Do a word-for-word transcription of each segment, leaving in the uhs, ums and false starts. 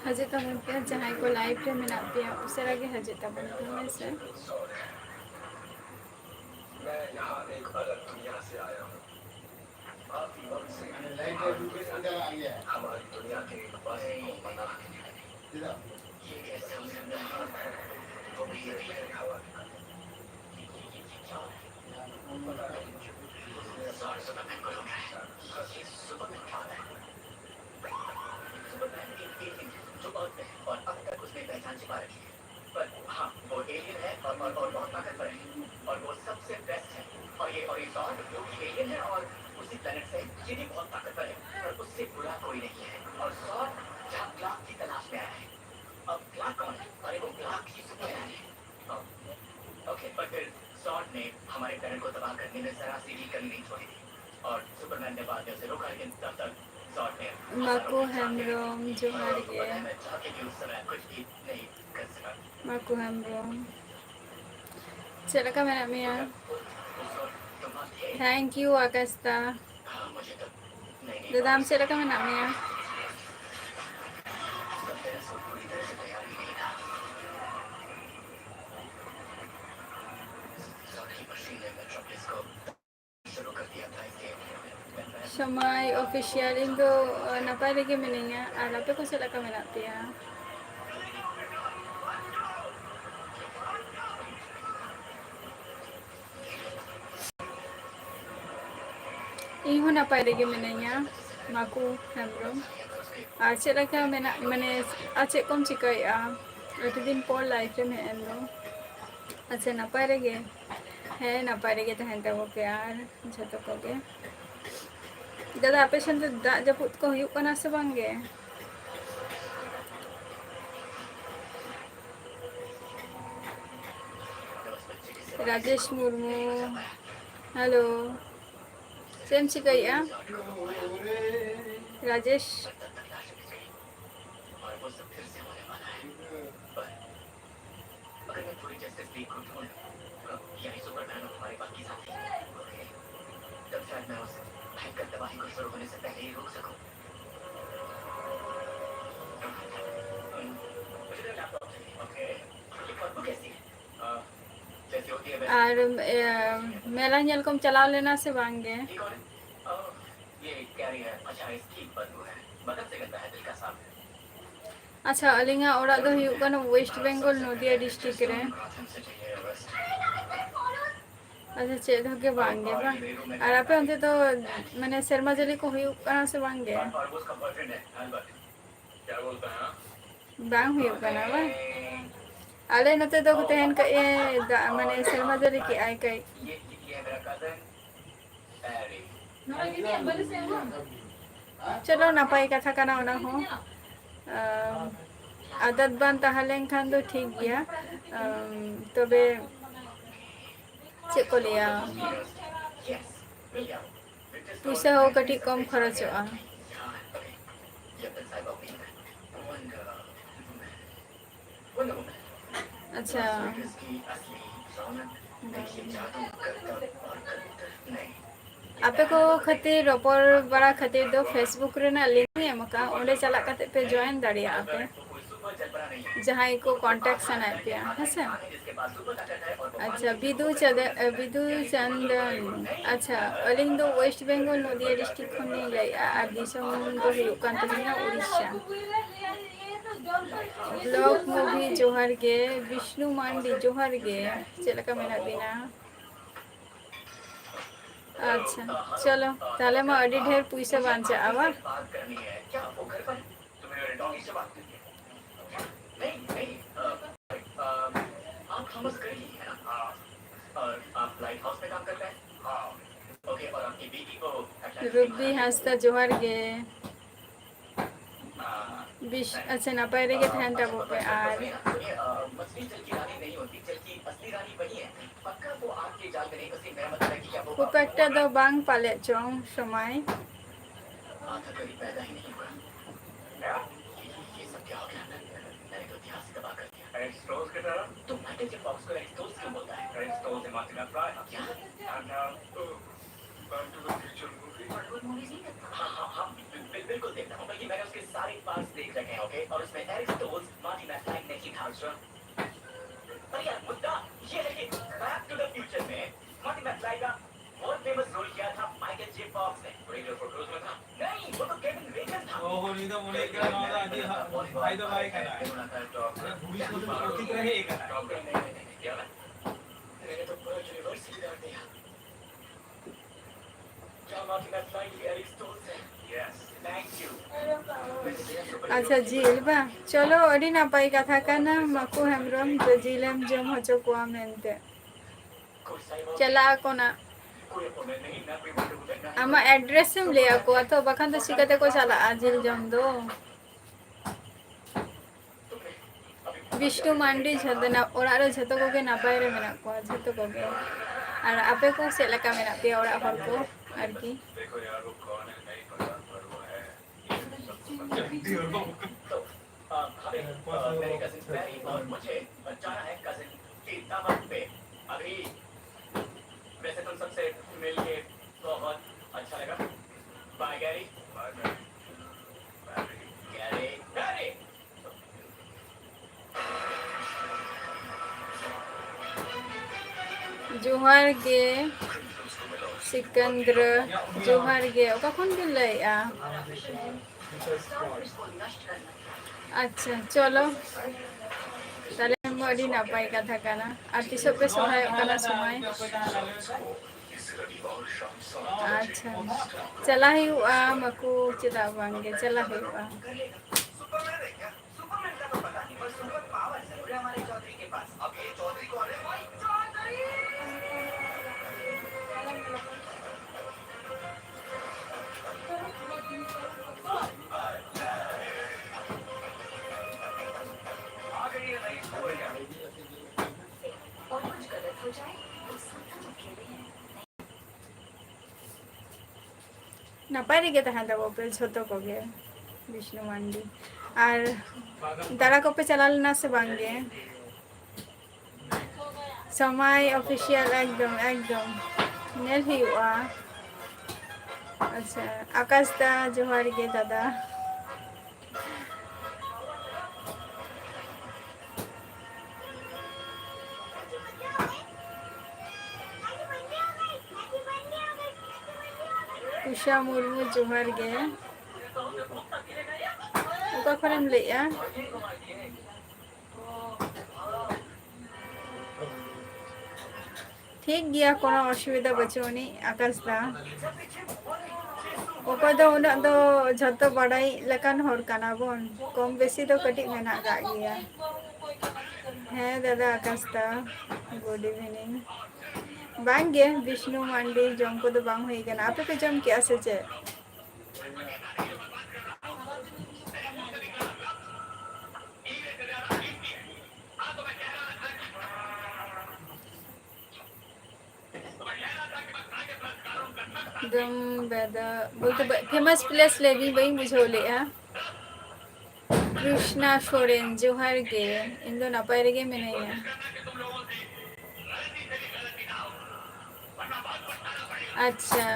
ᱦᱤᱡᱩᱜ ᱛᱟᱵᱚᱱ ᱯᱮ, ᱡᱟᱦᱟᱸᱭ ᱠᱚ live ᱨᱮ ᱢᱮᱱᱟᱜ ᱯᱮᱭᱟ, ᱩᱥᱟᱹᱨᱟ ᱜᱮ ᱦᱤᱡᱩᱜ ᱛᱟᱵᱚᱱ ᱯᱮ, ᱦᱳᱭ ᱥᱮ᱾ ᱢᱟᱠᱩ ᱦᱮᱢᱵᱨᱚᱢ, ᱡᱚᱦᱟᱨ ᱜᱮ᱾ ᱢᱟᱠᱩ ᱦᱮᱢᱵᱨᱚᱢ, ᱪᱮᱫ ᱞᱮᱠᱟ ᱢᱮᱱᱟᱜ ᱢᱮᱭᱟ? Thank you, ᱟᱠᱟᱥᱛᱟ᱾ ᱫᱟᱫᱟ, ᱟᱢ ᱪᱮᱫ ᱞᱮᱠᱟ ᱢᱮᱱᱟᱜ ᱢᱮᱭᱟ? ᱥᱚᱢᱟᱭ ᱚᱯᱷᱤᱥᱤᱭᱟᱞ, ᱤᱧ ᱫᱚ, ᱟᱸ, ᱱᱟᱯᱟᱭ ᱨᱮᱜᱮ ᱢᱤᱱᱟᱹᱧᱟ᱾ ᱟᱨ ᱟᱯᱮ ᱠᱚ ᱪᱮᱫ ᱞᱮᱠᱟ ᱢᱮᱱᱟᱜ ᱯᱮᱭᱟ? ᱤᱧ ᱦᱚᱸ ᱱᱟᱯᱟᱭ ᱨᱮᱜᱮ ᱢᱤᱱᱟᱹᱧᱟ, ᱢᱟᱠᱩ ᱦᱮᱢᱵᱨᱚᱢ᱾ ᱟᱨ ᱪᱮᱫ ᱞᱮᱠᱟ ᱢᱮᱱᱟᱜ, ᱢᱟᱱᱮ, ᱟᱨ ᱪᱮᱫ ᱠᱚᱢ ᱪᱤᱠᱟᱹᱭᱮᱫᱼᱟ? ᱟᱹᱰᱤ ᱫᱤᱱ ᱯᱚᱨ live ᱨᱮᱢ ᱦᱮᱡ ᱮᱱ ᱫᱚ᱾ ᱟᱪᱪᱷᱟ, ᱱᱟᱯᱟᱭ ᱨᱮᱜᱮ? ᱦᱮᱸ, ᱱᱟᱯᱟᱭ ᱨᱮᱜᱮ ᱛᱟᱦᱮᱱ ᱛᱟᱵᱚ ᱯᱮ ᱟᱨ ᱡᱷᱚᱛᱚ ᱠᱚᱜᱮ᱾ ᱫᱟᱫᱟ, ᱟᱯᱮ ᱥᱮᱱ ᱫᱚ ᱫᱟᱜ ᱡᱟᱹᱯᱩᱫ ᱠᱚ ᱦᱩᱭᱩᱜ ᱠᱟᱱᱟ ᱥᱮ ᱵᱟᱝ ᱜᱮ? ᱨᱟᱡᱮᱥ ᱢᱩᱨᱢᱩ, hello, ᱪᱮᱫ ᱮᱢ ᱪᱤᱠᱟᱹᱭᱮᱫᱼᱟ ᱨᱟᱡᱮᱥ? ᱟᱨ ᱢᱮᱞᱟ ᱧᱮᱞ ᱠᱚᱢ ᱪᱟᱞᱟᱣ ᱞᱮᱱᱟ ᱥᱮ ᱵᱟᱝ ᱜᱮ? ᱟᱪᱪᱷᱟ, ᱟᱹᱞᱤᱧᱟᱜ ᱚᱲᱟᱜ ᱫᱚ ᱦᱩᱭᱩᱜ ᱠᱟᱱᱟ West Bengal, ᱱᱚᱫᱤᱭᱟ district ᱨᱮ᱾ ᱟᱪᱪᱷᱟ, ᱪᱮᱫ ᱦᱚᱸ ᱜᱮ ᱵᱟᱝ ᱜᱮ ᱵᱟᱝ᱾ ᱟᱨ ᱟᱯᱮ ᱚᱱᱛᱮ ᱫᱚ ᱢᱟᱱᱮ ᱥᱮᱨᱢᱟ ᱡᱟᱹᱲᱤ ᱠᱚ ᱦᱩᱭᱩᱜ ᱠᱟᱱᱟ ᱥᱮ ᱵᱟᱝ ᱜᱮ? ᱵᱟᱝ ᱦᱩᱭᱩᱜ ᱠᱟᱱᱟ ᱵᱟᱝ? ᱟᱞᱮ ᱱᱚᱛᱮ ᱫᱚ ᱛᱮᱦᱮᱧ ᱠᱟᱹᱡ ᱮ ᱫᱟᱜ, ᱢᱟᱱᱮ ᱥᱮᱨᱢᱟ ᱡᱟᱹᱲᱤ ᱠᱮᱜᱼᱟᱭ ᱠᱟᱹᱡ᱾ ᱪᱚᱞᱚ, ᱱᱟᱯᱟᱭ ᱠᱟᱛᱷᱟ ᱠᱟᱱᱟ ᱚᱱᱟ ᱦᱚᱸ᱾ ᱟᱢ, ᱟᱫᱟᱛ ᱵᱟᱝ ᱛᱟᱦᱮᱸ ᱞᱮᱱᱠᱷᱟᱱ ᱫᱚ ᱴᱷᱤᱠ ᱜᱮᱭᱟ᱾ ᱟᱢ, ᱛᱚᱵᱮ ᱪᱮᱫ ᱠᱚ ᱞᱟᱹᱭᱟ, ᱯᱩᱭᱥᱟᱹ ᱦᱚᱸ ᱠᱟᱹᱴᱤᱡ ᱠᱚᱢ ᱠᱷᱚᱨᱚᱪᱚᱜᱼᱟ᱾ ᱟᱪᱪᱷᱟ, ᱟᱯᱮ ᱠᱚ ᱠᱷᱟᱹᱛᱤᱨ, ᱨᱚᱯᱚᱲ ᱵᱟᱲᱟ ᱠᱷᱟᱹᱛᱤᱨ ᱫᱚ Facebook ᱨᱮᱱᱟᱜ link ᱤᱧ ᱮᱢ ᱟᱠᱟᱫᱼᱟ, ᱚᱸᱰᱮ ᱪᱟᱞᱟᱜ ᱠᱟᱛᱮ ᱯᱮ join ᱫᱟᱲᱮᱭᱟᱜᱼᱟ ᱯᱮ᱾ ᱡᱟᱦᱟᱸᱭ ᱠᱚ contact ᱥᱟᱱᱟᱭᱮᱫ ᱯᱮᱭᱟ, ᱦᱮᱸᱥᱮ? ᱟᱪᱪᱷᱟ, ᱵᱤᱫᱩ ᱪᱟᱸᱫ-, ᱵᱤᱫᱩ ᱪᱟᱸᱫᱟᱱ, ᱟᱪᱪᱷᱟ, ᱟᱹᱞᱤᱧ ᱫᱚ West Bengal, ᱱᱚᱫᱤᱭᱟ district ᱠᱷᱚᱱ ᱞᱤᱧ ᱞᱟᱹᱭᱮᱫᱼᱟ, ᱟᱨ ᱫᱤᱥᱚᱢ ᱫᱚ ᱦᱩᱭᱩᱜ ᱠᱟᱱ ᱛᱟᱹᱞᱤᱧᱟ ᱩᱲᱤᱥᱥᱟ᱾ Vlog movie ᱡᱚᱦᱟᱨ ᱜᱮ, ᱵᱤᱥᱱᱩ ᱢᱟᱱᱰᱤ ᱡᱚᱦᱟᱨ ᱜᱮ, ᱪᱮᱫ ᱞᱮᱠᱟ ᱢᱮᱱᱟᱜ ᱵᱤᱱᱟ? ᱟᱪᱪᱷᱟ, ᱪᱚᱞᱚ, ᱛᱟᱦᱞᱮ ᱢᱟ ᱟᱹᱰᱤ ᱰᱷᱮᱨ ᱯᱩᱭᱥᱟᱹ ᱵᱟᱧᱪᱟᱜᱼᱟ, ᱵᱟᱝ? ᱨᱩᱵᱤ ᱦᱟᱸᱥᱫᱟ, ᱡᱚᱦᱟᱨ ᱜᱮ᱾ ᱵᱤᱥ, ᱟᱪᱪᱷᱟ, ᱱᱟᱯᱟᱭ ᱨᱮᱜᱮ ᱛᱟᱦᱮᱱ ᱛᱟᱵᱚ ᱯᱮ᱾ ᱟᱨ ᱠᱷᱩᱵ ᱮᱠᱴᱟ ᱫᱚ ᱵᱟᱝ ᱯᱟᱞᱮᱫ ᱪᱚᱝ ᱥᱚᱢᱚᱭ᱾ ये देखिए, Back to the Future में मार्टी मैकफ्लाई का बहुत फेमस रोल किया था माइकल जे फॉक्स ने। रेडियो फोटोज में था। नहीं, वो तो केविन बेकन था। ᱳᱦᱳ, ᱱᱩᱭ ᱫᱚ ᱢᱚᱱᱮ ᱦᱩᱭᱩᱜ ᱠᱟᱱᱟ ᱱᱚᱣᱟ ᱫᱚ ᱟᱹᱰᱤ ᱦᱟ-, ᱵᱷᱚᱵᱤᱥᱥᱚᱛ ᱨᱮ ᱦᱮᱡ ᱟᱠᱟᱱᱟ᱾ ᱴᱚᱯ ᱜᱟᱱ, नहीं, नहीं, नहीं, नहीं, क्या? मैंने तो पूरा यूनिवर्स ही बिगाड़ दिया। क्या मार्टी मैकफ्लाई की एरिक स्टोन से? Yes, thank you. ᱟᱪᱪᱷᱟ, ᱡᱤᱞ ᱵᱟᱝ? ᱪᱚᱞᱚ, ᱟᱹᱰᱤ ᱱᱟᱯᱟᱭ ᱠᱟᱛᱷᱟ ᱠᱟᱱᱟ, ᱢᱟᱠᱩ ᱦᱮᱢᱵᱨᱚᱢ ᱫᱚ ᱡᱤᱞᱮᱢ ᱡᱚᱢ ᱦᱚᱪᱚ ᱠᱚᱣᱟ ᱢᱮᱱᱛᱮ᱾ ᱪᱟᱞᱟᱜ ᱟᱠᱚ ᱱᱟᱜ᱾ ᱟᱢᱟᱜ ᱮᱰᱨᱮᱥ ᱮᱢ ᱞᱟᱹᱭ ᱟᱠᱚᱣᱟ ᱛᱚ, ᱵᱟᱠᱷᱟᱱ ᱫᱚ ᱪᱤᱠᱟᱹ ᱛᱮᱠᱚ ᱪᱟᱞᱟᱜᱼᱟ ᱡᱤᱞ ᱡᱚᱢ ᱫᱚ? ᱵᱤᱥᱱᱩ ᱢᱟᱱᱰᱤ ᱡᱷᱚᱛᱚ ᱱᱟ-, ᱚᱲᱟᱜ ᱨᱮ ᱡᱷᱚᱛᱚ ᱠᱚᱜᱮ ᱱᱟᱯᱟᱭ ᱨᱮ ᱢᱮᱱᱟᱜ ᱠᱚᱣᱟ, ᱡᱷᱚᱛᱚ ᱠᱚᱜᱮ᱾ ᱟᱨ ᱟᱯᱮ ᱠᱚ ᱪᱮᱫ ᱞᱮᱠᱟ ᱢᱮᱱᱟᱜ ᱯᱮᱭᱟ, ᱚᱲᱟᱜ ᱦᱚᱲ ᱠᱚ ᱟᱨᱠᱤ? देखो यार, वो कौन है, नहीं पता, पर वो है। तो, अ, हमें, अ, मेरे कजिन मैरी और मुझे जाना है कजिन के दावत पे। अभी वैसे तुम सबसे मिलके बहुत अच्छा लगा। Bye, Gary. Bye, Mary. Gary, Gary. ᱡᱚᱦᱟᱨ ᱜᱮ ᱥᱤᱠᱟᱱᱫᱨᱚ, ᱡᱚᱦᱟᱨ ᱜᱮ᱾ ᱚᱠᱟ ᱠᱷᱚᱱ ᱵᱤᱱ ᱞᱟᱹᱭᱮᱜᱼᱟ? ᱟᱪᱪᱷᱟ, ᱪᱚᱞᱚ, ᱛᱟᱦᱞᱮ ᱢᱟ ᱟᱹᱰᱤ ᱱᱟᱯᱟᱭ ᱠᱟᱛᱷᱟ ᱠᱟᱱᱟ᱾ ᱟᱨ ᱛᱤᱥᱚᱜ ᱯᱮ ᱥᱚᱦᱨᱟᱭᱚᱜ ᱠᱟᱱᱟ ᱥᱚᱢᱚᱭ? ᱟᱪᱪᱷᱟ, ᱪᱟᱞᱟᱜ ᱦᱩᱭᱩᱜᱼᱟ ᱢᱟᱠᱩ, ᱪᱮᱫᱟᱜ ᱵᱟᱝᱜᱮ, ᱪᱟᱞᱟᱜ ᱦᱩᱭᱩᱜᱼᱟ᱾ ᱱᱟᱯᱟᱭ ᱨᱮᱜᱮ ᱛᱟᱦᱮᱱ ᱛᱟᱵᱚ ᱯᱮ ᱡᱷᱚᱛᱚ ᱠᱚᱜᱮ, ᱵᱤᱥᱱᱩ ᱢᱟᱱᱰᱤ᱾ ᱟᱨ ᱫᱟᱬᱟ ᱠᱚᱯᱮ ᱪᱟᱞᱟᱣ ᱞᱮᱱᱟ ᱥᱮ ᱵᱟᱝ ᱜᱮ? ᱥᱚᱢᱟᱭ ᱚᱯᱷᱤᱥᱤᱭᱟᱞ, ᱮᱠᱫᱚᱢ, ᱮᱠᱫᱚᱢ᱾ ᱧᱮᱞ ᱦᱩᱭᱩᱜᱼᱟ᱾ ᱟᱪᱪᱷᱟ, ᱟᱠᱟᱥ ᱫᱟ, ᱡᱚᱦᱟᱨ ᱜᱮ ᱫᱟᱫᱟ᱾ ᱩᱥᱟ ᱢᱩᱨᱢᱩ, ᱡᱚᱦᱟᱨ ᱜᱮ᱾ ᱚᱠᱟ ᱠᱷᱚᱱᱮᱢ ᱞᱟᱹᱭᱮᱜᱼᱟ? ᱴᱷᱤᱠ ᱜᱮᱭᱟ, ᱠᱳᱱᱳ ᱚᱥᱩᱵᱤᱫᱷᱟ ᱵᱟᱹᱪᱩᱜ ᱟᱹᱱᱤᱡ, ᱟᱠᱟᱥ ᱫᱟ᱾ ᱚᱠᱚᱭ ᱫᱚ ᱩᱱᱟᱹᱜ ᱫᱚ ᱡᱷᱚᱛᱚ ᱵᱟᱰᱟᱭ ᱞᱮᱠᱟᱱ ᱦᱚᱲ ᱠᱟᱱᱟ ᱵᱚᱱ, ᱠᱚᱢ ᱵᱮᱥᱤ ᱫᱚ ᱠᱟᱹᱴᱤᱡ ᱢᱮᱱᱟᱜ ᱠᱟᱜ ᱜᱮᱭᱟ᱾ ᱦᱮᱸ ᱫᱟᱫᱟ ᱟᱠᱟᱥ ᱫᱟ, good evening᱾ ᱵᱟᱝ ᱜᱮ, ᱵᱤᱥᱱᱩ ᱢᱟᱱᱰᱤ ᱡᱚᱢ ᱠᱚᱫᱚ ᱵᱟᱝ ᱦᱩᱭ ᱠᱟᱱᱟ᱾ ᱟᱯᱮ ᱯᱮ ᱡᱚᱢ ᱠᱮᱜᱼᱟ ᱥᱮ ᱪᱮᱫ? ᱡᱚᱢ ᱵᱮᱫᱟ ᱵᱚᱞᱛᱮ ᱵᱟ-, famous place ᱞᱟᱹᱭ ᱵᱤᱱ, ᱵᱟᱹᱧ ᱵᱩᱡᱷᱟᱹᱣ ᱞᱮᱜᱼᱟ᱾ ᱠᱨᱤᱥᱱᱟ ᱥᱚᱨᱮᱱ, ᱡᱚᱦᱟᱨ ᱜᱮ᱾ ᱤᱧ ᱫᱚ ᱱᱟᱯᱟᱭ ᱨᱮᱜᱮ ᱢᱤᱱᱟᱹᱧᱟ᱾ ᱟᱪᱪᱷᱟ,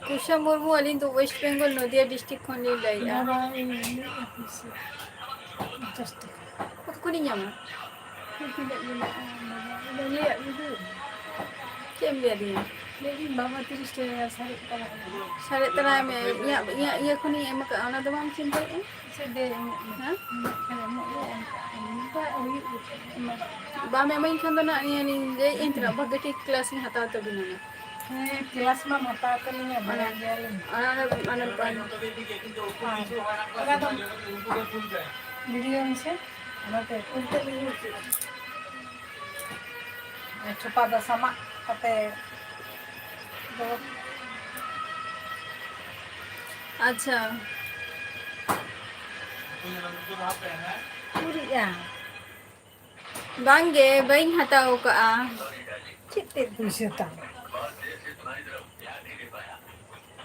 ᱠᱩᱥᱟ ᱢᱩᱨᱢᱩ, ᱟᱹᱞᱤᱧ ᱫᱚ West Bengal, ᱱᱚᱫᱤᱭᱟ district ᱠᱷᱚᱱ ᱞᱤᱧ ᱞᱟᱹᱭᱮᱫᱼᱟ᱾ ᱵᱟᱵᱟ, ᱤᱧ ᱞᱟᱹᱭᱮᱫᱼᱟ, ᱯᱩᱭᱥᱟᱹ ᱯᱚᱧᱪᱟᱥ ᱴᱟᱠᱟ᱾ ᱚᱠᱟ ᱠᱷᱚᱱᱤᱧ ᱧᱟᱢᱟ? ᱛᱤᱱᱟᱹᱜ ᱢᱮᱱᱟᱜᱼᱟ? ᱵᱟᱵᱟ, ᱤᱧ ᱞᱟᱹᱭᱟᱫ ᱢᱮ ᱫᱚ᱾ ᱪᱮᱫ ᱮᱢ ᱞᱟᱹᱭᱟᱫᱤᱧᱟ? ᱞᱟᱹᱭᱫᱟᱹᱧ, ᱵᱟᱵᱟ, ᱛᱤᱨᱤᱥ ᱴᱟᱠᱟ ᱥᱟᱨᱮᱡ ᱛᱟᱨᱟ ᱢᱮ᱾ ᱥᱟᱨᱮᱡ ᱛᱟᱨᱟᱭ ᱢᱮ, ᱤᱧᱟᱹᱜ, ᱤᱧᱟᱹᱜ ᱤᱭᱟᱹ ᱠᱷᱚᱱᱤᱧ ᱮᱢ ᱟᱠᱟᱫᱼᱟ, ᱚᱱᱟ ᱫᱚ ᱵᱟᱢ ᱪᱤᱱᱛᱟᱹᱭᱮᱫᱼᱟ? ᱥᱮ ᱫᱮ, ᱤᱧᱟᱹᱜ ᱢᱮ᱾ ᱦᱮᱸ? ᱤᱧᱟᱹᱜ ᱠᱷᱟᱱ ᱮᱢᱚᱜ ᱫᱚ ᱮᱢ ᱠᱟᱜ ᱟᱹᱧ, ᱚᱱᱠᱟ ᱦᱩᱭᱩᱜ ᱜᱮ᱾ ᱵᱟᱢ ᱮᱢᱟᱹᱧ ᱠᱷᱟᱱ ᱫᱚ ᱱᱟᱜ ᱤᱧ ᱞᱟᱹᱭᱮᱫ ᱟᱹᱧ ᱛᱟᱦᱮᱱᱟ, ᱵᱷᱟᱜᱮ ᱴᱷᱤᱠ class ᱤᱧ ᱦᱟᱛᱟᱣ ᱛᱟᱹᱵᱤᱱᱟ ᱱᱟᱜ᱾ ᱦᱮᱸ, class ᱢᱟᱢ ᱦᱟᱛᱟᱣ ᱛᱟᱹᱞᱤᱧᱟ, ᱵᱟᱲᱟᱭ ᱜᱮᱭᱟᱞᱤᱧ᱾ ᱚᱱᱟ, ᱚᱱᱟ, ᱚᱱᱟ, ᱚᱱᱟ, ᱟᱨ ᱚᱱᱟ ᱫᱚ video ᱢᱮᱥᱮ, ᱚᱱᱟᱛᱮ ᱩᱞᱴᱟᱹ ᱜᱮ ᱦᱩᱭᱩᱜ ᱠᱟᱱᱟ᱾ ᱪᱷᱚᱯᱟ ᱫᱚ ᱥᱟᱢᱟᱜ ᱠᱟᱛᱮ ᱫᱚ᱾ ᱟᱪᱪᱷᱟ᱾ ᱩᱨᱤᱡᱼᱟ᱾ ᱵᱟᱝᱜᱮ, ᱵᱟᱹᱧ ᱦᱟᱛᱟᱣ ᱠᱟᱜᱼᱟ᱾ ᱪᱮᱫ ᱛᱮ ᱯᱩᱭᱥᱟᱹ ᱛᱟᱢ?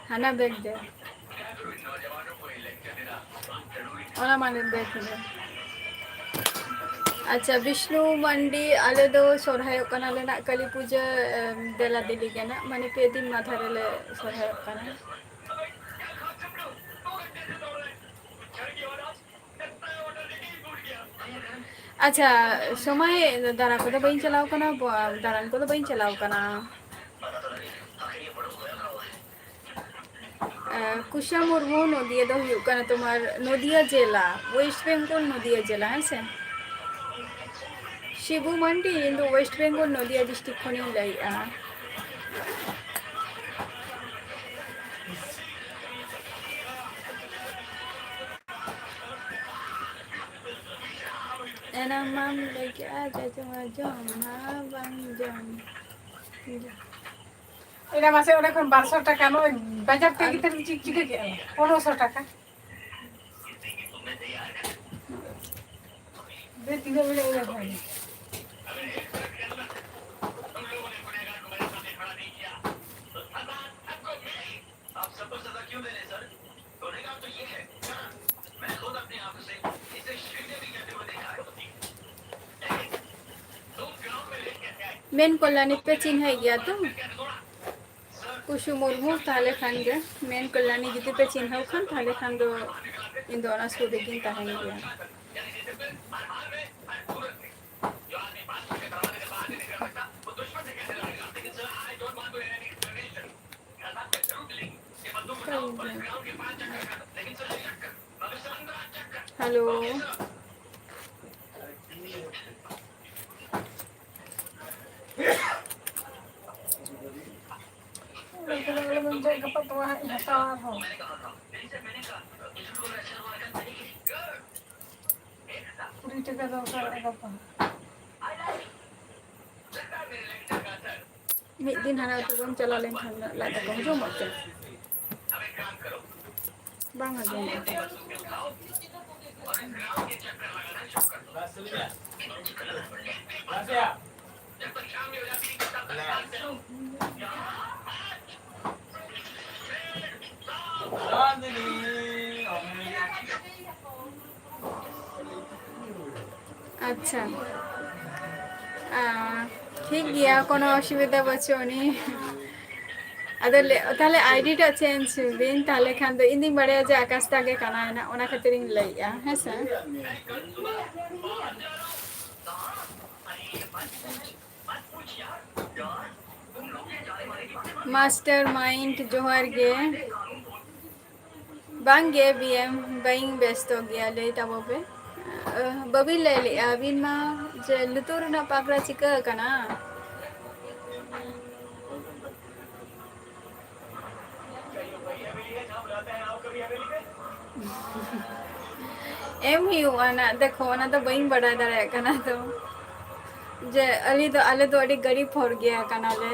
ᱦᱟᱱᱟ bag ᱨᱮ᱾ ᱚᱱᱟ ᱢᱟᱱᱮ bag ᱨᱮ᱾ ᱟᱪᱪᱷᱟ, ᱵᱤᱥᱱᱩ ᱢᱟᱱᱰᱤ, ᱟᱞᱮ ᱫᱚ ᱥᱚᱨᱦᱟᱭᱚᱜ ᱠᱟᱱᱟᱞᱮ ᱱᱟᱜ ᱠᱟᱹᱞᱤ ᱯᱩᱡᱟᱹ, ᱮᱢ, ᱫᱮᱞᱟ ᱫᱮᱞᱤ ᱜᱮ ᱱᱟᱜ, ᱢᱟᱱᱮ ᱯᱮ ᱫᱤᱱ ᱢᱟᱫᱷᱟ ᱨᱮᱞᱮ ᱥᱚᱨᱦᱟᱭᱚᱜ ᱠᱟᱱᱟ᱾ ᱟᱪᱪᱷᱟ, ᱥᱚᱢᱚᱭ ᱫᱟᱬᱟ ᱠᱚᱫᱚ ᱵᱟᱹᱧ ᱪᱟᱞᱟᱣ ᱠᱟᱱᱟ, ᱵᱚ-, ᱫᱟᱬᱟᱱ ᱠᱚᱫᱚ ᱵᱟᱹᱧ ᱪᱟᱞᱟᱣ ᱠᱟᱱᱟ᱾ ᱠᱩᱥᱟ ᱢᱩᱨᱢᱩ, ᱱᱚᱫᱤᱭᱟ ᱫᱚ ᱦᱩᱭᱩᱜ ᱠᱟᱱᱟ ᱛᱳᱢᱟᱨ ᱱᱚᱫᱤᱭᱟ ᱡᱮᱞᱟ, ᱳᱭᱮᱥᱴ ᱵᱮᱝᱜᱚᱞ ᱱᱚᱫᱤᱭᱟ ᱡᱮᱞᱟ, ᱦᱮᱸ ᱥᱮ? ᱥᱤᱵᱩ ᱢᱟᱱᱰᱤ, ᱤᱧ ᱫᱚ ᱳᱭᱮᱥᱴ ᱵᱮᱝᱜᱚᱞ ᱱᱚᱫᱤᱭᱟ ᱰᱤᱥᱴᱨᱤᱠᱴ ᱠᱷᱚᱱᱤᱧ ᱞᱟᱹᱭᱮᱜᱼᱟ᱾ ᱮᱱᱟᱝ ᱢᱟᱢ ᱞᱟᱹᱭ ᱠᱮᱜᱼᱟ ᱡᱚᱡᱚ ᱢᱟ ᱡᱚᱢ ᱢᱟ ᱵᱟᱝ ᱡᱚᱢ᱾ ᱮᱱᱟ ᱢᱟᱥᱮ ᱚᱸᱰᱮ ᱠᱷᱚᱱ ᱵᱟᱨᱥᱚ ᱴᱟᱠᱟ ᱱᱚᱜᱼᱚᱭ ᱵᱟᱡᱟᱨ ᱛᱮ ᱟᱨ ᱜᱤᱫᱟᱹᱨ ᱪᱤᱠ ᱪᱤᱠᱟᱹ ᱠᱮᱜᱼᱟ? ᱯᱚᱱᱨᱚᱥᱚ ᱴᱟᱠᱟ᱾ ᱫᱮ ᱛᱤᱱᱟᱹᱜ ᱢᱮᱱᱟᱜᱼᱟ ᱤᱱᱟᱹ ᱠᱷᱚᱱ᱾ ᱢᱮᱱ ᱠᱚᱞᱭᱟᱱᱤ ᱯᱮ ᱪᱤᱱᱦᱟᱹᱭ ᱜᱮᱭᱟ ᱛᱚ? ᱠᱩᱥᱩ ᱢᱩᱨᱢᱩ, ᱛᱟᱦᱞᱮ ᱠᱷᱟᱱ ᱜᱮ ᱢᱮᱱ ᱠᱚᱞᱭᱟᱱᱤ ᱡᱩᱫᱤ ᱯᱮ ᱪᱤᱱᱦᱟᱹᱣ ᱠᱷᱟᱱ, ᱛᱟᱦᱞᱮ ᱠᱷᱟᱱ ᱫᱚ ᱤᱧ ᱫᱚ ᱚᱱᱟ ᱥᱩᱨ ᱨᱮᱜᱤᱧ ᱛᱟᱦᱮᱱ ᱜᱮᱭᱟ᱾ ᱦᱮᱞᱳ᱾ ᱚᱱᱟ ᱠᱚᱫᱚ ᱟᱞᱚᱵᱮᱱ ᱡᱚᱜ ᱜᱟᱯᱟ ᱛᱚᱣᱟ ᱦᱟᱸᱜ ᱤᱧ ᱦᱟᱛᱟᱣᱟ ᱟᱨᱦᱚᱸ᱾ ᱠᱩᱲᱤ ᱴᱟᱠᱟ ᱫᱚᱨᱠᱟᱨᱚᱜᱼᱟ ᱜᱟᱯᱟ᱾ ᱢᱤᱫ ᱫᱤᱱ ᱦᱟᱱᱟ ᱟᱹᱛᱩ ᱵᱚᱱ ᱪᱟᱞᱟᱣ ᱞᱮᱱᱠᱷᱟᱱ ᱞᱟᱡ ᱫᱟᱠᱟ ᱦᱚᱸ ᱡᱚᱢᱚᱜ ᱛᱮ ᱵᱟᱝ ᱟᱸᱡᱚᱢᱚᱜᱼᱟ᱾ ᱟᱪᱪᱷᱟ, ᱟᱸ, ᱴᱷᱤᱠ ᱜᱮᱭᱟ, ᱠᱳᱱᱳ ᱚᱥᱩᱵᱤᱫᱷᱟ ᱵᱟᱹᱪᱩᱜ ᱟᱹᱱᱤᱡ᱾ ᱟᱫᱚ ᱞᱮ-, ᱛᱟᱦᱞᱮ ᱟᱭᱰᱤ ᱴᱟᱜ ᱪᱮᱧᱡᱽ ᱵᱤᱱ, ᱛᱟᱦᱞᱮ ᱠᱷᱟᱱ ᱫᱚ ᱤᱧ ᱫᱩᱧ ᱵᱟᱲᱟᱭᱟ ᱡᱮ ᱟᱠᱟᱥ ᱫᱟ ᱜᱮ ᱠᱟᱱᱟᱭ ᱱᱟᱜ, ᱚᱱᱟ ᱠᱷᱟᱹᱛᱤᱨ ᱤᱧ ᱞᱟᱹᱭᱮᱜᱼᱟ, ᱦᱮᱸ ᱥᱮ? ᱢᱟᱥᱴᱟᱨ ᱢᱟᱭᱤᱱᱰ, ᱡᱚᱦᱟᱨ ᱜᱮ᱾ ᱵᱟᱝ ᱜᱮ ᱵᱤ ᱮᱢ, ᱵᱟᱹᱧ ᱵᱮᱥᱛᱚ ᱜᱮᱭᱟ, ᱞᱟᱹᱭ ᱛᱟᱵᱚ ᱯᱮ᱾ ᱟᱦ, ᱵᱟᱹᱵᱤᱱ ᱞᱟᱹᱭ ᱞᱮᱜᱼᱟ ᱟᱹᱵᱤᱱ ᱢᱟ ᱡᱮ ᱞᱩᱛᱩᱨ ᱨᱮᱱᱟᱜ ᱯᱟᱜᱽᱨᱟ ᱪᱤᱠᱟᱹ ᱟᱠᱟᱱᱟ? ᱮᱢ ᱦᱩᱭᱩᱜᱼᱟ ᱱᱟᱜ, ᱫᱮᱠᱷᱚ, ᱚᱱᱟ ᱫᱚ ᱵᱟᱹᱧ ᱵᱟᱰᱟᱭ ᱫᱟᱲᱮᱭᱟᱜ ᱠᱟᱱᱟ ᱛᱚ᱾ ᱡᱮ ᱟᱞᱮ ᱫᱚ, ᱟᱞᱮ ᱫᱚ ᱟᱹᱰᱤ ᱜᱟᱹᱨᱤᱵ ᱦᱚᱲ ᱜᱮᱭᱟ ᱠᱟᱱᱟᱞᱮ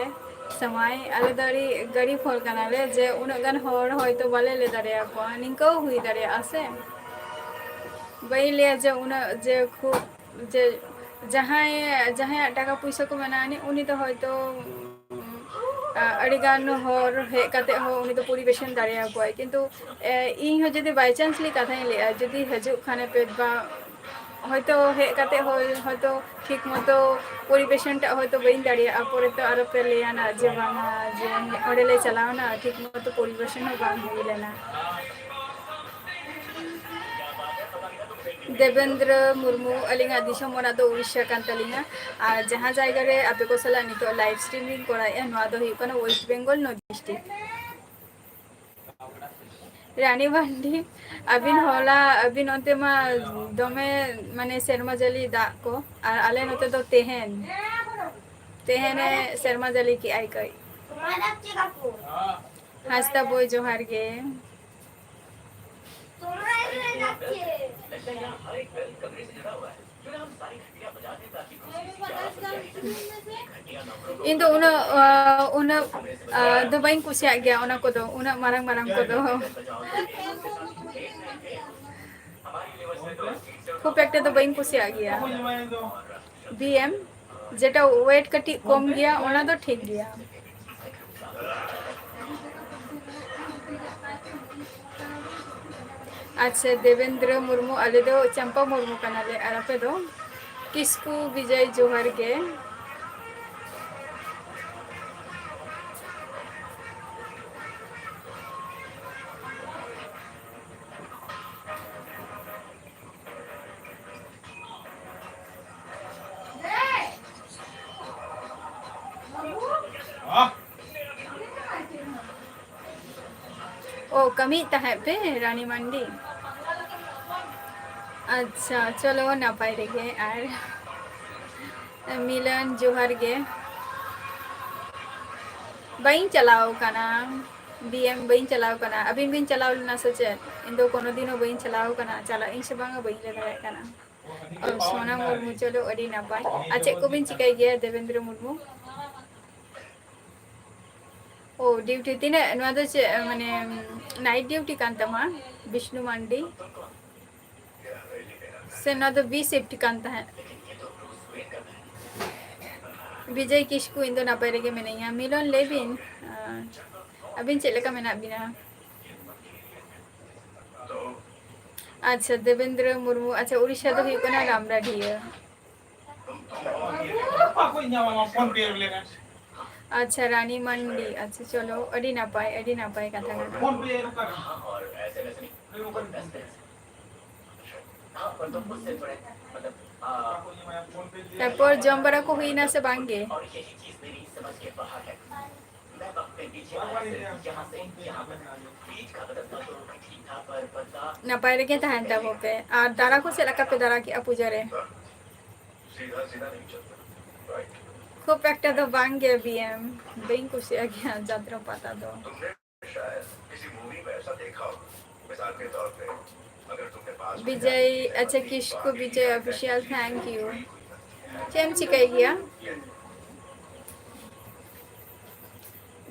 ᱥᱟᱢᱟᱭ, ᱟᱞᱮ ᱫᱚ ᱟᱹᱰᱤ ᱜᱟᱹᱨᱤᱵ ᱦᱚᱲ ᱠᱟᱱᱟᱞᱮ, ᱡᱮ ᱩᱱᱟᱹᱜ ᱜᱟᱱ ᱦᱚᱲ ᱦᱚᱭᱛᱳ ᱵᱟᱞᱮ ᱞᱟᱹᱭ ᱫᱟᱲᱮᱭᱟᱠᱚᱣᱟ, ᱱᱤᱝᱠᱟᱹ ᱦᱚᱸ ᱦᱩᱭ ᱫᱟᱲᱮᱭᱟᱜᱼᱟ ᱥᱮ᱾ ᱵᱟᱹᱧ ᱞᱟᱹᱭᱟ ᱡᱮ ᱩᱱᱟᱹᱜ ᱡᱮ ᱠᱷᱩᱵ ᱡᱮ ᱡᱟᱦᱟᱸᱭ, ᱡᱟᱦᱟᱸᱭᱟᱜ ᱴᱟᱠᱟ ᱯᱩᱭᱥᱟᱹ ᱠᱚ ᱢᱮᱱᱟᱜᱼᱟ, ᱩᱱᱤ ᱫᱚ ᱦᱚᱭᱛᱳ, ᱟ, ᱟᱹᱰᱤᱜᱟᱱ ᱦᱚᱲ ᱦᱮᱡ ᱠᱟᱛᱮ ᱦᱚᱸ ᱩᱱᱤ ᱫᱚ ᱯᱚᱨᱤᱵᱮᱥᱚᱱ ᱫᱟᱲᱮᱭᱟᱠᱚᱣᱟᱭ᱾ ᱠᱤᱱᱛᱩ, ᱮ, ᱤᱧ ᱦᱚᱸ ᱡᱩᱫᱤ by chance ᱞᱮᱠᱟ ᱠᱟᱛᱷᱟᱧ ᱞᱟᱹᱭᱟ, ᱡᱩᱫᱤ ᱦᱤᱡᱩᱜ ᱠᱷᱟᱱᱮ ᱯᱮ ᱵᱟ ᱦᱚᱭᱛᱳ ᱦᱮᱡ ᱠᱟᱛᱮ ᱦᱚᱭ-, ᱦᱚᱭᱛᱳ ᱴᱷᱤᱠ ᱢᱚᱛᱚ ᱯᱚᱨᱤᱵᱮᱥᱚᱱ ᱴᱟᱜ ᱦᱚᱭᱛᱳ ᱵᱟᱹᱧ ᱫᱟᱲᱮᱭᱟᱜᱼᱟ, ᱯᱚᱨᱮ ᱛᱚ ᱟᱨᱚ ᱯᱮ ᱞᱟᱹᱭᱟ ᱱᱟ ᱡᱮ ᱵᱟᱝᱟ ᱡᱮ ᱚᱸᱰᱮ ᱞᱮ ᱪᱟᱞᱟᱣᱱᱟ, ᱴᱷᱤᱠ ᱢᱚᱛᱚ ᱯᱚᱨᱤᱵᱮᱥᱚᱱ ᱦᱚᱸ ᱵᱟᱝ ᱦᱩᱭ ᱞᱮᱱᱟ᱾ ᱫᱮᱵᱮᱱᱫᱨᱚ ᱢᱩᱨᱢᱩ, ᱟᱹᱞᱤᱧᱟᱜ ᱫᱤᱥᱚᱢ ᱚᱲᱟᱜ ᱫᱚ ᱩᱲᱤᱥᱥᱟ ᱠᱟᱱ ᱛᱟᱹᱞᱤᱧᱟ᱾ ᱟᱨ ᱡᱟᱦᱟᱸ ᱡᱟᱭᱜᱟ ᱨᱮ ᱟᱯᱮ ᱠᱚ ᱥᱟᱞᱟᱜ ᱱᱤᱛᱚᱜ live stream ᱞᱤᱧ ᱠᱚᱨᱟᱣᱮᱫᱼᱟ, ᱱᱚᱣᱟ ᱫᱚ ᱦᱩᱭᱩᱜ ᱠᱟᱱᱟ West Bengal, ᱱᱚᱫᱤᱭᱟ district᱾ ᱨᱟᱱᱤ ᱵᱷᱟᱱᱰᱤ, ᱟᱹᱵᱤᱱ ᱦᱚᱞᱟ, ᱟᱹᱵᱤᱱ ᱚᱱᱛᱮ ᱢᱟ ᱫᱚᱢᱮ, ᱢᱟᱱᱮ, ᱥᱮᱨᱢᱟ ᱡᱟᱹᱲᱤ ᱫᱟᱜ ᱠᱚ, ᱟᱨ ᱟᱞᱮ ᱱᱚᱛᱮ ᱫᱚ ᱛᱮᱦᱮᱧ, ᱛᱮᱦᱮᱧᱮ ᱥᱮᱨᱢᱟ ᱡᱟᱹᱲᱤ ᱠᱮᱜᱼᱟᱭ ᱠᱟᱹᱡ᱾ ᱦᱟᱸᱥᱫᱟ ᱵᱳᱭ, ᱡᱚᱦᱟᱨ ᱜᱮ᱾ ᱤᱧ ᱫᱚ ᱩᱱᱟᱹᱜ, ᱟ, ᱩᱱᱟᱹᱜ, ᱟ, ᱫᱚ ᱵᱟᱹᱧ ᱠᱩᱥᱤᱭᱟᱜ ᱜᱮᱭᱟ ᱚᱱᱟ ᱠᱚᱫᱚ, ᱩᱱᱟᱹᱜ ᱢᱟᱨᱟᱝ ᱢᱟᱨᱟᱝ ᱠᱚᱫᱚ᱾ ᱠᱷᱩᱵ ᱮᱠᱴᱟ ᱫᱚ ᱵᱟᱹᱧ ᱠᱩᱥᱤᱭᱟᱜ ᱜᱮᱭᱟ᱾ ᱵᱤ ᱮᱢ, ᱡᱮᱴᱟ weight ᱠᱟᱹᱴᱤᱡ ᱠᱚᱢ ᱜᱮᱭᱟ, ᱚᱱᱟ ᱫᱚ ᱴᱷᱤᱠ ᱜᱮᱭᱟ᱾ ᱟᱪᱪᱷᱟ, ᱫᱮᱵᱮᱱᱫᱨᱚ ᱢᱩᱨᱢᱩ, ᱟᱞᱮ ᱫᱚ ᱪᱟᱢᱯᱟ ᱢᱩᱨᱢᱩ ᱠᱟᱱᱟᱞᱮ, ᱟᱨ ᱟᱯᱮ ᱫᱚ? ᱠᱤᱥᱠᱩ ᱵᱤᱡᱚᱭ, ᱡᱚᱦᱟᱨ ᱜᱮ᱾ ᱚ, ᱠᱟᱹᱢᱤᱭᱮᱫ ᱛᱟᱦᱮᱸᱫ ᱯᱮ ᱨᱟᱱᱤ ᱢᱟᱱᱰᱤ? ᱟᱪᱪᱷᱟ, ᱪᱚᱞᱚ, ᱱᱟᱯᱟᱭ ᱨᱮᱜᱮ᱾ ᱟᱨ ᱢᱤᱞᱚᱱ, ᱡᱚᱦᱟᱨ ᱜᱮ᱾ ᱵᱟᱹᱧ ᱪᱟᱞᱟᱣ ᱠᱟᱱᱟ ᱵᱤ ᱮᱢ, ᱵᱟᱹᱧ ᱪᱟᱞᱟᱣ ᱠᱟᱱᱟ᱾ ᱟᱹᱵᱤᱱ ᱵᱤᱱ ᱪᱟᱞᱟᱣ ᱞᱮᱱᱟ ᱥᱮ ᱪᱮᱫ? ᱤᱧ ᱫᱚ ᱠᱳᱱᱳ ᱫᱤᱱ ᱦᱚᱸ ᱵᱟᱹᱧ ᱪᱟᱞᱟᱣ ᱠᱟᱱᱟ᱾ ᱪᱟᱞᱟᱜ ᱤᱧ ᱥᱮ ᱵᱟᱝᱟ, ᱵᱟᱹᱧ ᱞᱟᱹᱭ ᱫᱟᱲᱮᱭᱟᱜ ᱠᱟᱱᱟ᱾ ᱚ, ᱥᱳᱱᱟ ᱢᱩᱨᱢᱩ, ᱪᱚᱞᱚ, ᱟᱹᱰᱤ ᱱᱟᱯᱟᱭ᱾ ᱟᱨ ᱪᱮᱫ ᱠᱚᱵᱤᱱ ᱪᱤᱠᱟᱹᱭ ᱜᱮᱭᱟ, ᱫᱮᱵᱮᱱᱫᱨᱚ ᱢᱩᱨᱢᱩ? ᱳ, ᱰᱤᱭᱩᱴᱤ ᱛᱤᱱᱟᱹᱜ? ᱱᱚᱣᱟ ᱫᱚ ᱪᱮᱫ, ᱢᱟᱱᱮ, ᱱᱟᱭᱤᱴ ᱰᱤᱭᱩᱴᱤ ᱠᱟᱱ ᱛᱟᱢᱟ, ᱵᱤᱥᱱᱩ ᱢᱟᱱᱰᱤ? ᱥᱮ ᱱᱚᱣᱟ ᱫᱚ ᱵᱤ ᱥᱤᱯᱴ ᱠᱟᱱ ᱛᱟᱦᱮᱸᱫ? ᱵᱤᱡᱚᱭ ᱠᱤᱥᱠᱩ, ᱤᱧ ᱫᱚ ᱱᱟᱯᱟᱭ ᱨᱮᱜᱮ ᱢᱤᱱᱟᱹᱧᱟ᱾ ᱢᱤᱞᱚᱱ, ᱞᱟᱹᱭ ᱵᱤᱱ, ᱟᱸ, ᱟᱹᱵᱤᱱ ᱪᱮᱫ ᱞᱮᱠᱟ ᱢᱮᱱᱟᱜ ᱵᱤᱱᱟ? ᱟᱪᱪᱷᱟ, ᱫᱮᱵᱮᱱᱫᱨᱚ ᱢᱩᱨᱢᱩ, ᱟᱪᱪᱷᱟ, ᱩᱲᱤᱥᱥᱟ ᱫᱚ ᱦᱩᱭᱩᱜ ᱠᱟᱱᱟ ᱨᱟᱢᱰᱟᱰᱷᱤᱭᱟᱹ᱾ ᱟᱪᱪᱷᱟ, ᱨᱟᱱᱤ ᱢᱟᱱᱰᱤ, ᱟᱪᱪᱷᱟ, ᱪᱚᱞᱚ, ᱟᱹᱰᱤ ᱱᱟᱯᱟᱭ, ᱟᱹᱰᱤ ᱱᱟᱯᱟᱭ ᱠᱟᱛᱷᱟ ᱠᱟᱱᱟ᱾ ᱛᱟᱨᱯᱚᱨ ᱡᱚᱢ ᱵᱟᱲᱟ ᱠᱚ ᱦᱩᱭᱱᱟ ᱥᱮ ᱵᱟᱝ ᱜᱮ? ᱱᱟᱯᱟᱭ ᱨᱮᱜᱮ ᱛᱟᱦᱮᱱ ᱛᱟᱵᱚ ᱯᱮ᱾ ᱟᱨ ᱫᱟᱨᱟ ᱠᱚ ᱪᱮᱫ ᱞᱮᱠᱟ ᱯᱮ ᱫᱟᱨᱟ ᱠᱮᱜᱼᱟ ᱯᱩᱡᱟᱹ ᱨᱮ? ᱠᱷᱩᱵ ᱮᱠᱴᱟ ᱫᱚ ᱵᱟᱝ ᱜᱮ ᱵᱤ ᱮᱢ, ᱵᱟᱹᱧ ᱠᱩᱥᱤᱭᱟᱜ ᱜᱮᱭᱟ ᱡᱟᱛᱨᱟ ᱯᱟᱛᱟ ᱫᱚ᱾ ᱵᱤᱡᱚᱭ, ᱟᱪᱪᱷᱟ, ᱠᱤᱥᱠᱩ ᱵᱤᱡᱚᱭ ᱚᱯᱷᱤᱥᱤᱭᱟᱞ, thank you᱾ ᱪᱮᱫ ᱮᱢ ᱪᱤᱠᱟᱹᱭ ᱜᱮᱭᱟ?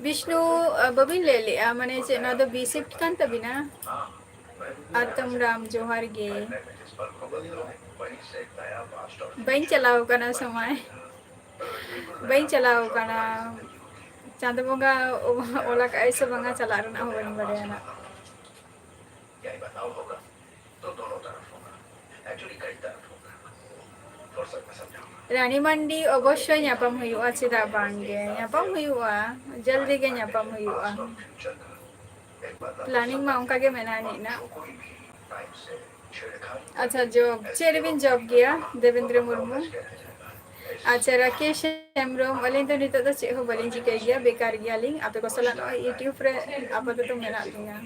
ᱵᱤᱥᱱᱩ, ᱟᱹ, ᱵᱟᱹᱵᱤᱱ ᱞᱟᱹᱭ ᱞᱮᱜᱼᱟ, ᱢᱟᱱᱮ ᱪᱮᱫ ᱱᱚᱣᱟ ᱫᱚ ᱵᱤ ᱥᱤᱯᱴ ᱠᱟᱱ ᱛᱟᱹᱵᱤᱱᱟ? ᱟᱛᱚᱢ ᱨᱟᱢ, ᱡᱚᱦᱟᱨ ᱜᱮ᱾ ᱵᱟᱹᱧ ᱪᱟᱞᱟᱣ ᱠᱟᱱᱟ ᱥᱚᱢᱚᱭ, ᱵᱟᱹᱧ ᱪᱟᱞᱟᱣ ᱠᱟᱱᱟ᱾ ᱪᱟᱸᱫᱚ ᱵᱚᱸᱜᱟ ᱚᱞ ᱟᱠᱟᱫ ᱟᱭ ᱥᱮ ᱵᱟᱝᱟ, ᱪᱟᱞᱟᱜ ᱨᱮᱱᱟᱜ ᱦᱚᱸ ᱵᱟᱹᱧ ᱵᱟᱲᱟᱭᱟ ᱱᱟᱜ᱾ ᱨᱟᱱᱤ ᱢᱟᱱᱰᱤ ᱚᱵᱚᱥᱥᱳᱭ ᱧᱟᱯᱟᱢ ᱦᱩᱭᱩᱜᱼᱟ, ᱪᱮᱫᱟᱜ ᱵᱟᱝ ᱜᱮ? ᱧᱟᱯᱟᱢ ᱦᱩᱭᱩᱜᱼᱟ, ᱡᱚᱞᱫᱤ ᱜᱮ ᱧᱟᱯᱟᱢ ᱦᱩᱭᱩᱜᱼᱟ᱾ ᱯᱞᱟᱱᱤᱝ ᱢᱟ ᱚᱱᱠᱟ ᱜᱮ ᱢᱮᱱᱟᱜ ᱟᱹᱱᱤᱡ ᱱᱟᱜ᱾ ᱟᱪᱪᱷᱟ, ᱡᱚᱵ, ᱪᱮᱫ ᱨᱮᱵᱤᱱ ᱡᱚᱵ ᱜᱮᱭᱟ, ᱫᱮᱵᱮᱱᱫᱨᱚ ᱢᱩᱨᱢᱩ? ᱟᱪᱪᱷᱟ, ᱨᱟᱠᱮᱥ ᱦᱮᱢᱵᱨᱚᱢ, ᱟᱹᱞᱤᱧ ᱫᱚ ᱱᱤᱛᱚᱜ ᱫᱚ ᱪᱮᱫ ᱦᱚᱸ ᱵᱟᱹᱞᱤᱧ ᱪᱤᱠᱟᱹᱭ ᱜᱮᱭᱟ, ᱵᱮᱠᱟᱨ ᱜᱮᱭᱟᱞᱤᱧ᱾ ᱟᱯᱮ ᱠᱚ ᱥᱟᱞᱟᱜ ᱱᱚᱜᱼᱚᱭ YouTube ᱨᱮ ᱟᱯᱟᱛᱚᱛᱚ ᱢᱮᱱᱟᱜ ᱞᱤᱧᱟ᱾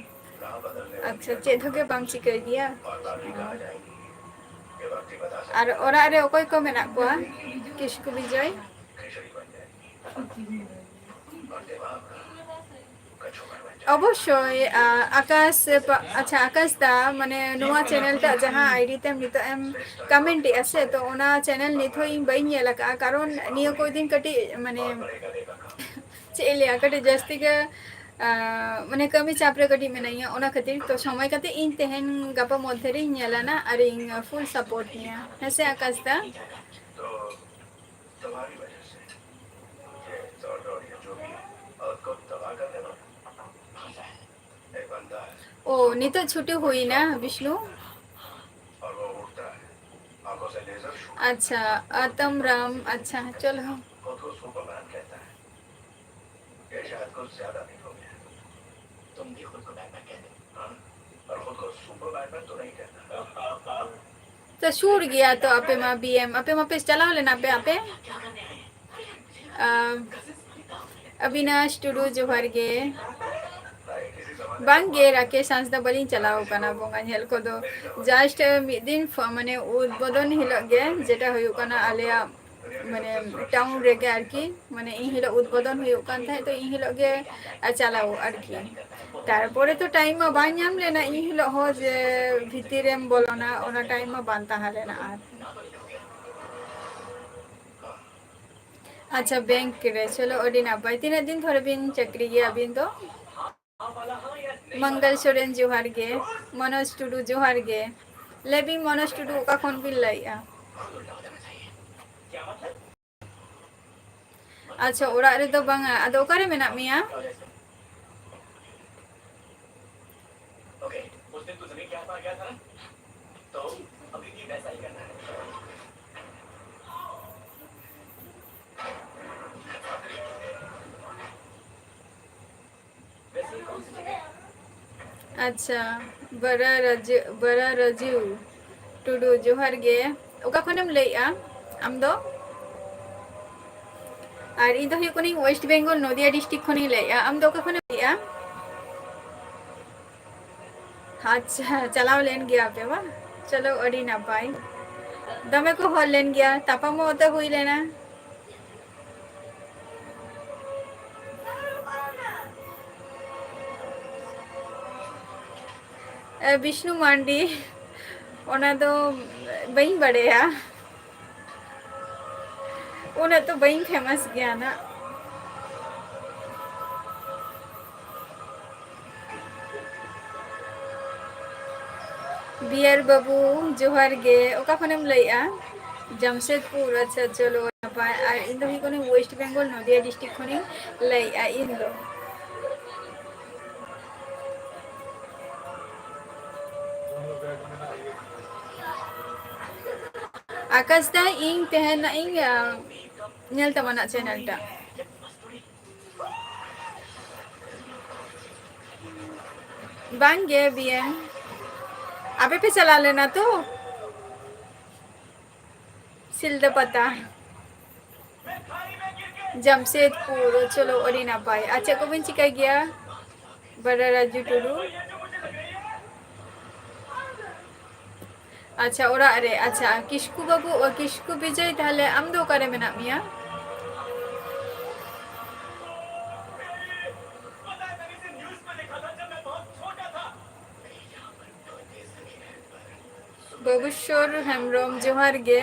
ᱟᱪᱪᱷᱟ, ᱪᱮᱫ ᱦᱚᱸ ᱜᱮ ᱵᱟᱢ ᱪᱤᱠᱟᱹᱭ ᱜᱮᱭᱟ? ᱟᱨ ᱚᱲᱟᱜ ᱨᱮ ᱚᱠᱚᱭ ᱠᱚ ᱢᱮᱱᱟᱜ ᱠᱚᱣᱟ? ᱠᱤᱥᱠᱩ ᱵᱤᱡᱚᱭ᱾ ᱚᱵᱚᱥᱥᱳᱭ, ᱟ, ᱟᱠᱟᱥ, ᱯᱟ-, ᱟᱪᱪᱷᱟ, ᱟᱠᱟᱥ ᱫᱟ, ᱢᱟᱱᱮ, ᱱᱚᱣᱟ ᱪᱮᱱᱮᱞ ᱴᱟᱜ ᱡᱟᱦᱟᱸ ᱟᱭᱰᱤ ᱛᱮᱢ ᱱᱤᱛᱚᱜ ᱮᱢ ᱠᱚᱢᱮᱱᱴ ᱮᱜᱼᱟ ᱥᱮ, ᱛᱚ ᱚᱱᱟ ᱪᱮᱱᱮᱞ ᱱᱤᱛ ᱦᱚᱸ ᱤᱧ ᱵᱟᱹᱧ ᱧᱮᱞ ᱟᱠᱟᱫᱼᱟ, ᱠᱟᱨᱚᱱ ᱱᱤᱭᱟᱹ ᱠᱚ ᱫᱤᱱ ᱠᱟᱹᱴᱤᱡ, ᱢᱟᱱᱮ, ᱪᱮᱫ ᱤᱧ ᱞᱟᱹᱭᱟ, ᱠᱟᱹᱴᱤᱡ ᱡᱟᱹᱥᱛᱤ ᱜᱮ, ᱟ, ᱢᱟᱱᱮ, ᱠᱟᱹᱢᱤ ᱪᱟᱯ ᱨᱮ ᱠᱟᱹᱴᱤᱡ ᱢᱤᱱᱟᱹᱧᱟ, ᱚᱱᱟ ᱠᱷᱟᱹᱛᱤᱨ᱾ ᱛᱚ ᱥᱚᱢᱚᱭ ᱠᱟᱛᱮ ᱤᱧ ᱛᱮᱦᱮᱧ ᱜᱟᱯᱟ ᱢᱚᱫᱽᱫᱷᱮ ᱨᱤᱧ ᱧᱮᱞᱟ ᱱᱟ ᱟᱨᱤᱧ ᱯᱷᱩᱞ ᱥᱟᱯᱳᱨᱴ ᱢᱮᱭᱟ, ᱦᱮᱸ ᱥᱮ ᱟᱠᱟᱥ ᱫᱟ? ᱚ, ᱱᱤᱛᱚᱜ ᱪᱷᱩᱴᱤ ᱦᱩᱭᱱᱟ, ᱵᱤᱥᱱᱩ? ᱟᱪᱪᱷᱟ, ᱟᱛᱚᱢ ᱨᱟᱢ, ᱟᱪᱪᱷᱟ, ᱪᱚᱞᱚ᱾ ᱛᱚ ᱥᱩᱨ ᱜᱮᱭᱟ ᱛᱚ ᱟᱯᱮ ᱢᱟ ᱵᱤ ᱮᱢ, ᱟᱯᱮ ᱢᱟᱯᱮ ᱪᱟᱞᱟᱣ ᱞᱮᱱᱟ ᱯᱮ ᱟᱯᱮ? ᱟᱢ, ᱚᱵᱤᱱᱟᱥ ᱴᱩᱰᱩ, ᱡᱚᱦᱟᱨ ᱜᱮ᱾ ᱵᱟᱝ ᱜᱮ, ᱨᱟᱠᱮᱥ ᱦᱟᱸᱥᱫᱟ ᱵᱟᱹᱞᱤᱧ ᱪᱟᱞᱟᱣ ᱠᱟᱱᱟ ᱵᱚᱸᱜᱟ ᱧᱮᱞ ᱠᱚᱫᱚ᱾ Just ᱢᱤᱫ ᱫᱤᱱ ᱯᱷ-, ᱢᱟᱱᱮ ᱩᱫᱵᱳᱫᱚᱱ ᱦᱤᱞᱳᱜ ᱜᱮ, ᱡᱮᱴᱟ ᱦᱩᱭᱩᱜ ᱠᱟᱱᱟ ᱟᱞᱮᱭᱟᱜ, ᱢᱟᱱᱮ, ᱴᱟᱣᱩᱱ ᱨᱮᱜᱮ ᱟᱨᱠᱤ, ᱢᱟᱱᱮ, ᱤᱱ ᱦᱤᱞᱳᱜ ᱩᱫᱵᱳᱫᱚᱱ ᱦᱩᱭᱩᱜ ᱠᱟᱱ ᱛᱟᱦᱮᱸᱫ, ᱛᱚ ᱤᱱ ᱦᱤᱞᱳᱜ ᱜᱮ, ᱟ, ᱪᱟᱞᱟᱣ ᱟᱨᱠᱤ᱾ ᱛᱟᱨᱯᱚᱨᱮ ᱛᱚ ᱴᱟᱭᱤᱢ ᱢᱟ ᱵᱟᱝ ᱧᱟᱢ ᱞᱮᱱᱟ ᱤᱱ ᱦᱤᱞᱳᱜ ᱦᱚᱸ, ᱡᱮ ᱵᱷᱤᱛᱤᱨ ᱨᱮᱢ ᱵᱚᱞᱚᱱᱟ, ᱚᱱᱟ ᱴᱟᱭᱤᱢ ᱢᱟ ᱵᱟᱝ ᱛᱟᱦᱮᱸ ᱞᱮᱱᱟ ᱟᱨ᱾ ᱟᱪᱪᱷᱟ, ᱵᱮᱝᱠ ᱨᱮ, ᱪᱚᱞᱚ, ᱟᱹᱰᱤ ᱱᱟᱯᱟᱭ᱾ ᱛᱤᱱᱟᱹᱜ ᱫᱤᱱ ᱫᱷᱚᱨᱮ ᱵᱤᱱ ᱪᱟᱹᱠᱨᱤ ᱜᱮᱭᱟ ᱟᱹᱵᱤᱱ ᱫᱚ? ᱢᱚᱝᱜᱚᱞ ᱥᱚᱨᱮᱱ, ᱡᱚᱦᱟᱨ ᱜᱮ᱾ ᱢᱚᱱᱳᱡᱽ ᱴᱩᱰᱩ, ᱡᱚᱦᱟᱨ ᱜᱮ᱾ ᱞᱟᱹᱭ ᱵᱤᱱ, ᱢᱚᱱᱳᱡᱽ ᱴᱩᱰᱩ, ᱚᱠᱟ ᱠᱷᱚᱱ ᱵᱤᱱ ᱞᱟᱹᱭᱮᱜᱼᱟ? ᱟᱪᱪᱷᱟ, ᱚᱲᱟᱜ ᱨᱮᱫᱚ ᱵᱟᱝᱟ᱾ ᱟᱫᱚ ᱚᱠᱟᱨᱮ ᱢᱮᱱᱟᱜ ᱢᱮᱭᱟ? ᱟᱪᱪᱷᱟ, ᱵᱟᱨᱟ ᱨᱟᱡᱩ, ᱵᱟᱨᱟ ᱨᱟᱡᱩ ᱴᱩᱰᱩ, ᱡᱚᱦᱟᱨ ᱜᱮ᱾ ᱚᱠᱟ ᱠᱷᱚᱱᱮᱢ ᱞᱟᱹᱭᱮᱜᱼᱟ ᱟᱢ ᱫᱚ? ᱟᱨ ᱤᱧ ᱫᱚ ᱦᱩᱭᱩᱜ ᱠᱟᱹᱱᱟᱹᱧ ᱳᱭᱮᱥᱴ ᱵᱮᱝᱜᱚᱞ, ᱱᱚᱫᱤᱭᱟ ᱰᱤᱥᱴᱨᱤᱠᱴ ᱠᱷᱚᱱᱤᱧ ᱞᱟᱹᱭᱮᱜᱼᱟ᱾ ᱟᱢ ᱫᱚ ᱚᱠᱟ ᱠᱷᱚᱱᱮᱢ ᱞᱟᱹᱭᱮᱜᱼᱟ? ᱟᱪᱪᱷᱟ, ᱪᱟᱞᱟᱣ ᱞᱮᱱ ᱜᱮᱭᱟ ᱯᱮ ᱵᱟᱝ? ᱪᱚᱞᱚ, ᱟᱹᱰᱤ ᱱᱟᱯᱟᱭ᱾ ᱫᱚᱢᱮ ᱠᱚ ᱦᱚᱲ ᱞᱮᱱ ᱜᱮᱭᱟ, ᱛᱟᱯᱟᱢᱚᱜ ᱛᱚ ᱦᱩᱭ ᱞᱮᱱᱟ᱾ ᱮ, ᱵᱤᱥᱱᱩ ᱢᱟᱱᱰᱤ, ᱚᱱᱟ ᱫᱚ ᱵᱟᱹᱧ ᱵᱟᱲᱟᱭᱟ᱾ ᱩᱱᱟᱹᱜ ᱛᱚ ᱵᱟᱹᱧ famous ᱜᱮᱭᱟ ᱱᱟᱜ᱾ ᱵᱤᱭᱟᱨ ᱵᱟᱹᱵᱩ, ᱡᱚᱦᱟᱨ ᱜᱮ᱾ ᱚᱠᱟ ᱠᱷᱚᱱᱮᱢ ᱞᱟᱹᱭᱮᱜᱼᱟ? ᱡᱟᱢᱥᱮᱫᱽᱯᱩᱨ, ᱟᱪᱪᱷᱟ, ᱪᱚᱞᱚ, ᱱᱟᱯᱟᱭ᱾ ᱟᱨ ᱤᱧ ᱫᱚ ᱦᱩᱭᱩᱜ ᱠᱟᱹᱱᱟᱹᱧ West Bengal, ᱱᱚᱫᱤᱭᱟ district ᱠᱷᱚᱱᱤᱧ ᱞᱟᱹᱭᱮᱜᱼᱟ ᱤᱧ ᱫᱚ᱾ ᱟᱠᱟᱥ ᱫᱟ, ᱤᱧ ᱛᱮᱦᱮᱧ ᱱᱟᱜ ᱤᱧ, ᱟ, ᱧᱮᱞ ᱛᱟᱢᱟ ᱱᱟᱜ channel ᱴᱟᱜ᱾ ᱵᱟᱝ ᱜᱮ ᱵᱤᱭᱮᱱ, ᱟᱯᱮ ᱯᱮ ᱪᱟᱞᱟᱣ ᱞᱮᱱᱟ ᱛᱚ ᱥᱤᱞᱫᱟᱹ ᱯᱟᱛᱟ, ᱡᱟᱢᱥᱮᱫᱽᱯᱩᱨ᱾ ᱪᱚᱞᱚ, ᱟᱹᱰᱤ ᱱᱟᱯᱟᱭ᱾ ᱟᱨ ᱪᱮᱫ ᱠᱚᱵᱤᱱ ᱪᱤᱠᱟᱹᱭ ᱜᱮᱭᱟ, ᱵᱟᱰᱟ ᱨᱟᱡᱩ ᱴᱩᱰᱩ? ᱟᱪᱪᱷᱟ, ᱚᱲᱟᱜ ᱨᱮ᱾ ᱟᱪᱪᱷᱟ, ᱠᱤᱥᱠᱩ ᱵᱟᱹᱵᱩ, ᱚ, ᱠᱤᱥᱠᱩ ᱵᱤᱡᱚᱭ, ᱛᱟᱦᱞᱮ ᱟᱢ ᱫᱚ ᱚᱠᱟᱨᱮ ᱢᱮᱱᱟᱜ ᱢᱮᱭᱟ? ᱵᱟᱹᱵᱩᱥᱚᱨ ᱦᱮᱢᱵᱨᱚᱢ, ᱡᱚᱦᱟᱨ ᱜᱮ᱾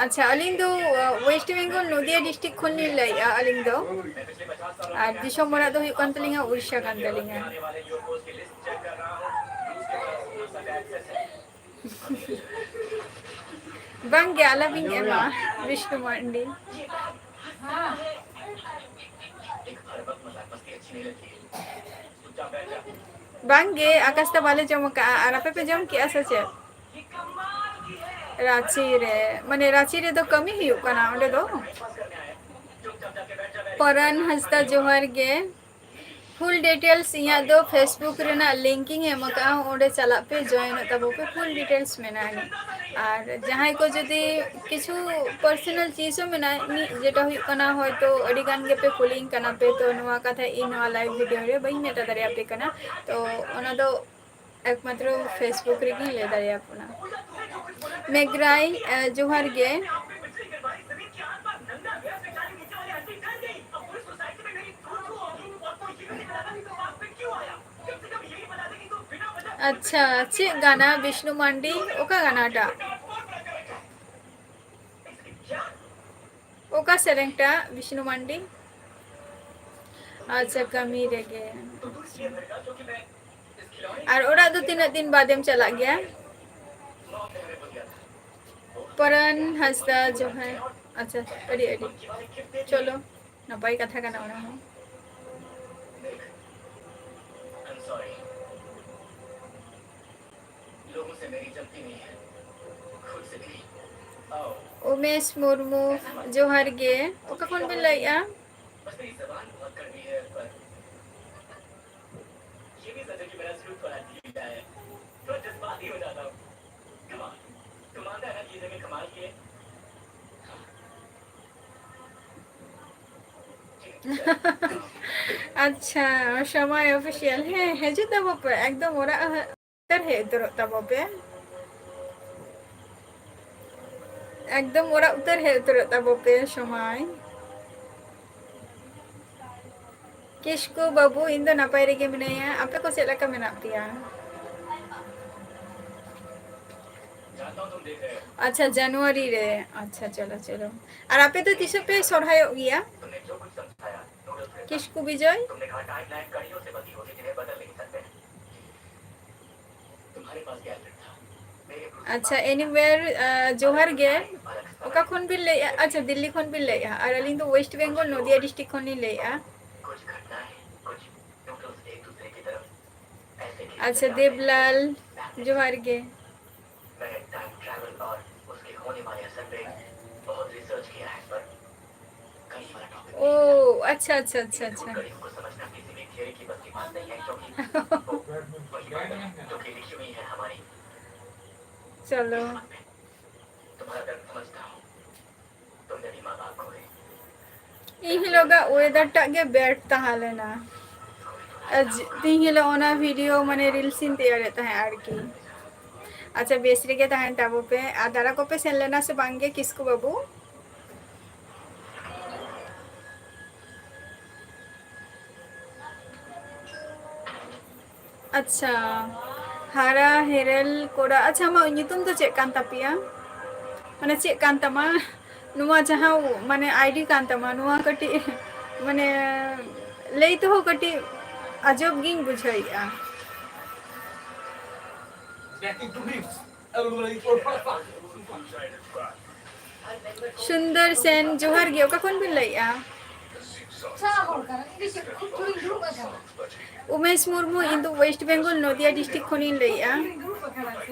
ᱟᱪᱪᱷᱟ, ᱟᱹᱞᱤᱧ ᱫᱚ, ᱟ, West Bengal, ᱱᱚᱫᱤᱭᱟ district ᱠᱷᱚᱱ ᱞᱤᱧ ᱞᱟᱹᱭᱮᱜᱼᱟ ᱟᱹᱞᱤᱧ ᱫᱚ᱾ ᱟᱨ ᱫᱤᱥᱚᱢ ᱚᱲᱟᱜ ᱫᱚ ᱦᱩᱭᱩᱜ ᱠᱟᱱ ᱛᱟᱹᱞᱤᱧᱟ ᱩᱲᱤᱥᱥᱟ ᱠᱟᱱ ᱛᱟᱹᱞᱤᱧᱟ᱾ ᱵᱟᱝ ᱜᱮ, ᱟᱞᱚᱵᱤᱱ ᱮᱢᱟ, ᱵᱤᱥᱱᱩ ᱢᱟᱱᱰᱤ᱾ ᱵᱟᱝ ᱜᱮ, ᱟᱠᱟᱥ ᱫᱟ ᱵᱟᱞᱮ ᱡᱚᱢ ᱟᱠᱟᱜᱼᱟ᱾ ᱟᱨ ᱟᱯᱮ ᱯᱮ ᱡᱚᱢ ᱠᱮᱜᱼᱟ ᱥᱮ ᱪᱮᱫ? ᱨᱟᱸᱪᱤ ᱨᱮ, ᱢᱟᱱᱮ ᱨᱟᱸᱪᱤ ᱨᱮᱫᱚ ᱠᱟᱹᱢᱤ ᱦᱩᱭᱩᱜ ᱠᱟᱱᱟ ᱚᱸᱰᱮ ᱫᱚ᱾ ᱯᱚᱨᱟᱱ ᱦᱟᱸᱥᱫᱟ, ᱡᱚᱦᱟᱨ ᱜᱮ᱾ Full details ᱤᱧᱟᱹᱜ ᱫᱚ Facebook ᱨᱮᱱᱟᱜ link ᱤᱧ ᱮᱢ ᱟᱠᱟᱫᱼᱟ, ᱚᱸᱰᱮ ᱪᱟᱞᱟᱜ ᱯᱮ, join ᱚᱜ ᱛᱟᱵᱚ ᱯᱮ, full details ᱢᱮᱱᱟᱜᱼᱟ᱾ ᱟᱨ ᱡᱟᱦᱟᱸᱭ ᱠᱚ ᱡᱩᱫᱤ ᱠᱤᱪᱷᱩ personal ᱪᱤᱡᱽ ᱦᱚᱸ ᱢᱮᱱᱟᱜᱼᱟ, ᱤᱧ ᱡᱮᱴᱟ ᱦᱩᱭᱩᱜ ᱠᱟᱱᱟ, ᱦᱚᱭᱛᱳ ᱟᱹᱰᱤ ᱜᱟᱱ ᱜᱮᱯᱮ ᱠᱩᱞᱤᱧ ᱠᱟᱱᱟ ᱯᱮ, ᱛᱚ ᱱᱚᱣᱟ ᱠᱟᱛᱷᱟ ᱤᱧ ᱱᱚᱣᱟ live video ᱨᱮ ᱵᱟᱹᱧ ᱢᱮᱛᱟ ᱫᱟᱲᱮᱭᱟᱯᱮ ᱠᱟᱱᱟ, ᱛᱚ ᱚᱱᱟ ᱫᱚ ᱮᱠᱢᱟᱛᱨᱚ Facebook ᱨᱮᱜᱤᱧ ᱞᱟᱹᱭ ᱫᱟᱲᱮᱭᱟᱯᱚᱱᱟ᱾ ᱢᱮᱜᱽᱨᱟᱭ, ᱮ, ᱡᱚᱦᱟᱨ ᱜᱮ᱾ ᱟᱪᱪᱷᱟ, ᱪᱮᱫ ᱜᱟᱱᱟ ᱵᱤᱥᱱᱩ ᱢᱟᱱᱰᱤ? ᱚᱠᱟ ᱜᱟᱱᱟᱴᱟᱜ? ᱚᱠᱟ ᱥᱮᱨᱮᱧᱴᱟᱜ ᱵᱤᱥᱱᱩ ᱢᱟᱱᱰᱤ? ᱟᱪᱪᱷᱟ, ᱠᱟᱹᱢᱤ ᱨᱮᱜᱮ᱾ ᱟᱨ ᱚᱲᱟᱜ ᱫᱚ ᱛᱤᱱᱟᱹᱜ ᱫᱤᱱ ᱵᱟᱫᱮᱢ ᱪᱟᱞᱟᱜ ᱜᱮᱭᱟ? ᱯᱚᱨᱟᱱ ᱦᱟᱸᱥᱫᱟ, ᱡᱚᱦᱟᱨ᱾ ᱟᱪᱪᱷᱟ, ᱟᱹᱰᱤ ᱟᱹᱰᱤ, ᱪᱚᱞᱚ, ᱱᱟᱯᱟᱭ ᱠᱟᱛᱷᱟ ᱠᱟᱱᱟ ᱚᱱᱟ ᱦᱚᱸ᱾ लोगों से मेरी जमती नहीं है, खुद से भी नहीं। आओ। ᱩᱢᱮᱥ ᱢᱩᱨᱢᱩ, ᱡᱚᱦᱟᱨ ᱜᱮ᱾ ᱚᱠᱟ ᱠᱷᱚᱱ ᱵᱤᱱ ᱞᱟᱹᱭᱮᱫᱼᱟ? बस मेरी जबान बहुत कड़वी है, पर ये भी सच है कि मेरा सलूक थोड़ा ढीला है। थोड़ा जज्बाती हो जाता हूँ। कमाल। तुम मानता है ना कि ये जगह कमाल की है? ᱟᱪᱪᱷᱟ, ᱥᱚᱢᱟᱭ ᱚᱯᱷᱤᱥᱤᱭᱟᱞ, ᱦᱮᱸ, ᱦᱤᱡᱩᱜ ᱛᱟᱵᱚ ᱯᱮ, ᱮᱠᱫᱚᱢ ᱚᱲᱟᱜ ᱩᱛᱟᱹᱨ ᱦᱮᱡ ᱩᱛᱟᱹᱨᱚᱜ ᱛᱟᱵᱚ ᱯᱮ᱾ ᱮᱠᱫᱚᱢ ᱚᱲᱟᱜ ᱩᱛᱟᱹᱨ ᱦᱮᱡ ᱩᱛᱟᱹᱨᱚᱜ ᱛᱟᱵᱚ ᱯᱮ ᱥᱚᱢᱟᱭ᱾ ᱠᱤᱥᱠᱩ ᱵᱟᱹᱵᱩ, ᱤᱧ ᱫᱚ ᱱᱟᱯᱟᱭ ᱨᱮᱜᱮ ᱢᱤᱱᱟᱹᱧᱟ᱾ ᱟᱯᱮ ᱠᱚ ᱪᱮᱫ ᱞᱮᱠᱟ ᱢᱮᱱᱟᱜ ᱯᱮᱭᱟ? ᱟᱪᱪᱷᱟ, ᱡᱟᱱᱩᱣᱟᱨᱤ ᱨᱮ᱾ ᱟᱪᱪᱷᱟ, ᱪᱚᱞᱚ, ᱪᱚᱞᱚ᱾ ᱟᱨ ᱟᱯᱮ ᱫᱚ ᱛᱤᱥᱚᱜ ᱯᱮ ᱥᱚᱨᱦᱟᱭᱚᱜ ᱜᱮᱭᱟ? ᱠᱤᱥᱠᱩ ᱵᱤᱡᱚᱭ? ᱟᱪᱪᱷᱟ, anywhere, ᱟᱸ, ᱡᱚᱦᱟᱨ ᱜᱮ᱾ ᱚᱠᱟ ᱠᱷᱚᱱ ᱵᱤᱱ ᱞᱟᱹᱭᱮᱫᱼᱟ? ᱟᱪᱪᱷᱟ, ᱫᱤᱞᱞᱤ ᱠᱷᱚᱱ ᱵᱤᱱ ᱞᱟᱹᱭᱮᱫᱼᱟ᱾ ᱟᱨ ᱟᱹᱞᱤᱧ ᱫᱚ ᱳᱭᱮᱥᱴ ᱵᱮᱝᱜᱚᱞ, ᱱᱚᱫᱤᱭᱟ ᱰᱤᱥᱴᱨᱤᱠᱴ ᱠᱷᱚᱱ ᱞᱤᱧ ᱞᱟᱹᱭᱮᱫᱼᱟ᱾ ᱟᱪᱪᱷᱟ, ᱫᱮᱵᱞᱟᱞ, ᱡᱚᱦᱟᱨ ᱜᱮ᱾ ᱳ, ᱟᱪᱪᱷᱟ, ᱟᱪᱪᱷᱟ, ᱟᱪᱪᱷᱟ, ᱟᱪᱪᱷᱟ᱾ मेरे कीमत की बात नहीं है, क्योंकि वो वही बात है जो कि लिखी हुई है हमारी। चलो। तुम्हारा दर्द समझता हूँ, तुम मेरी माँ बाप को। ᱤᱧ ᱦᱤᱞᱳᱜᱟᱜ ᱳᱭᱮᱫᱟᱨ ᱴᱟᱜ ᱜᱮ ᱵᱮᱰ ᱛᱟᱦᱮᱸ ᱞᱮᱱᱟ᱾ ᱟᱨ ᱡ-, ᱛᱤᱦᱤᱧ ᱦᱤᱞᱳᱜ ᱚᱱᱟ ᱵᱷᱤᱰᱤᱭᱳ ᱢᱟᱱᱮ ᱨᱤᱞᱥ ᱤᱧ ᱛᱮᱭᱟᱨᱮᱫ ᱛᱟᱦᱮᱸᱫ ᱟᱨᱠᱤ᱾ ᱟᱪᱪᱷᱟ, ᱵᱮᱥ ᱨᱮᱜᱮ ᱛᱟᱦᱮᱱ ᱛᱟᱵᱚ ᱯᱮ᱾ ᱟᱨ ᱫᱟᱬᱟ ᱠᱚᱯᱮ ᱥᱮᱱ ᱞᱮᱱᱟ ᱥᱮ ᱵᱟᱝ ᱜᱮ ᱠᱤᱥᱠᱩ ᱵᱟᱹᱵᱩ? ᱟᱪᱪᱷᱟ, ᱦᱟᱨᱟ ᱦᱮᱨᱮᱞ ᱠᱚᱲᱟ᱾ ᱟᱪᱪᱷᱟ, ᱟᱢᱟᱜ ᱧᱩᱛᱩᱢ ᱫᱚ ᱪᱮᱫ ᱠᱟᱱ ᱛᱟᱯᱮᱭᱟ? ᱢᱟᱱᱮ ᱪᱮᱫ ᱠᱟᱱ ᱛᱟᱢᱟ? ᱱᱚᱣᱟ ᱡᱟᱦᱟᱸ ᱢᱟᱱᱮ ᱟᱭᱰᱤ ᱠᱟᱱ ᱛᱟᱢᱟ, ᱱᱚᱣᱟ ᱠᱟᱹᱴᱤᱡ ᱢᱟᱱᱮ ᱞᱟᱹᱭ ᱛᱮᱦᱚᱸ ᱠᱟᱹᱴᱤᱡ ᱟᱡᱚᱵ ᱜᱤᱧ ᱵᱩᱡᱷᱟᱹᱣᱮᱫᱼᱟ᱾ ᱥᱩᱱᱫᱚᱨ ᱥᱮᱱ, ᱡᱚᱦᱟᱨ ᱜᱮ᱾ ᱚᱠᱟ ᱠᱷᱚᱱ ᱵᱤᱱ ᱞᱟᱹᱭᱮᱫᱼᱟ? ᱩᱢᱮᱥ ᱢᱩᱨᱢᱩ, ᱤᱧ ᱫᱚ ᱳᱭᱮᱥᱴ ᱵᱮᱝᱜᱚᱞ, ᱱᱚᱫᱤᱭᱟ ᱰᱤᱥᱴᱨᱤᱠᱴ ᱠᱷᱚᱱᱤᱧ ᱞᱟᱹᱭᱮᱫᱼᱟ᱾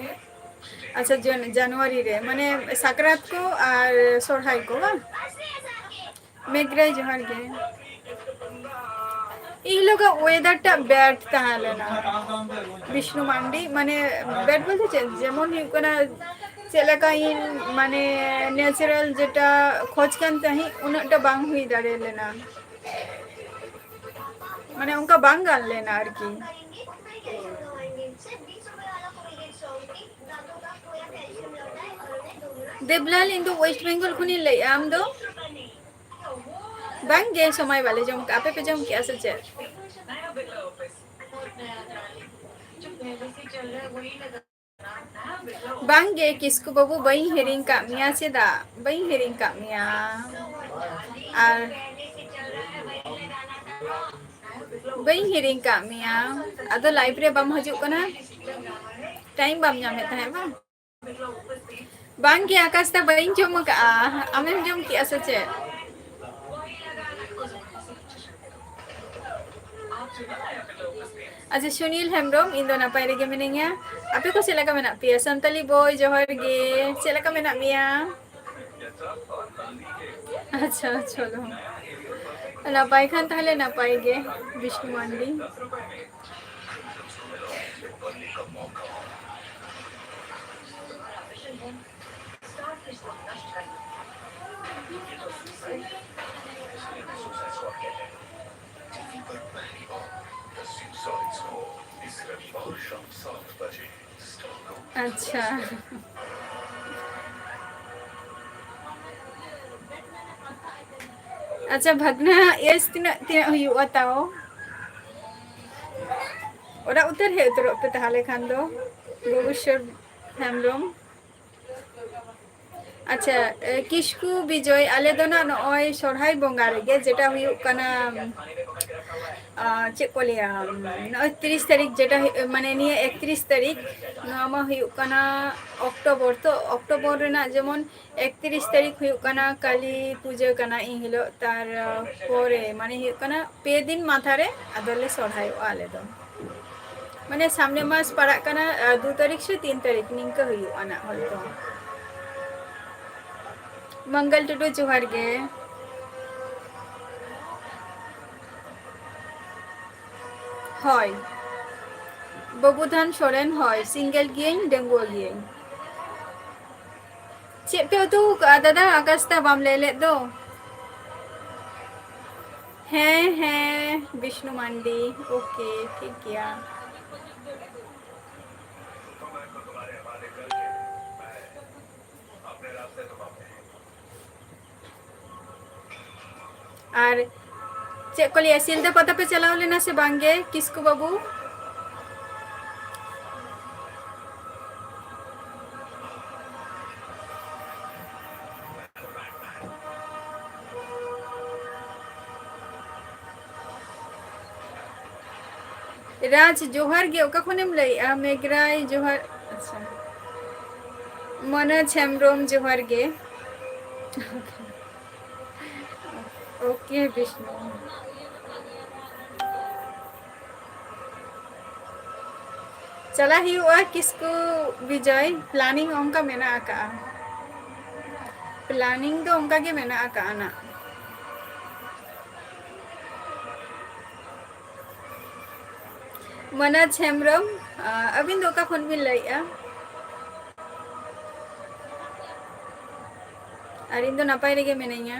ᱟᱪᱪᱷᱟ, ᱡᱟᱱ-, ᱡᱟᱱᱩᱣᱟᱨᱤ ᱨᱮ, ᱢᱟᱱᱮ ᱥᱟᱠᱨᱟᱛ ᱠᱚ ᱟᱨ ᱥᱚᱨᱦᱟᱭ ᱠᱚ ᱵᱟᱝ? ᱢᱮᱜᱽᱨᱟᱭ, ᱡᱚᱦᱟᱨ ᱜᱮ᱾ ᱤᱧ ᱦᱤᱞᱳᱜᱟᱜ ᱳᱭᱮᱫᱟᱨ ᱴᱟᱜ ᱵᱮᱰ ᱛᱟᱦᱮᱸ ᱞᱮᱱᱟ, ᱵᱤᱥᱱᱩ ᱢᱟᱱᱰᱤ, ᱢᱟᱱᱮ ᱵᱮᱰ ᱵᱚᱞᱛᱮ ᱪᱮᱫ, ᱡᱮᱢᱚᱱ ᱦᱩᱭᱩᱜ ᱠᱟᱱᱟ ᱪᱮᱫ ᱞᱮᱠᱟ ᱤᱧ ᱢᱟᱱᱮ ᱱᱮᱪᱟᱨᱟᱞ ᱡᱮᱴᱟ ᱠᱷᱚᱡᱽ ᱠᱟᱱ ᱛᱟᱦᱮᱸᱫ, ᱩᱱᱟᱹᱜ ᱴᱟ ᱵᱟᱝ ᱦᱩᱭ ᱫᱟᱲᱮ ᱞᱮᱱᱟ, ᱢᱟᱱᱮ ᱚᱱᱠᱟ ᱵᱟᱝ ᱜᱟᱱ ᱞᱮᱱᱟ ᱟᱨᱠᱤ᱾ ᱫᱮᱵᱞᱟᱞ, ᱤᱧ ᱫᱚ ᱳᱭᱮᱥᱴ ᱵᱮᱝᱜᱚᱞ ᱠᱷᱚᱱᱤᱧ ᱞᱟᱹᱭᱮᱫᱼᱟ, ᱟᱢ ᱫᱚ? ᱵᱟᱝ ᱜᱮ, ᱥᱚᱢᱚᱭ ᱵᱟᱞᱮ ᱡᱚᱢ ᱠᱟᱜᱼᱟ᱾ ᱟᱯᱮ ᱯᱮ ᱡᱚᱢ ᱠᱮᱜᱼᱟ ᱥᱮ ᱪᱮᱫ? ᱵᱟᱝ ᱜᱮ ᱠᱤᱥᱠᱩ ᱵᱟᱹᱵᱩ, ᱵᱟᱹᱧ ᱦᱤᱲᱤᱧ ᱠᱟᱜ ᱢᱮᱭᱟ᱾ ᱪᱮᱫᱟᱜ ᱵᱟᱹᱧ ᱦᱤᱲᱤᱧ ᱠᱟᱜ ᱢᱮᱭᱟ? ᱟᱨ ᱵᱟᱹᱧ ᱦᱤᱲᱤᱧ ᱠᱟᱜ ᱢᱮᱭᱟ᱾ ᱟᱫᱚ ᱞᱟᱭᱤᱵᱷ ᱨᱮ ᱵᱟᱢ ᱦᱤᱡᱩᱜ ᱠᱟᱱᱟ, ᱴᱟᱭᱤᱢ ᱵᱟᱢ ᱧᱟᱢᱮᱫ ᱛᱟᱦᱮᱸᱫ ᱵᱟᱝ? ᱵᱟᱝ ᱜᱮ ᱟᱠᱟᱥ ᱫᱟ, ᱵᱟᱹᱧ ᱡᱚᱢ ᱟᱠᱟᱜᱼᱟ᱾ ᱟᱢᱮᱢ ᱡᱚᱢ ᱠᱮᱜᱼᱟ ᱥᱮ ᱪᱮᱫ? ᱟᱪᱪᱷᱟ, ᱥᱩᱱᱤᱞ ᱦᱮᱢᱵᱨᱚᱢ, ᱤᱧ ᱫᱚ ᱱᱟᱯᱟᱭ ᱨᱮᱜᱮ ᱢᱤᱱᱟᱹᱧᱟ᱾ ᱟᱯᱮ ᱠᱚ ᱪᱮᱫ ᱞᱮᱠᱟ ᱢᱮᱱᱟᱜ ᱯᱮᱭᱟ? ᱥᱟᱱᱛᱟᱞᱤ ᱵᱚᱭ, ᱡᱚᱦᱟᱨ ᱜᱮ, ᱪᱮᱫ ᱞᱮᱠᱟ ᱢᱮᱱᱟᱜ ᱢᱮᱭᱟ? ᱟᱪᱪᱷᱟ, ᱪᱚᱞᱚ᱾ ᱱᱟᱯᱟᱭ ᱠᱷᱟᱱ ᱛᱟᱦᱞᱮ ᱱᱟᱯᱟᱭ ᱜᱮ, ᱵᱤᱥᱱᱩ ᱢᱟᱱᱰᱤ᱾ ᱟᱪᱪᱷᱟ᱾ ᱟᱪᱪᱷᱟ, ᱵᱷᱟᱜᱽᱱᱟ, ᱮᱡᱽ ᱛᱤᱱᱟᱹᱜ, ᱛᱤᱱᱟᱹᱜ ᱦᱩᱭᱩᱜᱼᱟ ᱛᱟᱣ? ᱚᱲᱟᱜ ᱩᱛᱟᱹᱨ ᱦᱮᱡ ᱩᱛᱟᱹᱨᱚᱜ ᱯᱮ ᱛᱟᱦᱞᱮ ᱠᱷᱟᱱ ᱫᱚ, ᱵᱷᱩᱵᱚᱱᱮᱥᱚᱨ ᱦᱮᱢᱵᱨᱚᱢ᱾ ᱟᱪᱪᱷᱟ, ᱮ, ᱠᱤᱥᱠᱩ ᱵᱤᱡᱚᱭ, ᱟᱞᱮ ᱫᱚ ᱱᱟᱜ ᱱᱚᱜᱼᱚᱭ ᱥᱚᱨᱦᱟᱭ ᱵᱚᱸᱜᱟ ᱨᱮᱜᱮ, ᱡᱮᱴᱟ ᱦᱩᱭᱩᱜ ᱠᱟᱱᱟ, ᱟ, ᱪᱮᱫ ᱠᱚ ᱞᱟᱹᱭᱟ, ᱱᱚᱜᱼᱚᱭ ᱛᱤᱨᱤᱥ ᱛᱟᱹᱨᱤᱠᱷ, ᱡᱮᱴᱟ ᱦᱩᱭᱩᱜ, ᱢᱟᱱᱮ, ᱱᱤᱭᱟᱹ ᱮᱠᱛᱨᱤᱥ ᱛᱟᱹᱨᱤᱠᱷ, ᱱᱚᱣᱟ ᱢᱟ ᱦᱩᱭᱩᱜ ᱠᱟᱱᱟ ᱚᱠᱴᱳᱵᱚᱨ᱾ ᱛᱚ, ᱚᱠᱴᱳᱵᱚᱨ ᱨᱮᱱᱟᱜ ᱡᱮᱢᱚᱱ ᱮᱠᱛᱨᱤᱥ ᱛᱟᱹᱨᱤᱠᱷ ᱦᱩᱭᱩᱜ ᱠᱟᱱᱟ ᱠᱟᱹᱞᱤ ᱯᱩᱡᱟᱹ ᱠᱟᱱᱟ ᱤᱱ ᱦᱤᱞᱳᱜ, ᱛᱟᱨ ᱯᱚᱨᱮ, ᱢᱟᱱᱮ, ᱦᱩᱭᱩᱜ ᱠᱟᱱᱟ ᱯᱮ ᱫᱤᱱ ᱢᱟᱛᱷᱟ ᱨᱮ ᱟᱫᱚᱞᱮ ᱥᱚᱨᱦᱟᱭᱚᱜᱼᱟ ᱟᱞᱮ ᱫᱚ᱾ ᱢᱟᱱᱮ, ᱥᱟᱢᱱᱮ ᱢᱟᱥ ᱯᱟᱲᱟᱜ ᱠᱟᱱᱟ, ᱟ, ᱫᱩ ᱛᱟᱹᱨᱤᱠᱷ ᱥᱮ ᱛᱤᱱ ᱛᱟᱹᱨᱤᱠᱷ ᱱᱤᱝᱠᱟᱹ ᱦᱩᱭᱩᱜᱼᱟ ᱱᱟᱜ ᱦᱚᱭᱛᱚ᱾ ᱢᱚᱝᱜᱚᱞ ᱴᱩᱰᱩ, ᱡᱚᱦᱟᱨ ᱜᱮ᱾ ᱦᱳᱭ᱾ ᱵᱟᱹᱵᱩᱫᱷᱟᱱ ᱥᱚᱨᱮᱱ, ᱦᱳᱭ, single ᱜᱤᱭᱟᱹᱧ, ᱰᱟᱺᱜᱩᱣᱟᱹ ᱜᱤᱭᱟᱹᱧ᱾ ᱪᱮᱫ ᱯᱮ ᱩᱛᱩ ᱟᱠᱟᱫᱼᱟ ᱫᱟᱫᱟ? ᱟᱠᱟᱥᱛᱟ ᱵᱟᱢ ᱞᱟᱹᱭ ᱞᱮᱫ ᱫᱚ᱾ ᱦᱮᱸ, ᱦᱮᱸ, ᱵᱤᱥᱱᱩ ᱢᱟᱱᱰᱤ᱾ OK, ᱴᱷᱤᱠ ᱜᱮᱭᱟ᱾ ᱟᱨ ᱪᱮᱫ ᱠᱚ ᱞᱟᱹᱭᱟ, ᱥᱤᱞᱫᱟᱹ ᱯᱟᱛᱟ ᱯᱮ ᱪᱟᱞᱟᱣ ᱞᱮᱱᱟ ᱥᱮ ᱵᱟᱝ ᱜᱮ, ᱠᱤᱥᱠᱩ ᱵᱟᱹᱵᱩ? ᱨᱟᱡᱽ, ᱡᱚᱦᱟᱨ ᱜᱮ᱾ ᱚᱠᱟ ᱠᱷᱚᱱᱮᱢ ᱞᱟᱹᱭᱮᱜᱼᱟ? ᱢᱮᱜᱽᱨᱟᱭ, ᱡᱚᱦᱟᱨ᱾ ᱟᱪᱪᱷᱟ᱾ ᱢᱚᱱᱳᱡᱽ ᱦᱮᱢᱵᱨᱚᱢ, ᱡᱚᱦᱟᱨ ᱜᱮ᱾ OK, ᱵᱤᱥᱱᱩ᱾ ᱪᱟᱞᱟᱜ ᱦᱩᱭᱩᱜᱼᱟ ᱠᱤᱥᱠᱩ ᱵᱤᱡᱚᱭ, planning ᱚᱱᱠᱟ ᱢᱮᱱᱟᱜ ᱟᱠᱟᱜᱼᱟ᱾ Planning ᱫᱚ ᱚᱱᱠᱟ ᱜᱮ ᱢᱮᱱᱟᱜ ᱟᱠᱟᱜᱼᱟ ᱱᱟᱜ᱾ ᱢᱟᱱᱟᱡᱽ ᱦᱮᱢᱵᱨᱚᱢ, ᱟᱹᱵᱤᱱ ᱫᱚ ᱚᱠᱟ ᱠᱷᱚᱱ ᱵᱤᱱ ᱞᱟᱹᱭᱮᱫᱼᱟ? ᱟᱨ ᱤᱧ ᱫᱚ ᱱᱟᱯᱟᱭ ᱨᱮᱜᱮ ᱢᱤᱱᱟᱹᱧᱟ᱾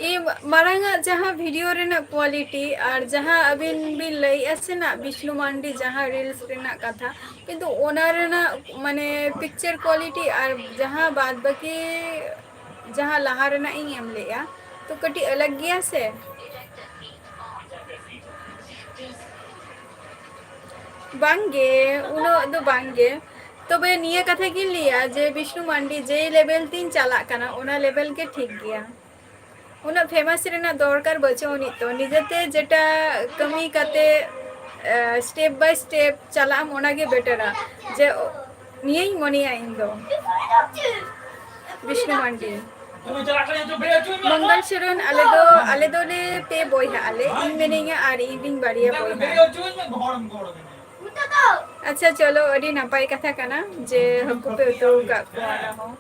ᱤᱧ ᱢᱟᱲᱟᱝ ᱟᱜ ᱡᱟᱦᱟᱸ video ᱨᱮᱱᱟᱜ quality ᱟᱨ ᱡᱟᱦᱟᱸ ᱟᱹᱵᱤᱱ ᱵᱤᱱ ᱞᱟᱹᱭᱮᱫᱼᱟ ᱥᱮ ᱱᱟᱜ ᱵᱤᱥᱱᱩ ᱢᱟᱱᱰᱤ ᱡᱟᱦᱟᱸ reels ᱨᱮᱱᱟᱜ ᱠᱟᱛᱷᱟ, ᱠᱤᱱᱛᱩ ᱚᱱᱟ ᱨᱮᱱᱟᱜ ᱢᱟᱱᱮ picture quality ᱟᱨ ᱡᱟᱦᱟᱸ ᱵᱟᱫ ᱵᱟᱹᱠᱤ ᱡᱟᱦᱟᱸ ᱞᱟᱦᱟ ᱨᱮᱱᱟᱜ ᱤᱧ ᱮᱢ ᱞᱮᱫᱼᱟ, ᱛᱚ ᱠᱟᱹᱴᱤᱡ ᱟᱞᱟᱜᱽ ᱜᱮᱭᱟ ᱥᱮ? ᱵᱟᱝᱜᱮ, ᱩᱱᱟᱹᱜ ᱫᱚ ᱵᱟᱝᱜᱮ᱾ ᱛᱚᱵᱮ ᱱᱤᱭᱟᱹ ᱠᱟᱛᱷᱟ ᱜᱤᱧ ᱞᱟᱹᱭᱟ ᱡᱮ ᱵᱤᱥᱱᱩ ᱢᱟᱱᱰᱤ ᱡᱮ level ᱛᱤᱧ ᱪᱟᱞᱟᱜ ᱠᱟᱱᱟ, ᱚᱱᱟ level ᱜᱮ ᱴᱷᱤᱠ ᱜᱮᱭᱟ᱾ ᱩᱱᱟᱹᱜ famous ᱨᱮᱱᱟᱜ ᱫᱚᱨᱠᱟᱨ ᱵᱟᱹᱪᱩᱜ ᱟᱹᱱᱤᱡ ᱛᱚ, ᱱᱤᱡᱮᱛᱮ ᱡᱮᱴᱟ ᱠᱟᱹᱢᱤ ᱠᱟᱛᱮ, ᱮ, step by step ᱪᱟᱞᱟᱜ ᱟᱢ, ᱚᱱᱟᱜᱮ betterᱟ᱾ ᱡᱮ ᱱᱤᱭᱟᱹᱧ ᱢᱚᱱᱮᱭᱟ ᱤᱧ ᱫᱚ᱾ ᱵᱤᱥᱱᱩ ᱢᱟᱱᱰᱤ᱾ ᱢᱚᱝᱜᱚᱞ ᱥᱚᱨᱮᱱ, ᱟᱞᱮ ᱫᱚ, ᱟᱞᱮ ᱫᱚᱞᱮ ᱯᱮ ᱵᱚᱭᱦᱟᱜ ᱟᱞᱮ, ᱤᱧ ᱢᱤᱱᱟᱹᱧᱟ ᱟᱨ ᱤᱧ ᱨᱤᱧ ᱵᱟᱨᱭᱟ ᱵᱚᱭᱦᱟ᱾ ᱟᱪᱪᱷᱟ, ᱪᱚᱞᱚ, ᱟᱹᱰᱤ ᱱᱟᱯᱟᱭ ᱠᱟᱛᱷᱟ ᱠᱟᱱᱟ ᱡᱮ ᱦᱟᱹᱠᱩ ᱯᱮ ᱩᱛᱩ ᱟᱠᱟᱫ ᱠᱚᱣᱟ ᱟᱨᱦᱚᱸ᱾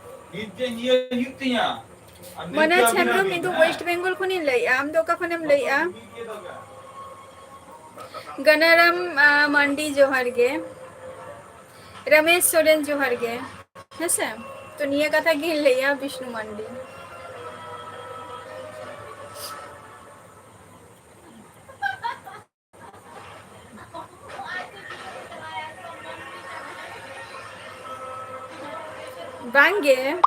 ᱢᱟᱱᱟᱡᱽ ᱦᱮᱢᱵᱨᱚᱢ, ᱤᱧ ᱫᱚ West Bengal ᱠᱷᱚᱱᱤᱧ ᱞᱟᱹᱭᱮᱜᱼᱟ, ᱟᱢ ᱫᱚ ᱚᱠᱟ ᱠᱷᱚᱱᱮᱢ ᱞᱟᱹᱭᱮᱜᱼᱟ? ᱜᱟᱱᱟᱨᱟᱢ, ᱟ, ᱢᱟᱱᱰᱤ, ᱡᱚᱦᱟᱨ ᱜᱮ᱾ ᱨᱟᱢᱮᱥ ᱥᱚᱨᱮᱱ, ᱡᱚᱦᱟᱨ ᱜᱮ᱾ ᱦᱮᱸᱥᱮ, ᱛᱚ ᱱᱤᱭᱟᱹ ᱠᱟᱛᱷᱟ ᱜᱤᱧ ᱞᱟᱹᱭᱟ ᱵᱤᱥᱱᱩ ᱢᱟᱱᱰᱤ᱾ ᱵᱟᱝᱜᱮ,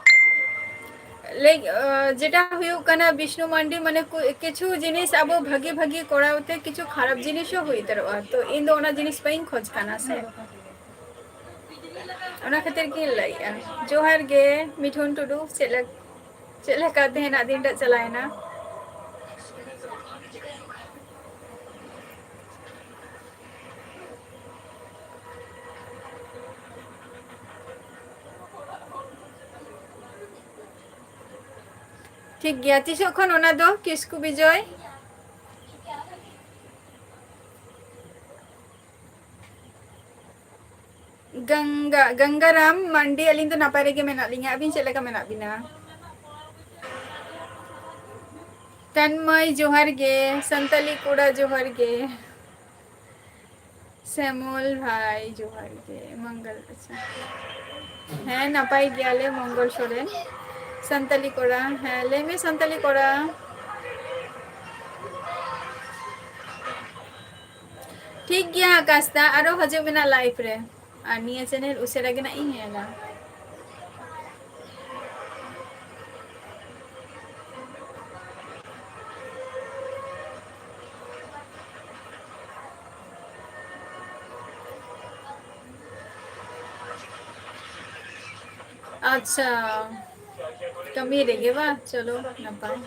ᱞᱟᱹᱭ, ᱟᱸ, ᱡᱮᱴᱟ ᱦᱩᱭᱩᱜ ᱠᱟᱱᱟ ᱵᱤᱥᱱᱩ ᱢᱟᱱᱰᱤ, ᱢᱟᱱᱮ, ᱠᱩ-, ᱠᱤᱪᱷᱩ ᱡᱤᱱᱤᱥ ᱟᱵᱚ ᱵᱷᱟᱹᱜᱤ ᱵᱷᱟᱹᱜᱤ ᱠᱚᱨᱟᱣ ᱛᱮ ᱠᱤᱪᱷᱩ ᱠᱷᱟᱨᱟᱯ ᱡᱤᱱᱤᱥ ᱦᱚᱸ ᱦᱩᱭ ᱩᱛᱟᱹᱨᱚᱜᱼᱟ, ᱛᱚ ᱤᱧ ᱫᱚ ᱚᱱᱟ ᱡᱤᱱᱤᱥ ᱵᱟᱹᱧ ᱠᱷᱚᱡᱽ ᱠᱟᱱᱟ ᱥᱮ, ᱚᱱᱟ ᱠᱷᱟᱹᱛᱤᱨ ᱜᱤᱧ ᱞᱟᱹᱭᱮᱜᱼᱟ᱾ ᱡᱚᱦᱟᱨ ᱜᱮ ᱢᱤᱴᱷᱩᱱ ᱴᱩᱰᱩ, ᱪᱮᱫ ᱞᱮᱠ-, ᱪᱮᱫ ᱞᱮᱠᱟ ᱛᱮᱦᱮᱧᱟᱜ ᱫᱤᱱ ᱴᱟᱜ ᱪᱟᱞᱟᱣᱮᱱᱟ? ᱴᱷᱤᱠ ᱜᱮᱭᱟ, ᱛᱤᱥᱚᱜ ᱠᱷᱚᱱ ᱚᱱᱟ ᱫᱚ ᱠᱤᱥᱠᱩ ᱵᱤᱡᱚᱭ? ᱜᱟᱝᱜᱟ, ᱜᱟᱝᱜᱟᱨᱟᱢ ᱢᱟᱱᱰᱤ, ᱟᱹᱞᱤᱧ ᱫᱚ ᱱᱟᱯᱟᱭ ᱨᱮᱜᱮ ᱢᱮᱱᱟᱜ ᱞᱤᱧᱟ, ᱟᱹᱵᱤᱱ ᱪᱮᱫ ᱞᱮᱠᱟ ᱢᱮᱱᱟᱜ ᱵᱤᱱᱟ? ᱛᱟᱱᱢᱚᱭ ᱡᱚᱦᱟᱨ ᱜᱮ, ᱥᱟᱱᱛᱟᱞᱤ ᱠᱚᱲᱟ ᱡᱚᱦᱟᱨ ᱜᱮ, ᱥᱮᱢᱚᱞ ᱵᱷᱟᱭ ᱡᱚᱦᱟᱨ ᱜᱮ, ᱢᱚᱝᱜᱚᱞ, ᱟᱪᱪᱷᱟ᱾ ᱦᱮᱸ, ᱱᱟᱯᱟᱭ ᱜᱮᱭᱟᱞᱮ, ᱢᱚᱝᱜᱚᱞ ᱥᱚᱨᱮᱱ᱾ ᱥᱟᱱᱛᱟᱞᱤ ᱠᱚᱲᱟ, ᱦᱮᱸ, ᱞᱟᱹᱭ ᱢᱮ ᱥᱟᱱᱛᱟᱞᱤ ᱠᱚᱲᱟ᱾ ᱴᱷᱤᱠ ᱜᱮᱭᱟ ᱟᱠᱟᱥ ᱫᱟ, ᱟᱨᱚ ᱦᱤᱡᱩᱜ ᱢᱮ ᱱᱟᱜ live ᱨᱮ᱾ ᱟᱨ ᱱᱤᱭᱟᱹ channel ᱩᱥᱟᱹᱨᱟ ᱜᱮ ᱱᱟᱜ ᱤᱧ ᱧᱮᱞᱟ᱾ ᱟᱪᱪᱷᱟ, ᱠᱟᱹᱢᱤ ᱨᱮᱜᱮ ᱵᱟ? ᱪᱚᱞᱚ, ᱱᱟᱯᱟᱭ᱾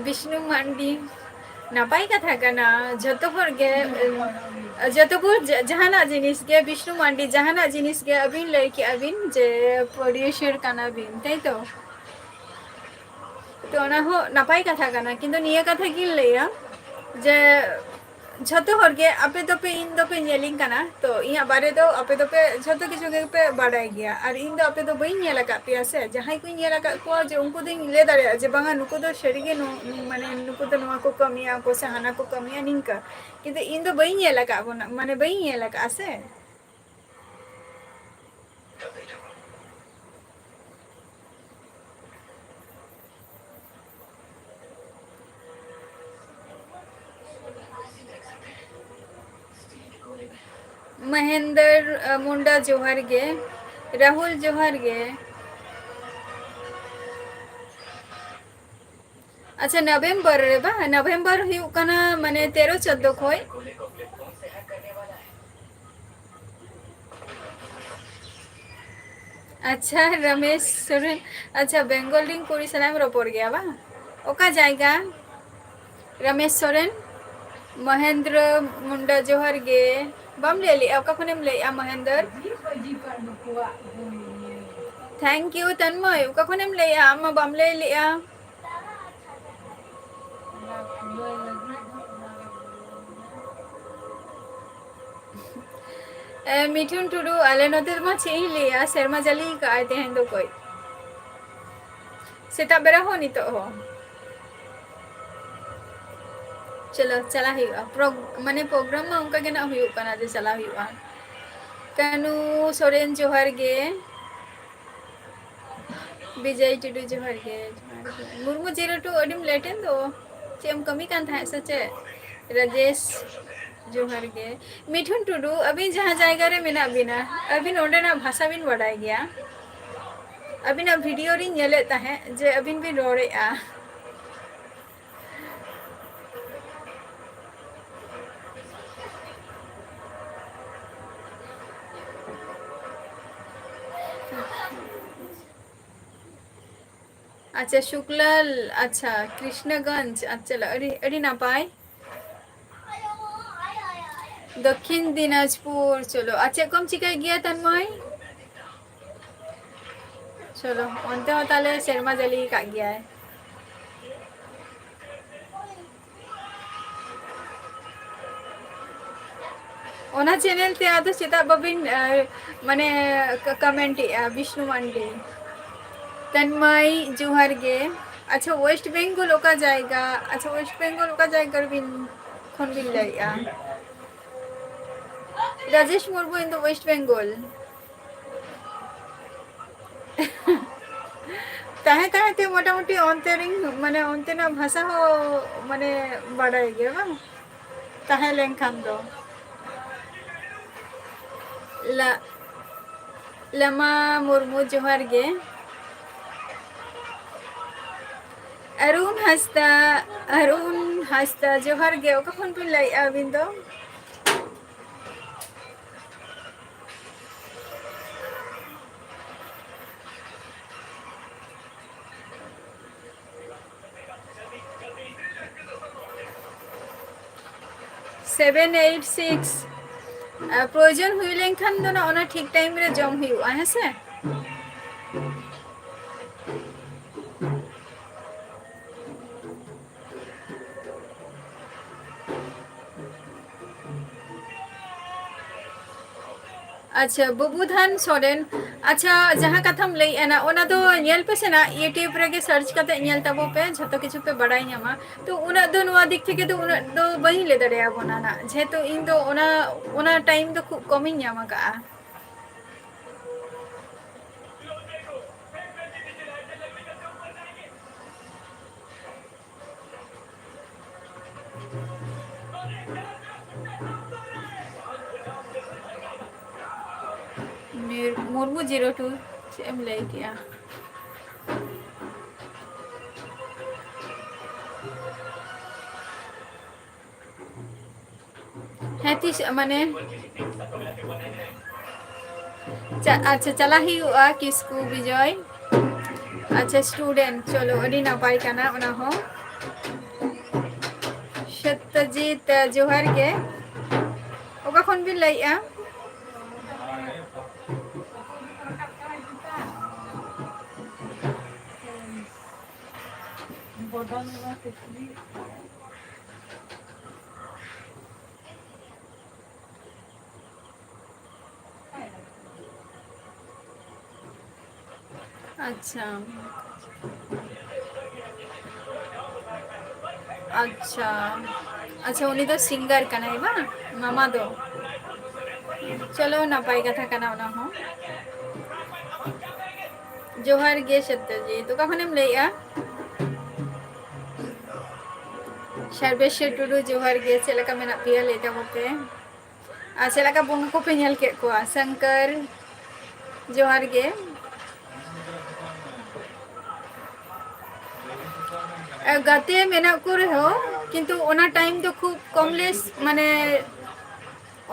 ᱵᱤᱥᱱᱩ ᱢᱟᱱᱰᱤ, ᱱᱟᱯᱟᱭ ᱠᱟᱛᱷᱟ ᱠᱟᱱᱟ᱾ ᱡᱚᱛᱚ ᱦᱚᱲ ᱜᱮ, ᱡᱚᱛᱚ ᱵᱚ-, ᱡᱟ-, ᱡᱟᱦᱟᱱᱟᱜ ᱡᱤᱱᱤᱥ ᱜᱮ, ᱵᱤᱥᱱᱩ ᱢᱟᱱᱰᱤ, ᱡᱟᱦᱟᱱᱟᱜ ᱡᱤᱱᱤᱥ ᱜᱮ ᱟᱹᱵᱤᱱ ᱞᱟᱹᱭ ᱠᱮᱜᱼᱟ ᱵᱤᱱ ᱡᱮ producer ᱠᱟᱱᱟ ᱵᱤᱱ, ᱛᱟᱭ ᱛᱚ? ᱛᱚ ᱚᱱᱟ ᱦᱚᱸ ᱱᱟᱯᱟᱭ ᱠᱟᱛᱷᱟ ᱠᱟᱱᱟ, ᱠᱤᱱᱛᱩ ᱱᱤᱭᱟᱹ ᱠᱟᱛᱷᱟ ᱜᱤᱧ ᱞᱟᱹᱭᱟ ᱡᱮ ᱡᱷᱚᱛᱚ ᱦᱚᱲ ᱜᱮ ᱟᱯᱮ ᱫᱚᱯᱮ, ᱤᱧ ᱫᱚᱯᱮ ᱧᱮᱞᱤᱧ ᱠᱟᱱᱟ, ᱛᱚ ᱤᱧᱟᱹᱜ ᱵᱟᱨᱮ ᱫᱚ ᱟᱯᱮ ᱫᱚᱯᱮ ᱡᱷᱚᱛᱚ ᱠᱤᱪᱷᱩ ᱜᱮᱯᱮ ᱵᱟᱰᱟᱭ ᱜᱮᱭᱟ, ᱟᱨ ᱤᱧ ᱫᱚ ᱟᱯᱮ ᱫᱚ ᱵᱟᱹᱧ ᱧᱮᱞ ᱟᱠᱟᱫ ᱯᱮᱭᱟ ᱥᱮ᱾ ᱡᱟᱦᱟᱸᱭ ᱠᱚᱧ ᱧᱮᱞ ᱟᱠᱟᱫ ᱠᱚᱣᱟ ᱡᱮ ᱩᱱᱠᱩ ᱫᱚᱧ ᱞᱟᱹᱭ ᱫᱟᱲᱮᱭᱟᱜᱼᱟ ᱡᱮ ᱵᱟᱝᱟ ᱱᱩᱠᱩ ᱫᱚ ᱥᱟᱹᱨᱤᱜᱮ ᱱᱩ-, ᱢᱟᱱᱮ ᱱᱩᱠᱩ ᱫᱚ ᱱᱚᱣᱟ ᱠᱚ ᱠᱟᱹᱢᱤᱭᱟ ᱠᱚ ᱥᱮ ᱦᱟᱱᱟ ᱠᱚ ᱠᱟᱹᱢᱤᱭᱟ ᱱᱤᱝᱠᱟᱹ, ᱠᱤᱱᱛᱩ ᱤᱧ ᱫᱚ ᱵᱟᱹᱧ ᱧᱮᱞ ᱟᱠᱟᱫ ᱵᱚᱱᱟ, ᱢᱟᱱᱮ ᱵᱟᱹᱧ ᱧᱮᱞ ᱟᱠᱟᱫᱼᱟ ᱥᱮ᱾ ᱢᱚᱦᱮᱱᱫᱚᱨ, ᱟ, ᱢᱩᱱᱰᱟ ᱡᱚᱦᱟᱨ ᱜᱮ, ᱨᱟᱦᱩᱞ ᱡᱚᱦᱟᱨ ᱜᱮ᱾ ᱟᱪᱪᱷᱟ, ᱱᱚᱵᱷᱮᱢᱵᱚᱨ ᱨᱮ ᱵᱟᱝ? ᱱᱚᱵᱷᱮᱢᱵᱚᱨ ᱦᱩᱭᱩᱜ ᱠᱟᱱᱟ, ᱢᱟᱱᱮ, ᱛᱮᱨᱚ ᱪᱳᱫᱽᱫᱚ ᱠᱷᱚᱡ᱾ ᱟᱪᱪᱷᱟ, ᱨᱚᱢᱮᱥ ᱥᱚᱨᱮᱱ, ᱟᱪᱪᱷᱟ, ᱵᱮᱝᱜᱚᱞ ᱨᱤᱱ ᱠᱩᱲᱤ ᱥᱟᱞᱟᱜ ᱮᱢ ᱨᱚᱯᱚᱲ ᱜᱮᱭᱟ ᱵᱟᱝ? ᱚᱠᱟ ᱡᱟᱭᱜᱟ? ᱨᱚᱢᱮᱥ ᱥᱚᱨᱮᱱ, ᱢᱚᱦᱮᱱᱫᱨᱚ ᱢᱩᱱᱰᱟ, ᱡᱚᱦᱟᱨ ᱜᱮ᱾ ᱵᱟᱢ ᱞᱟᱹᱭ ᱞᱮᱜᱼᱟ, ᱚᱠᱟ ᱠᱷᱚᱱᱮᱢ ᱞᱟᱹᱭᱮᱜᱼᱟ, ᱢᱚᱦᱮᱱᱫᱚᱨ? Thank you, ᱛᱚᱱᱢᱚᱭ, ᱚᱠᱟ ᱠᱷᱚᱱᱮᱢ ᱞᱟᱹᱭᱮᱜᱼᱟ? ᱟᱢ ᱢᱟ ᱵᱟᱢ ᱞᱟᱹᱭ ᱞᱮᱜᱼᱟ᱾ ᱮ, ᱢᱤᱴᱷᱩᱱ ᱴᱩᱰᱩ, ᱟᱞᱮ ᱱᱚᱛᱮ ᱢᱟ ᱪᱮᱫ ᱤᱧ ᱞᱟᱹᱭᱟ, ᱥᱮᱨᱢᱟ ᱡᱟᱹᱞᱤ ᱠᱟᱜᱼᱟᱭ ᱛᱮᱦᱮᱧ ᱫᱚ ᱠᱟᱹᱡ᱾ ᱥᱮᱛᱟᱜ ᱵᱮᱲᱟ ᱦᱚᱸ, ᱱᱤᱛᱚᱜ ᱦᱚᱸ᱾ ᱪᱚᱞᱚ, ᱪᱟᱞᱟᱜ ᱦᱩᱭᱩᱜᱼᱟ᱾ ᱯᱨᱳᱜ-, ᱢᱟᱱᱮ, ᱯᱨᱳᱜᱨᱟᱢ ᱢᱟ ᱚᱱᱠᱟ ᱜᱮ ᱱᱟᱜ ᱦᱩᱭᱩᱜ ᱠᱟᱱᱟ ᱡᱮ ᱪᱟᱞᱟᱜ ᱦᱩᱭᱩᱜᱼᱟ᱾ ᱠᱟᱹᱱᱩ ᱥᱚᱨᱮᱱ, ᱡᱚᱦᱟᱨ ᱜᱮ᱾ ᱵᱤᱡᱚᱭ ᱴᱩᱰᱩ, ᱡᱚᱦᱟᱨ ᱜᱮ, ᱡᱚᱦᱟᱨ ᱜᱮ᱾ ᱢᱩᱨᱢᱩ ᱡᱤᱨᱳ ᱴᱩ, ᱟᱹᱰᱤᱢ ᱞᱮᱴ ᱮᱱ ᱫᱚ᱾ ᱪᱮᱫ ᱮᱢ ᱠᱟᱹᱢᱤ ᱠᱟᱱ ᱛᱟᱦᱮᱸᱫ ᱥᱮ ᱪᱮᱫ? ᱨᱟᱡᱮᱥ, ᱡᱚᱦᱟᱨ ᱜᱮ᱾ ᱢᱤᱴᱷᱩᱱ ᱴᱩᱰᱩ, ᱟᱹᱵᱤᱱ ᱡᱟᱦᱟᱸ ᱡᱟᱭᱜᱟ ᱨᱮ ᱢᱮᱱᱟᱜ ᱵᱤᱱᱟ, ᱟᱹᱵᱤᱱ ᱚᱸᱰᱮᱱᱟᱜ ᱵᱷᱟᱥᱟ ᱵᱤᱱ ᱵᱟᱰᱟᱭ ᱜᱮᱭᱟ? ᱟᱹᱵᱤᱱᱟᱜ ᱵᱷᱤᱰᱤᱭᱳ ᱨᱤᱧ ᱧᱮᱞᱮᱫ ᱛᱟᱦᱮᱸᱫ ᱡᱮ ᱟᱹᱵᱤᱱ ᱵᱤᱱ ᱨᱚᱲᱮᱫᱼᱟ᱾ ᱟᱪᱪᱷᱟ, ᱥᱩᱠᱞᱟᱞ, ᱟᱪᱪᱷᱟ, ᱠᱨᱤᱥᱱᱚᱜᱚᱧᱡᱽ, ᱟᱪᱪᱷᱟ, ᱟᱹᱰᱤ, ᱟᱹᱰᱤ ᱱᱟᱯᱟᱭ᱾ ᱫᱚᱠᱠᱷᱤᱱ ᱫᱤᱱᱟᱡᱽᱯᱩᱨ, ᱪᱚᱞᱚ᱾ ᱟᱨ ᱪᱮᱫ ᱠᱚᱢ ᱪᱤᱠᱟᱹᱭ ᱜᱮᱭᱟ ᱛᱟᱱᱢᱚᱭ? ᱪᱚᱞᱚ, ᱚᱱᱛᱮ ᱦᱚᱸ ᱛᱟᱦᱞᱮ ᱥᱮᱨᱢᱟ ᱡᱟᱹᱞᱤ ᱠᱟᱜ ᱜᱮᱭᱟᱭ᱾ ᱚᱱᱟ ᱪᱮᱱᱮᱞ ᱛᱮ ᱟᱫᱚ ᱪᱮᱫᱟᱜ ᱵᱟᱵᱤᱱ, ᱮ, ᱢᱟᱱᱮ, ᱠ-, ᱠᱚᱢᱮᱱᱴ ᱮᱜᱼᱟ, ᱵᱤᱥᱱᱩ ᱢᱟᱱᱰᱤ? ᱛᱟᱱᱢᱟᱭ, ᱡᱚᱦᱟᱨ ᱜᱮ᱾ ᱟᱪᱪᱷᱟ, ᱳᱭᱮᱥᱴ ᱵᱮᱝᱜᱚᱞ ᱚᱠᱟ ᱡᱟᱭᱜᱟ? ᱟᱪᱪᱷᱟ, ᱳᱭᱮᱥᱴ ᱵᱮᱝᱜᱚᱞ ᱚᱠᱟ ᱡᱟᱭᱜᱟ ᱨᱮᱵᱤᱱ, ᱠᱷᱚᱱ ᱵᱤᱱ ᱞᱟᱹᱭᱮᱜᱼᱟ? ᱨᱟᱡᱮᱥ ᱢᱩᱨᱢᱩ, ᱤᱧ ᱫᱚ ᱳᱭᱮᱥᱴ ᱵᱮᱝᱜᱚᱞ᱾ ᱛᱟᱦᱮᱸ ᱛᱟᱦᱮᱸ ᱛᱮ ᱢᱚᱴᱟᱢᱩᱴᱤ ᱚᱱᱛᱮ ᱨᱤᱧ, ᱢᱟᱱᱮ, ᱚᱱᱛᱮᱱᱟᱜ ᱵᱷᱟᱥᱟ ᱦᱚᱸ, ᱢᱟᱱᱮ, ᱵᱟᱰᱟᱭ ᱜᱮᱭᱟ ᱵᱟᱝ? ᱛᱟᱦᱮᱸ ᱞᱮᱱᱠᱷᱟᱱ ᱫᱚ᱾ ᱞᱟ-, ᱞᱟᱢᱟ ᱢᱩᱨᱢᱩ, ᱡᱚᱦᱟᱨ ᱜᱮ᱾ ᱟᱨᱩᱱ ᱦᱟᱸᱥᱫᱟ, ᱟᱨᱩᱱ ᱦᱟᱸᱥᱫᱟ, ᱡᱚᱦᱟᱨ ᱜᱮ᱾ ᱚᱠᱟ ᱠᱷᱚᱱ ᱵᱤᱱ ᱞᱟᱹᱭᱮᱫᱼᱟ ᱟᱹᱵᱤᱱ ᱫᱚ? Seven eight six, ᱟᱨ ᱯᱨᱚᱭᱳᱡᱚᱱ ᱦᱩᱭ ᱞᱮᱱᱠᱷᱟᱱ ᱫᱚ ᱱᱟᱜ ᱚᱱᱟ ᱴᱷᱤᱠ ᱴᱟᱭᱤᱢ ᱨᱮ ᱡᱚᱢ ᱦᱩᱭᱩᱜᱼᱟ, ᱦᱮᱸ ᱥᱮ? ᱟᱪᱪᱷᱟ, ᱵᱟᱹᱵᱩᱫᱷᱟᱱ ᱥᱚᱨᱮᱱ, ᱟᱪᱪᱷᱟ, ᱡᱟᱦᱟᱸ ᱠᱟᱛᱷᱟᱢ ᱞᱟᱹᱭᱮᱜᱼᱟ ᱱᱟ, ᱚᱱᱟ ᱫᱚ ᱧᱮᱞ ᱯᱮ ᱥᱮ ᱱᱟ, YouTube ᱨᱮᱜᱮ search ᱠᱟᱛᱮ ᱧᱮᱞ ᱛᱟᱵᱚ ᱯᱮ, ᱡᱷᱚᱛᱚ ᱠᱤᱪᱷᱩ ᱯᱮ ᱵᱟᱲᱟᱭ ᱧᱟᱢᱟ᱾ ᱛᱚ ᱩᱱᱟᱹᱜ ᱫᱚ ᱱᱚᱣᱟ ᱫᱤᱠ ᱛᱷᱮᱠᱮ ᱫᱚ ᱩᱱᱟᱹᱜ ᱫᱚ ᱵᱟᱹᱧ ᱞᱟᱹᱭ ᱫᱟᱲᱮᱭᱟᱵᱚᱱᱟ ᱱᱟ, ᱡᱮᱦᱮᱛᱩ ᱤᱧ ᱫᱚ ᱚᱱᱟ, ᱚᱱᱟ time ᱫᱚ ᱠᱷᱩᱵ ᱠᱚᱢᱤᱧ ᱧᱟᱢ ᱟᱠᱟᱜᱼᱟ᱾ ᱢᱤᱨ-, ᱢᱩᱨᱢᱩ zero two, ᱪᱮᱫ ᱮᱢ ᱞᱟᱹᱭ ᱠᱮᱜᱼᱟ? ᱦᱮᱸ, ᱛᱤᱥ, ᱢᱟᱱᱮ, ᱪᱟ-, ᱟᱪᱪᱷᱟ, ᱪᱟᱞᱟᱜ ᱦᱩᱭᱩᱜᱼᱟ, ᱠᱤᱥᱠᱩ ᱵᱤᱡᱚᱭ᱾ ᱟᱪᱪᱷᱟ, student, ᱪᱚᱞᱚ, ᱟᱹᱰᱤ ᱱᱟᱯᱟᱭ ᱠᱟᱱᱟ ᱚᱱᱟ ᱦᱚᱸ᱾ ᱥᱚᱛᱭᱚᱡᱤᱛ, ᱡᱚᱦᱟᱨ ᱜᱮ᱾ ᱚᱠᱟ ᱠᱷᱚᱱ ᱵᱤᱱ ᱞᱟᱹᱭᱮᱜᱼᱟ? ᱟᱪᱪᱷᱟ, ᱟᱪᱪᱷᱟ, ᱟᱪᱪᱷᱟ, ᱩᱱᱤ ᱫᱚ singer ᱠᱟᱱᱟᱭ ᱵᱟᱝ, ᱢᱟᱢᱟ ᱫᱚ? ᱪᱚᱞᱚ, ᱱᱟᱯᱟᱭ ᱠᱟᱛᱷᱟ ᱠᱟᱱᱟ ᱚᱱᱟ ᱦᱚᱸ᱾ ᱡᱚᱦᱟᱨ ᱜᱮ ᱥᱚᱛᱭᱚᱡᱤᱛ, ᱚᱠᱟ ᱠᱷᱚᱱᱮᱢ ᱞᱟᱹᱭᱮᱜᱼᱟ? ᱥᱚᱨᱵᱮᱥᱥᱚᱨ ᱴᱩᱰᱩ, ᱡᱚᱦᱟᱨ ᱜᱮ, ᱪᱮᱫ ᱞᱮᱠᱟ ᱢᱮᱱᱟᱜ ᱯᱮᱭᱟ ᱞᱟᱹᱭ ᱛᱟᱵᱚᱱ ᱯᱮ᱾ ᱟᱨ ᱪᱮᱫ ᱞᱮᱠᱟ ᱵᱚᱸᱜᱟ ᱠᱚᱯᱮ ᱧᱮᱞ ᱠᱮᱫ ᱠᱚᱣᱟ? ᱥᱚᱝᱠᱚᱨ, ᱡᱚᱦᱟᱨ ᱜᱮ᱾ ᱮ, ᱜᱟᱛᱮ ᱢᱮᱱᱟᱜ ᱠᱚ ᱨᱮᱦᱚᱸ, ᱠᱤᱱᱛᱩ ᱚᱱᱟ time ᱫᱚ ᱠᱷᱩᱵ ᱠᱚᱢ ᱞᱮ, ᱢᱟᱱᱮ,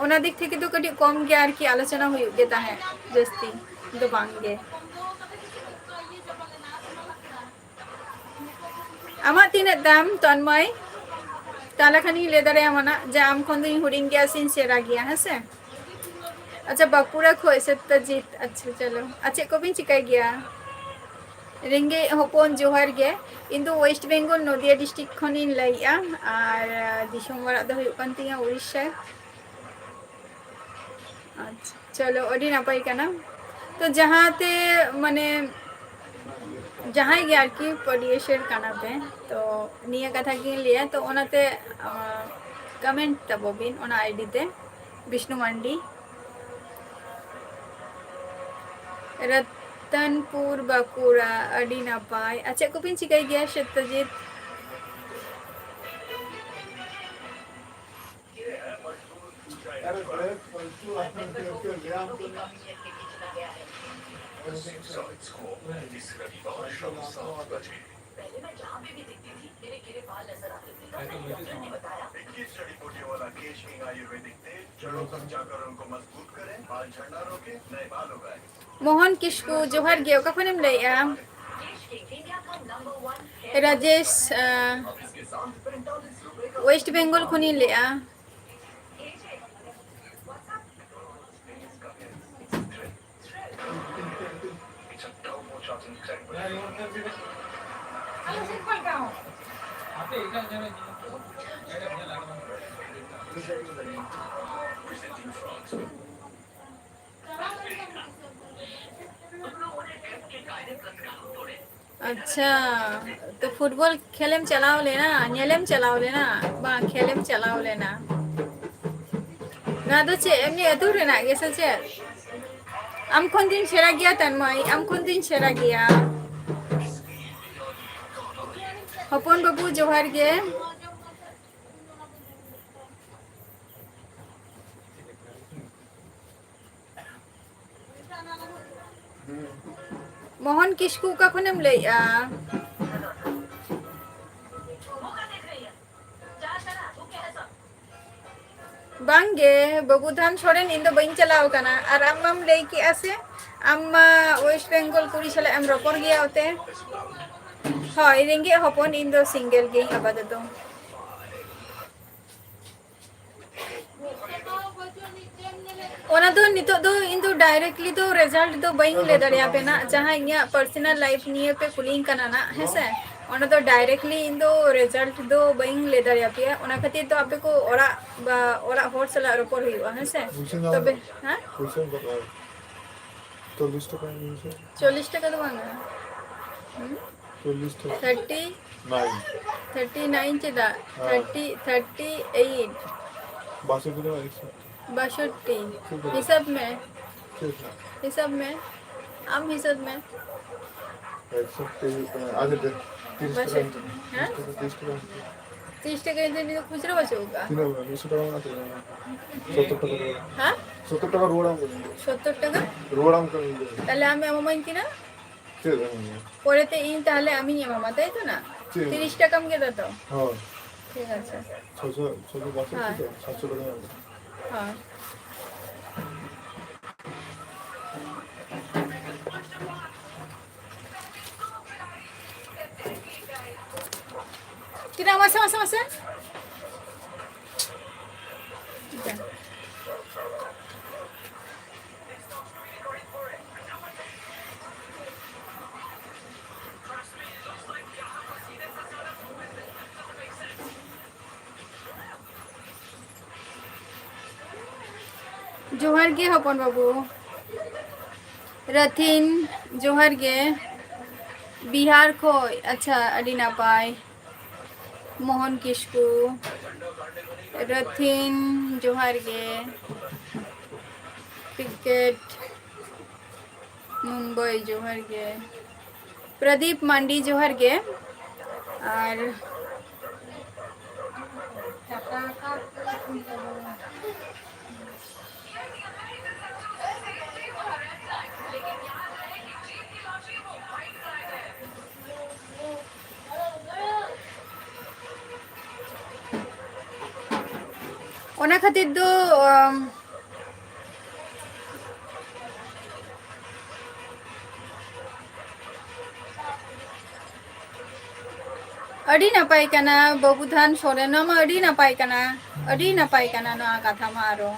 ᱚᱱᱟ ᱫᱤᱠ ᱛᱷᱮᱠᱮ ᱫᱚ ᱠᱟᱹᱴᱤᱡ ᱠᱚᱢ ᱜᱮ ᱟᱨᱠᱤ ᱟᱞᱳᱪᱚᱱᱟ ᱦᱩᱭᱩᱜ ᱜᱮ ᱛᱟᱦᱮᱸᱫ, ᱡᱟᱹᱥᱛᱤ ᱫᱚ ᱵᱟᱝ ᱜᱮ᱾ ᱟᱢᱟᱜ ᱛᱤᱱᱟᱹᱜ ᱫᱟᱢ, ᱛᱚᱱᱢᱚᱭ? ᱛᱟᱦᱞᱮ ᱠᱷᱟᱱᱤᱧ ᱞᱟᱹᱭ ᱫᱟᱲᱮᱭᱟᱢᱟ ᱱᱟᱜ ᱡᱮ ᱟᱢ ᱠᱷᱚᱱ ᱫᱚᱧ ᱦᱩᱰᱤᱧ ᱜᱮᱭᱟ ᱥᱮᱧ ᱥᱮᱬᱟ ᱜᱮᱭᱟ, ᱦᱮᱸ ᱥᱮ? ᱟᱪᱪᱷᱟ, ᱵᱟᱸᱠᱩᱲᱟ ᱠᱷᱚᱡ ᱥᱚᱛᱭᱚᱡᱤᱛ᱾ ᱟᱪᱪᱷᱟ, ᱪᱚᱞᱚ᱾ ᱟᱨ ᱪᱮᱫ ᱠᱚᱵᱤᱱ ᱪᱤᱠᱟᱹᱭ ᱜᱮᱭᱟ? ᱨᱮᱸᱜᱮᱡ ᱦᱚᱯᱚᱱ, ᱡᱚᱦᱟᱨ ᱜᱮ᱾ ᱤᱧ ᱫᱚ West Bengal, ᱱᱚᱫᱤᱭᱟ district ᱠᱷᱚᱱᱤᱧ ᱞᱟᱹᱭᱮᱜᱼᱟ, ᱟᱨ ᱫᱤᱥᱚᱢ ᱚᱲᱟᱜ ᱫᱚ ᱦᱩᱭᱩᱜ ᱠᱟᱱ ᱛᱤᱧᱟ ᱩᱲᱤᱥᱥᱟ᱾ ᱟᱪᱪᱷᱟ, ᱪᱚᱞᱚ, ᱟᱹᱰᱤ ᱱᱟᱯᱟᱭ ᱠᱟᱱᱟ᱾ ᱛᱚ ᱡᱟᱦᱟᱸᱛᱮ ᱢᱟᱱᱮ ᱡᱟᱦᱟᱸᱭ ᱜᱮ ᱟᱨᱠᱤ ᱯᱚᱰᱤᱭᱮᱥᱚᱨ ᱠᱟᱱᱟ ᱯᱮ, ᱛᱚ ᱱᱤᱭᱟᱹ ᱠᱟᱛᱷᱟ ᱜᱤᱧ ᱞᱟᱹᱭᱟ, ᱛᱚ ᱚᱱᱟᱛᱮ ᱠᱚᱢᱮᱱᱴ ᱛᱟᱵᱚ ᱵᱤᱱ ᱚᱱᱟ ᱟᱭᱰᱤ ᱛᱮ, ᱵᱤᱥᱱᱩ ᱢᱟᱱᱰᱤ᱾ ᱨᱚᱛᱚᱱᱯᱩᱨ, ᱵᱟᱸᱠᱩᱲᱟ, ᱟᱹᱰᱤ ᱱᱟᱯᱟᱭ᱾ ᱟᱨ ᱪᱮᱫ ᱠᱚᱵᱤᱱ ᱪᱤᱠᱟᱹᱭ ᱜᱮᱭᱟ ᱥᱚᱛᱛᱚᱡᱤᱛ? ᱢᱳᱦᱚᱱ ᱠᱤᱥᱠᱩ, ᱡᱚᱦᱟᱨ ᱜᱮ, ᱚᱠᱟ ᱠᱷᱚᱱᱮᱢ ᱞᱟᱹᱭᱮᱜᱼᱟ? ᱨᱟᱡᱮᱥ, ᱟᱸ, ᱳᱭᱮᱥᱴ ᱵᱮᱝᱜᱚᱞ ᱠᱷᱚᱱᱤᱧ ᱞᱟᱹᱭᱮᱜᱼᱟ᱾ ᱟᱪᱪᱷᱟ, ᱛᱚ ᱯᱷᱩᱴᱵᱚᱞ ᱠᱷᱮᱞᱮᱢ ᱪᱟᱞᱟᱣ ᱞᱮᱱᱟ, ᱧᱮᱞᱮᱢ ᱪᱟᱞᱟᱣ ᱞᱮᱱᱟ? ᱵᱟᱝ, ᱠᱷᱮᱞᱮᱢ ᱪᱟᱞᱟᱣ ᱞᱮᱱᱟ᱾ ᱱᱚᱣᱟ ᱫᱚ ᱪᱮᱫ, ᱮᱢᱱᱤ ᱟᱹᱛᱩ ᱨᱮᱱᱟᱜ ᱜᱮ ᱥᱮ ᱪᱮᱫ? ᱟᱢ ᱠᱷᱚᱱ ᱫᱩᱧ ᱥᱮᱬᱟ ᱜᱮᱭᱟ ᱛᱟᱱᱢᱟᱭ, ᱟᱢ ᱠᱷᱚᱱ ᱫᱩᱧ ᱥᱮᱬᱟ ᱜᱮᱭᱟ᱾ ᱦᱚᱯᱚᱱ ᱵᱟᱹᱵᱩ, ᱡᱚᱦᱟᱨ ᱜᱮ᱾ ᱢᱳᱦᱚᱱ ᱠᱤᱥᱠᱩ, ᱚᱠᱟ ᱠᱷᱚᱱᱮᱢ ᱞᱟᱹᱭᱮᱜᱼᱟ? ᱵᱟᱝᱜᱮ, ᱵᱟᱹᱵᱩᱫᱷᱟᱱ ᱥᱚᱨᱮᱱ, ᱤᱧ ᱫᱚ ᱵᱟᱹᱧ ᱪᱟᱞᱟᱣ ᱠᱟᱱᱟ᱾ ᱟᱨ ᱟᱢ ᱢᱟᱢ ᱞᱟᱹᱭ ᱠᱮᱜᱼᱟ ᱥᱮ, ᱟᱢ ᱢᱟ ᱳᱭᱮᱥᱴ ᱵᱮᱝᱜᱚᱞ ᱠᱩᱲᱤ ᱥᱟᱞᱟᱜ ᱮᱢ ᱨᱚᱯᱚᱲ ᱜᱮᱭᱟ ᱚᱛᱮ᱾ ᱦᱳᱭ, ᱨᱮᱸᱜᱮᱡ ᱦᱚᱯᱚᱱ, ᱤᱧ ᱫᱚ ᱥᱤᱝᱜᱮᱞ ᱜᱤᱭᱟᱹᱧ ᱟᱯᱟᱛᱚᱛᱚ᱾ ᱚᱱᱟ ᱫᱚ ᱱᱤᱛᱚᱜ ᱫᱚ ᱤᱧ ᱫᱚ directly ᱫᱚ result ᱫᱚ ᱵᱟᱹᱧ ᱞᱟᱹᱭ ᱫᱟᱲᱮᱭᱟᱯᱮᱱᱟ, ᱡᱟᱦᱟᱸ ᱤᱧᱟᱹᱜ personal life ᱱᱤᱭᱮ ᱯᱮ ᱠᱩᱞᱤᱧ ᱠᱟᱱᱟ ᱱᱟᱜ, ᱦᱮᱸᱥᱮ? ᱚᱱᱟ ᱫᱚ directly ᱤᱧ ᱫᱚ result ᱫᱚ ᱵᱟᱹᱧ ᱞᱟᱹᱭ ᱫᱟᱲᱮᱭᱟᱯᱮᱭᱟ, ᱚᱱᱟ ᱠᱷᱟᱹᱛᱤᱨ ᱫᱚ ᱟᱯᱮ ᱠᱚ ᱚᱲᱟᱜ ᱵᱟ ᱚᱲᱟᱜ ᱦᱚᱲ ᱥᱟᱞᱟᱜ ᱨᱚᱯᱚᱲ ᱦᱩᱭᱩᱜᱼᱟ, ᱦᱮᱸ ᱥᱮ? ᱯᱩᱭᱥᱟᱹ ᱧᱟᱢ ᱛᱚᱵᱮ, ᱦᱮᱸ? ᱯᱩᱭᱥᱟᱹ ᱧᱟᱢ ᱠᱟᱫᱟ᱾ ᱪᱚᱞᱞᱤᱥ ᱴᱟᱠᱟ ᱮᱢ ᱢᱮᱥᱮ᱾ ᱪᱚᱞᱞᱤᱥ ᱴᱟᱠᱟ ᱫᱚ ᱵᱟᱝᱟ᱾ ᱦᱩᱸ? ᱪᱚᱞᱞᱤᱥ ᱴᱟᱠᱟ᱾ Thirty nine. Thirty nine ᱪᱮᱫᱟᱜ? ᱦᱮᱸ᱾ Thirty, thirty eight. ᱵᱟᱥᱚᱴᱴᱤ ᱴᱟᱠᱟ ᱮᱠᱥᱚ᱾ ᱵᱟᱥᱚᱴᱴᱤ᱾ ᱴᱷᱤᱠ ᱜᱮᱭᱟ᱾ ᱦᱤᱥᱟᱹᱵ ᱢᱮ᱾ ᱴᱷᱤᱠ ᱜᱮᱭᱟ᱾ ᱦᱤᱥᱟᱹᱵ ᱢᱮ᱾ ᱟᱢ ᱦᱤᱥᱟᱹᱵ ᱢᱮ᱾ ᱮᱠᱥᱚ ᱴᱤ ᱦᱩᱭᱩᱜ ᱠᱟᱱᱟ᱾ ᱟᱪᱪᱷᱟ, ᱴᱷᱤᱠ᱾ ᱛᱤᱨᱤᱥ ᱴᱟᱠᱟ ᱵᱟᱥᱚᱴᱴᱤ᱾ ᱦᱮᱸ? ᱛᱤᱨᱤᱥ ᱴᱟᱠᱟ, ᱛᱤᱨᱤᱥ ᱴᱟᱠᱟ᱾ ᱛᱤᱨᱤᱥ ᱴᱟᱠᱟ ᱮᱱᱛᱮ ᱱᱤᱭᱟᱹ ᱠᱷᱩᱪᱨᱟᱹ ᱵᱟᱹᱪᱩᱜ ᱟᱠᱟᱫᱼᱟ᱾ ᱛᱤᱱᱟᱹᱜ ᱢᱮᱱᱟᱜᱼᱟ? ᱢᱤᱫᱥᱚ ᱴᱟᱠᱟ ᱢᱮᱱᱟᱜ ᱛᱟᱵᱮᱱᱟ᱾ ᱥᱚᱛᱛᱚᱨ ᱴᱟᱠᱟ ᱨᱩᱣᱟᱹᱲ᱾ ᱦᱮᱸ? ᱥᱚᱛᱛᱚᱨ ᱴᱟᱠᱟ ᱨᱩᱣᱟᱹᱲ ᱟᱢ ᱠᱟᱹᱱᱟᱹᱧ᱾ ᱥᱚᱛᱛᱚᱨ ᱴᱟᱠᱟ? ᱨᱩᱣᱟᱹᱲ ᱟᱢ ᱠᱟᱹᱱᱟᱹᱧ᱾ ᱛᱟᱦᱞᱮ ᱟᱢ ᱮᱢᱟᱢᱟᱹᱧ ᱛᱤᱱᱟᱹᱜ? ᱪᱮᱫ ᱮᱢ ᱮᱢᱟ? ᱯᱚᱨᱮᱛᱮ ᱤᱧ ᱛᱟᱦᱞᱮ ᱟᱢᱤᱧ ᱮᱢᱟᱢᱟ, ᱛᱟᱭ ᱛᱚ ᱱᱟ? ᱪᱮᱫ? ᱛᱤᱨᱤᱥ ᱴᱟᱠᱟᱢ ᱜᱮᱫᱟ ᱛᱚ? ᱦᱳᱭ᱾ ᱴᱷᱤᱠ ᱟᱪᱷᱮ᱾ ᱪᱷᱚᱥᱚ, ᱪᱷᱚᱥᱚ ᱵᱟᱥᱚᱴᱴᱤ ᱦᱳᱭ᱾ ᱛᱚ? ᱥᱟᱛᱥᱚ ᱴᱟᱠᱟ ᱧᱟᱢ ᱠᱟᱱᱟ᱾ ᱦᱳᱭ᱾ ᱛᱤᱱᱟᱹᱜ? ᱢᱟᱥᱮ, ᱢᱟᱥᱮ, ᱢᱟᱥᱮ᱾ ᱡᱚᱦᱟᱨ ᱜᱮ ᱦᱚᱯᱚᱱ ᱵᱟᱹᱵᱩ᱾ ᱨᱟᱹᱛᱷᱤᱱ, ᱡᱚᱦᱟᱨ ᱜᱮ᱾ ᱵᱤᱦᱟᱨ ᱠᱷᱚᱡ, ᱟᱪᱪᱷᱟ, ᱟᱹᱰᱤ ᱱᱟᱯᱟᱭ᱾ ᱢᱳᱦᱚᱱ ᱠᱤᱥᱠᱩ, ᱨᱟᱹᱛᱷᱤᱱ, ᱡᱚᱦᱟᱨ ᱜᱮ᱾ ᱠᱨᱤᱠᱮᱴ ᱢᱩᱢᱵᱟᱭ, ᱡᱚᱦᱟᱨ ᱜᱮ᱾ ᱯᱨᱚᱫᱤᱯ ᱢᱟᱱᱰᱤ, ᱡᱚᱦᱟᱨ ᱜᱮ᱾ ᱟᱨ ᱚᱱᱟ ᱠᱷᱟᱹᱛᱤᱨ ᱫᱚ, ᱟᱢ, ᱟᱹᱰᱤ ᱱᱟᱯᱟᱭ ᱠᱟᱱᱟ ᱵᱟᱹᱵᱩᱫᱷᱟᱱ ᱥᱚᱨᱮᱱ, ᱱᱚᱣᱟ ᱢᱟ ᱟᱹᱰᱤ ᱱᱟᱯᱟᱭ ᱠᱟᱱᱟ, ᱟᱹᱰᱤ ᱱᱟᱯᱟᱭ ᱠᱟᱱᱟ ᱱᱚᱣᱟ ᱠᱟᱛᱷᱟ ᱢᱟ ᱟᱨᱚ᱾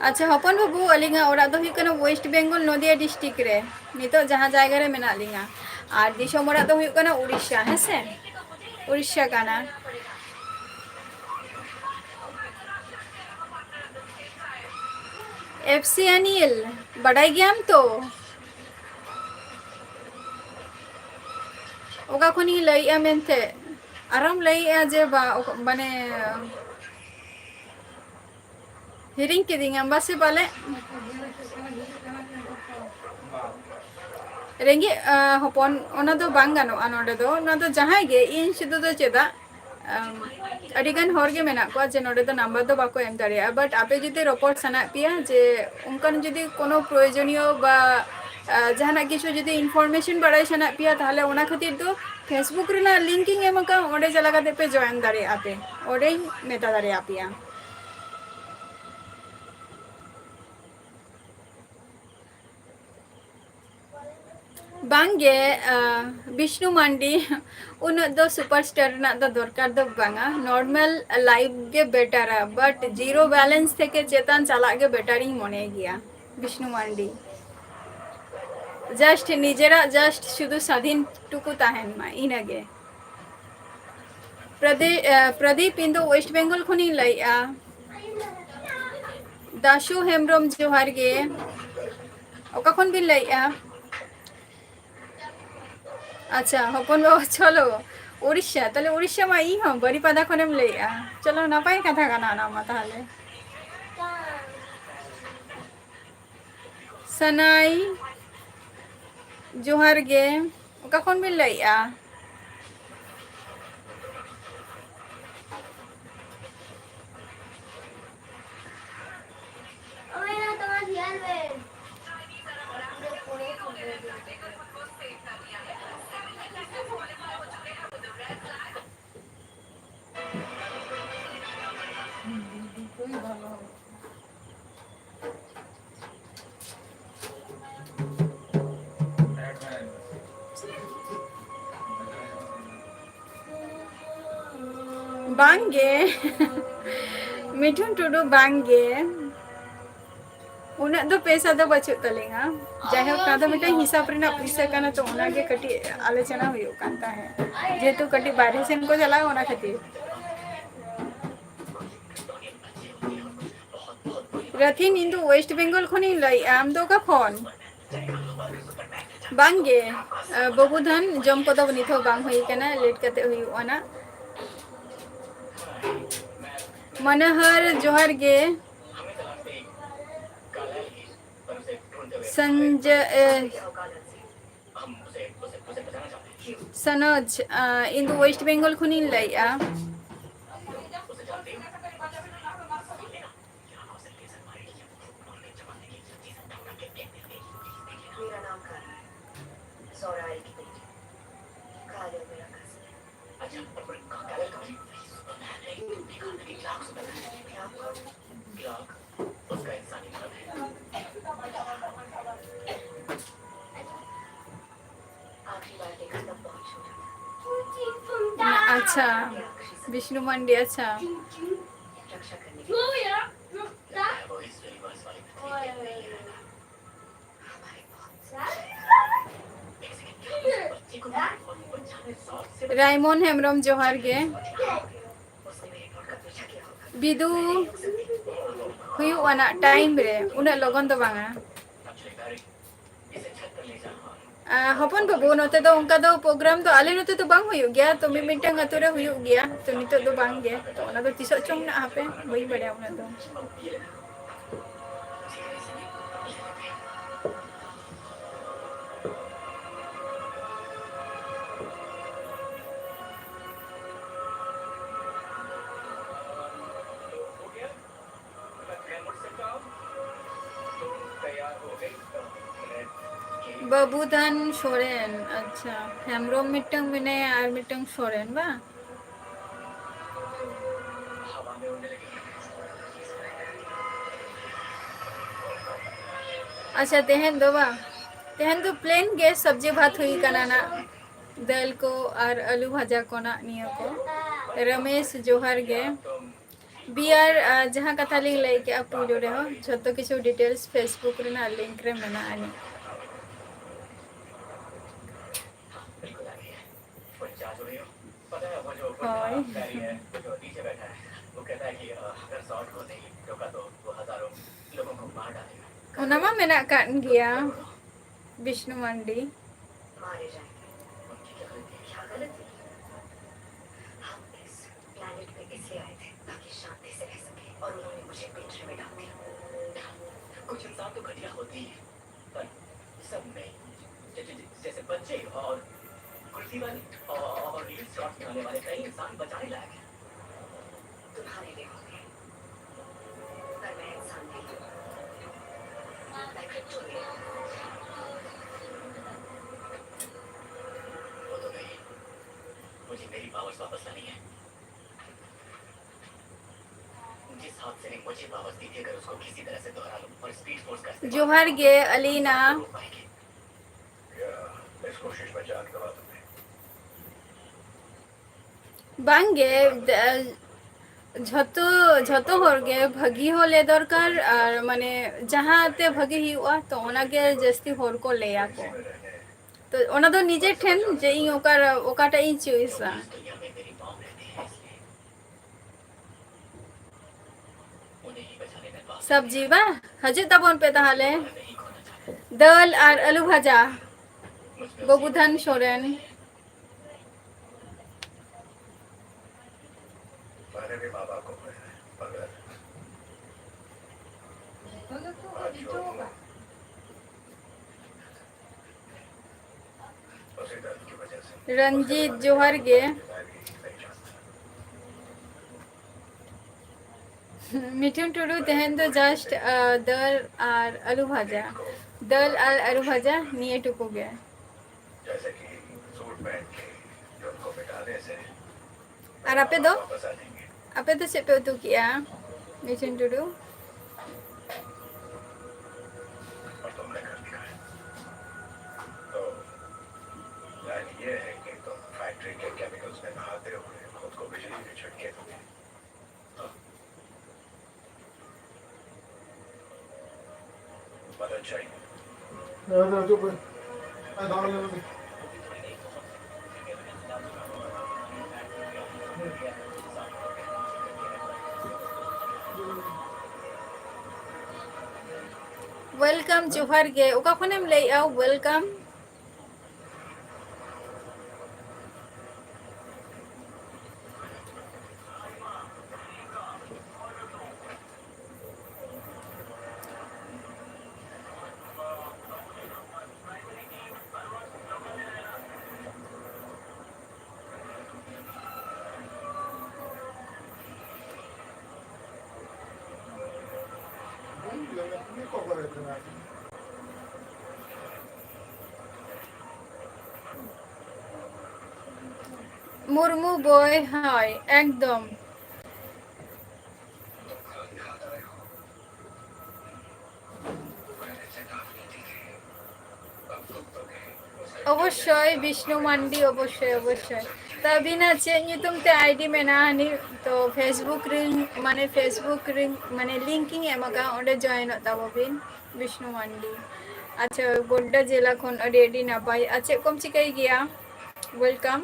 ᱟᱪᱪᱷᱟ ᱦᱚᱯᱚᱱ ᱵᱟᱹᱵᱩ, ᱟᱹᱞᱤᱧᱟᱜ ᱚᱲᱟᱜ ᱫᱚ ᱦᱩᱭᱩᱜ ᱠᱟᱱᱟ ᱳᱭᱮᱥᱴ ᱵᱮᱝᱜᱚᱞ, ᱱᱚᱫᱤᱭᱟ ᱰᱤᱥᱴᱨᱤᱠᱴ ᱨᱮ᱾ ᱱᱤᱛᱚᱜ ᱡᱟᱦᱟᱸ ᱡᱟᱭᱜᱟ ᱨᱮ ᱢᱮᱱᱟᱜ ᱞᱤᱧᱟ, ᱟᱨ ᱫᱤᱥᱚᱢ ᱚᱲᱟᱜ ᱫᱚ ᱦᱩᱭᱩᱜ ᱠᱟᱱᱟ ᱩᱲᱤᱥᱥᱟ, ᱦᱮᱸ ᱥᱮ? ᱩᱲᱤᱥᱥᱟ ᱠᱟᱱᱟ᱾ ᱮᱯᱷ ᱥᱤ ᱟᱱᱤᱞ, ᱵᱟᱰᱟᱭ ᱜᱮᱭᱟᱢ ᱛᱚ? ᱚᱠᱟ ᱠᱷᱚᱱᱤᱧ ᱞᱟᱹᱭᱮᱜᱼᱟ ᱢᱮᱱᱛᱮ? ᱟᱨᱚᱢ ᱞᱟᱹᱭᱮᱜᱼᱟ ᱡᱮ ᱵᱟ-, ᱚᱠ-, ᱢᱟᱱᱮ, ᱦᱤᱲᱤᱧ ᱠᱤᱫᱤᱧᱟᱢ ᱵᱟᱥᱮ ᱯᱟᱞᱮ? ᱨᱮᱸᱜᱮᱡ, ᱟ, ᱦᱚᱯᱚᱱ, ᱚᱱᱟ ᱫᱚ ᱵᱟᱝ ᱜᱟᱱᱚᱜᱼᱟ ᱱᱚᱰᱮ ᱫᱚ᱾ ᱚᱱᱟ ᱫᱚ ᱡᱟᱦᱟᱸᱭ ᱜᱮ, ᱤᱧ ᱥᱩᱫᱷᱩ ᱫᱚ ᱪᱮᱫᱟᱜ, ᱟᱢ, ᱟᱹᱰᱤᱜᱟᱱ ᱦᱚᱲ ᱜᱮ ᱢᱮᱱᱟᱜ ᱠᱚᱣᱟ ᱡᱮ ᱱᱚᱰᱮ ᱫᱚ ᱱᱟᱢᱵᱟᱨ ᱫᱚ ᱵᱟᱠᱚ ᱮᱢ ᱫᱟᱲᱮᱭᱟᱜᱼᱟ᱾ But ᱟᱯᱮ ᱡᱩᱫᱤ ᱨᱚᱯᱚᱲ ᱥᱟᱱᱟᱭᱮᱫ ᱯᱮᱭᱟ ᱡᱮ ᱚᱱᱠᱟᱱ ᱡᱩᱫᱤ ᱠᱳᱱᱳ ᱯᱨᱚᱭᱳᱡᱚᱱᱤᱭᱚ ᱵᱟ, ᱟ, ᱡᱟᱦᱟᱱᱟᱜ ᱠᱤᱪᱷᱩ ᱡᱩᱫᱤ information ᱵᱟᱲᱟᱭ ᱥᱟᱱᱟᱭᱮᱫ ᱯᱮᱭᱟ, ᱛᱟᱦᱚᱞᱮ ᱚᱱᱟ ᱠᱷᱟᱹᱛᱤᱨ ᱫᱚ Facebook ᱨᱮᱱᱟᱜ link ᱤᱧ ᱮᱢ ᱟᱠᱟᱫᱼᱟ, ᱚᱸᱰᱮ ᱪᱟᱞᱟᱣ ᱠᱟᱛᱮ ᱯᱮ join ᱫᱟᱲᱮᱭᱟᱜᱼᱟ ᱯᱮ, ᱚᱸᱰᱮᱧ ᱢᱮᱛᱟ ᱫᱟᱲᱮᱭᱟᱯᱮᱭᱟ᱾ ᱵᱟᱝᱜᱮ, ᱟ, ᱵᱤᱥᱱᱩ ᱢᱟᱱᱰᱤ, ᱩᱱᱟᱹᱜ ᱫᱚ superstar ᱨᱮᱱᱟᱜ ᱫᱚ ᱫᱚᱨᱠᱟᱨ ᱫᱚ ᱵᱟᱝᱟ, normal life ᱜᱮ betterᱟ, but zero balance ᱛᱷᱮᱠᱮ ᱪᱮᱛᱟᱱ ᱪᱟᱞᱟᱜ ᱜᱮ better ᱤᱧ ᱢᱚᱱᱮ ᱜᱮᱭᱟ᱾ ᱵᱤᱥᱱᱩ ᱢᱟᱱᱰᱤ, just ᱱᱤᱡᱮᱨᱟᱜ just ᱥᱩᱫᱷᱩ ᱥᱟᱫᱷᱤᱱ ᱴᱩᱠᱩ ᱛᱟᱦᱮᱱ ᱢᱟ, ᱤᱱᱟᱹᱜᱮ᱾ ᱯᱨᱚᱫᱤ-, ᱟ, ᱯᱨᱚᱫᱤᱯ, ᱤᱧ ᱫᱚ ᱳᱭᱮᱥᱴ ᱵᱮᱝᱜᱚᱞ ᱠᱷᱚᱱᱤᱧ ᱞᱟᱹᱭᱮᱜᱼᱟ᱾ ᱫᱟᱥᱩ ᱦᱮᱢᱵᱨᱚᱢ, ᱡᱚᱦᱟᱨ ᱜᱮ᱾ ᱚᱠᱟ ᱠᱷᱚᱱ ᱵᱤᱱ ᱞᱟᱹᱭᱮᱜᱼᱟ? ᱟᱪᱪᱷᱟ, ᱦᱚᱯᱚᱱ ᱵᱟᱵᱟ, ᱪᱚᱞᱚ, ᱩᱲᱤᱥᱥᱟ᱾ ᱛᱟᱦᱞᱮ ᱩᱲᱤᱥᱥᱟ ᱢᱟ ᱤᱧ ᱦᱚᱸ ᱵᱟᱨᱤᱯᱟᱫᱟ ᱠᱷᱚᱱᱮᱢ ᱞᱟᱹᱭᱮᱜᱼᱟ᱾ ᱪᱚᱞᱚ, ᱱᱟᱯᱟᱭ ᱠᱟᱛᱷᱟ ᱠᱟᱱᱟ ᱚᱱᱟ ᱢᱟ ᱛᱟᱦᱞᱮ᱾ ᱥᱟᱱᱟᱭ, ᱡᱚᱦᱟᱨ ᱜᱮ᱾ ᱚᱠᱟ ᱠᱷᱚᱱ ᱵᱤᱱ ᱞᱟᱹᱭᱮᱜᱼᱟ? ᱵᱟᱝᱜᱮ᱾ ᱢᱤᱴᱷᱩᱱ ᱴᱩᱰᱩ, ᱵᱟᱝᱜᱮ᱾ ᱩᱱᱟᱹᱜ ᱫᱚ ᱯᱮᱥᱟ ᱫᱚ ᱵᱟᱹᱪᱩᱜ ᱛᱟᱹᱞᱤᱧᱟ᱾ ᱡᱟᱭᱦᱳᱠ, ᱱᱚᱣᱟ ᱫᱚ ᱢᱤᱫᱴᱟᱝ ᱦᱤᱥᱟᱹᱵ ᱨᱮᱱᱟᱜ ᱯᱩᱭᱥᱟᱹ ᱠᱟᱱᱟ, ᱛᱚ ᱚᱱᱟᱜᱮ ᱠᱟᱹᱴᱤᱡ ᱟᱞᱳᱪᱚᱱᱟ ᱦᱩᱭᱩᱜ ᱠᱟᱱ ᱛᱟᱦᱮᱸᱫ, ᱡᱮᱦᱮᱛᱩ ᱠᱟᱹᱴᱤᱡ ᱵᱟᱨᱦᱮ ᱥᱮᱱ ᱠᱚ ᱪᱟᱞᱟᱜᱼᱟ, ᱚᱱᱟ ᱠᱷᱟᱹᱛᱤᱨ᱾ ᱨᱟᱛᱷᱤᱱ, ᱤᱧ ᱫᱚ ᱳᱭᱮᱥᱴ ᱵᱮᱝᱜᱚᱞ ᱠᱷᱚᱱᱤᱧ ᱞᱟᱹᱭᱮᱫᱼᱟ, ᱟᱢ ᱫᱚ ᱚᱠᱟ ᱠᱷᱚᱱ? ᱵᱟᱝᱜᱮ, ᱵᱟᱹᱵᱩ ᱫᱷᱟᱱ ᱡᱚᱢ ᱠᱚᱫᱚ ᱱᱤᱛ ᱦᱚᱸ ᱵᱟᱝ ᱦᱩᱭ ᱠᱟᱱᱟ, ᱞᱮᱴ ᱠᱟᱛᱮ ᱦᱩᱭᱩᱜᱼᱟ ᱱᱟᱜ᱾ ᱢᱟᱱᱟᱦᱟᱨ, ᱡᱚᱦᱟᱨ ᱜᱮ᱾ ᱥᱚᱧᱡᱚᱭ, ᱮ, ᱥᱚᱱᱚᱡᱽ, ᱟ, ᱤᱧ ᱫᱚ ᱳᱭᱮᱥᱴ ᱵᱮᱝᱜᱚᱞ ᱠᱷᱚᱱᱤᱧ ᱞᱟᱹᱭᱮᱫᱼᱟ᱾ ᱟᱪᱪᱷᱟ, ᱵᱤᱥᱱᱩ ᱢᱟᱱᱰᱤ, ᱟᱪᱪᱷᱟ᱾ ᱨᱟᱭᱢᱚᱱ ᱦᱮᱢᱵᱨᱚᱢ, ᱡᱚᱦᱟᱨ ᱜᱮ᱾ ᱵᱤᱫᱩ, ᱦᱩᱭᱩᱜᱼᱟ ᱱᱟᱜ ᱴᱟᱭᱤᱢ ᱨᱮ, ᱩᱱᱟᱹᱜ ᱞᱚᱜᱚᱱ ᱫᱚ ᱵᱟᱝᱟ᱾ ᱟ, ᱦᱚᱯᱚᱱ ᱵᱟᱹᱵᱩ, ᱱᱚᱛᱮ ᱫᱚ ᱚᱱᱠᱟ ᱫᱚ ᱯᱨᱳᱜᱨᱟᱢ ᱫᱚ ᱟᱞᱮ ᱱᱚᱛᱮ ᱫᱚ ᱵᱟᱝ ᱦᱩᱭᱩᱜ ᱜᱮᱭᱟ, ᱛᱚ ᱢᱤᱫ ᱢᱤᱫᱴᱟᱝ ᱟᱹᱛᱩ ᱨᱮ ᱦᱩᱭᱩᱜ ᱜᱮᱭᱟ, ᱛᱚ ᱱᱤᱛᱚᱜ ᱫᱚ ᱵᱟᱝ ᱜᱮ, ᱛᱚ ᱚᱱᱟ ᱫᱚ ᱛᱤᱥᱚᱜ ᱪᱚᱝ ᱱᱟᱜ, ᱦᱟᱯᱮ, ᱵᱟᱹᱧ ᱵᱟᱲᱟᱭᱟ ᱩᱱᱟᱹᱜ ᱫᱚ᱾ ᱵᱟᱹᱵᱩᱫᱷᱟᱱ ᱥᱚᱨᱮᱱ, ᱟᱪᱪᱷᱟ, ᱦᱮᱢᱵᱨᱚᱢ ᱢᱤᱫᱴᱟᱝ ᱢᱮᱱᱟᱭᱟ ᱟᱨ ᱢᱤᱫᱴᱟᱝ ᱥᱚᱨᱮᱱ, ᱵᱟᱝ? ᱟᱪᱪᱷᱟ, ᱛᱮᱦᱮᱧ ᱫᱚ ᱵᱟᱝ, ᱛᱮᱦᱮᱧ ᱫᱚ ᱯᱞᱮᱱ ᱜᱮ ᱥᱚᱵᱽᱡᱤ ᱵᱷᱟᱛ ᱦᱩᱭ ᱠᱟᱱᱟ ᱱᱟᱜ, ᱫᱟᱹᱞ ᱠᱚ ᱟᱨ ᱟᱹᱞᱩ ᱵᱷᱟᱡᱟ ᱠᱚ ᱱᱟᱜ ᱱᱤᱭᱟᱹ ᱠᱚ᱾ ᱨᱚᱢᱮᱥ, ᱡᱚᱦᱟᱨ ᱜᱮ᱾ ᱵᱤ ᱟᱨ, ᱟᱨ ᱡᱟᱦᱟᱸ ᱠᱟᱛᱷᱟ ᱞᱤᱧ ᱞᱟᱹᱭ ᱠᱮᱜᱼᱟ ᱯᱩᱭᱞᱩ ᱨᱮᱦᱚᱸ, ᱡᱷᱚᱛᱚ ᱠᱤᱪᱷᱩ details Facebook ᱨᱮᱱᱟᱜ link ᱨᱮ ᱢᱮᱱᱟᱜᱼᱟ ᱟᱹᱱᱤᱡ᱾ ᱦᱳᱭ᱾ ᱚᱱᱟ ᱢᱟ ᱢᱮᱱᱟᱜ ᱠᱟᱜ ᱜᱮᱭᱟ, ᱵᱤᱥᱱᱩ ᱢᱟᱱᱰᱤ᱾ मारे जाएंगे। उनकी क्या गलती है? क्या गलती? हम इस planet पे इसलिए आए थे ताकि शांति से रह सके, और उन्होंने मुझे पिंजरे में डाल दिया। कुछ इंसान तो घटिया होते ही हैं, पर सब नहीं। जै-, जै-, जैसे बच्चे और कुर्सी वाले और, और रील्स शॉर्ट्स बनाने वाले कई इंसान बचाने लायक हैं। तुम्हारे लिए होंगे, पर मैं इंसान नहीं हूँ। मैं फिर चुन लिया। वो तो नहीं, मुझे मेरी पावर्स वापस लानी है। जिस हादसे ने मुझे पावर्स दी थी, अगर उसको किसी तरह से दोहरा लूं और स्पीड फोर्स का इस्तेमाल जोहार करूं, गे, तो हम अलीना। सबको रोक पाएंगे। या, इस कोशिश में जान गंवा दूंगी। ᱵᱟᱝᱜᱮ, ᱫ-, ᱡᱷᱚᱛᱚ, ᱡᱷᱚᱛᱚ ᱦᱚᱲ ᱜᱮ ᱵᱷᱟᱹᱜᱤ ᱦᱚᱸ ᱞᱟᱹᱭ ᱫᱚᱨᱠᱟᱨ, ᱟᱨ ᱢᱟᱱᱮ ᱡᱟᱦᱟᱸ ᱛᱮ ᱵᱷᱟᱹᱜᱤ ᱦᱩᱭᱩᱜᱼᱟ, ᱛᱚ ᱚᱱᱟᱜᱮ ᱡᱟᱹᱥᱛᱤ ᱦᱚᱲ ᱠᱚ ᱞᱟᱹᱭᱟᱠᱚ᱾ ᱛᱚ ᱚᱱᱟ ᱫᱚ ᱱᱤᱡᱮ ᱴᱷᱮᱱ ᱡᱮ ᱤᱧ ᱚᱠᱟ, ᱚᱠᱟᱴᱟᱜ ᱤᱧ ᱪᱩᱭᱤᱥᱟ᱾ ᱥᱚᱵᱽᱡᱤ ᱵᱟ, ᱦᱤᱡᱩᱜ ᱛᱟᱵᱚᱱ ᱯᱮ ᱛᱟᱦᱚᱞᱮ᱾ ᱫᱟᱹᱞ ᱟᱨ ᱟᱹᱞᱩ ᱵᱷᱟᱡᱟ, ᱵᱟᱹᱵᱩᱫᱷᱟᱱ ᱥᱚᱨᱮᱱ᱾ मैंने भी माँ बाप को खोया है, मगर आज जो हूँ, उसी दर्द की वजह से। ᱨᱚᱧᱡᱤᱛ, ᱡᱚᱦᱟᱨ ᱜᱮ᱾ ᱢᱤᱴᱷᱩᱱ ᱴᱩᱰᱩ, ᱛᱮᱦᱮᱧ ᱫᱚ just, ᱟᱸ, ᱫᱟᱹᱞ ᱟᱨ ᱟᱹᱞᱩ ᱵᱷᱟᱡᱟ, ᱫᱟᱹᱞ ᱟᱨ ᱟᱹᱞᱩ ᱵᱷᱟᱡᱟ, ᱱᱤᱭᱟᱹ ᱴᱩᱠᱩ ᱜᱮ᱾ जैसे कि सूट पहन के जो उनको मिटाने से ᱟᱨ ᱟᱯᱮ ᱫᱚ? ᱟᱯᱮ ᱫᱚ ᱪᱮᱫ ᱯᱮ ᱩᱛᱩ ᱠᱮᱜᱼᱟ, ᱢᱤᱴᱷᱩᱱ ᱴᱩᱰᱩ? और तुमने कर दिखाया। तो प्लान ये है कि तुम फैक्ट्री के केमिकल्स में नहाते हुए खुद को बिजली के झटके दोगे। हाँ। Welcome, ᱡᱚᱦᱟᱨ ᱜᱮ᱾ ᱚᱠᱟ ᱠᱷᱚᱱᱮᱢ ᱞᱟᱹᱭᱮᱜᱼᱟ? Welcome᱾ ᱢᱩᱨᱢᱩ ᱵᱚᱭ, ᱦᱳᱭ, ᱮᱠᱫᱚᱢ᱾ ᱚᱵᱚᱥᱥᱳᱭ, ᱵᱤᱥᱱᱩ ᱢᱟᱱᱰᱤ, ᱚᱵᱚᱥᱥᱳᱭ, ᱚᱵᱚᱥᱥᱳᱭ᱾ ᱛᱚ, ᱟᱹᱵᱤᱱᱟᱜ ᱪᱮᱫ ᱧᱩᱛᱩᱢ ᱛᱮ ID ᱢᱮᱱᱟᱜᱼᱟ? ᱱᱤ-, ᱛᱚ, Facebook ᱨᱤᱧ, ᱢᱟᱱᱮ, Facebook ᱨᱤᱧ, ᱢᱟᱱᱮ, link ᱤᱧ ᱮᱢ ᱟᱠᱟᱫᱼᱟ, ᱚᱸᱰᱮ join ᱚᱜ ᱛᱟᱵᱚ ᱵᱤᱱ, ᱵᱤᱥᱱᱩ ᱢᱟᱱᱰᱤ᱾ ᱟᱪᱪᱷᱟ, ᱜᱳᱰᱰᱟ ᱡᱮᱞᱟ ᱠᱷᱚᱱ, ᱟᱹᱰᱤ, ᱟᱹᱰᱤ ᱱᱟᱯᱟᱭ᱾ ᱟᱨ ᱪᱮᱫ ᱠᱚᱢ ᱪᱤᱠᱟᱹᱭ ᱜᱮᱭᱟ? Welcome᱾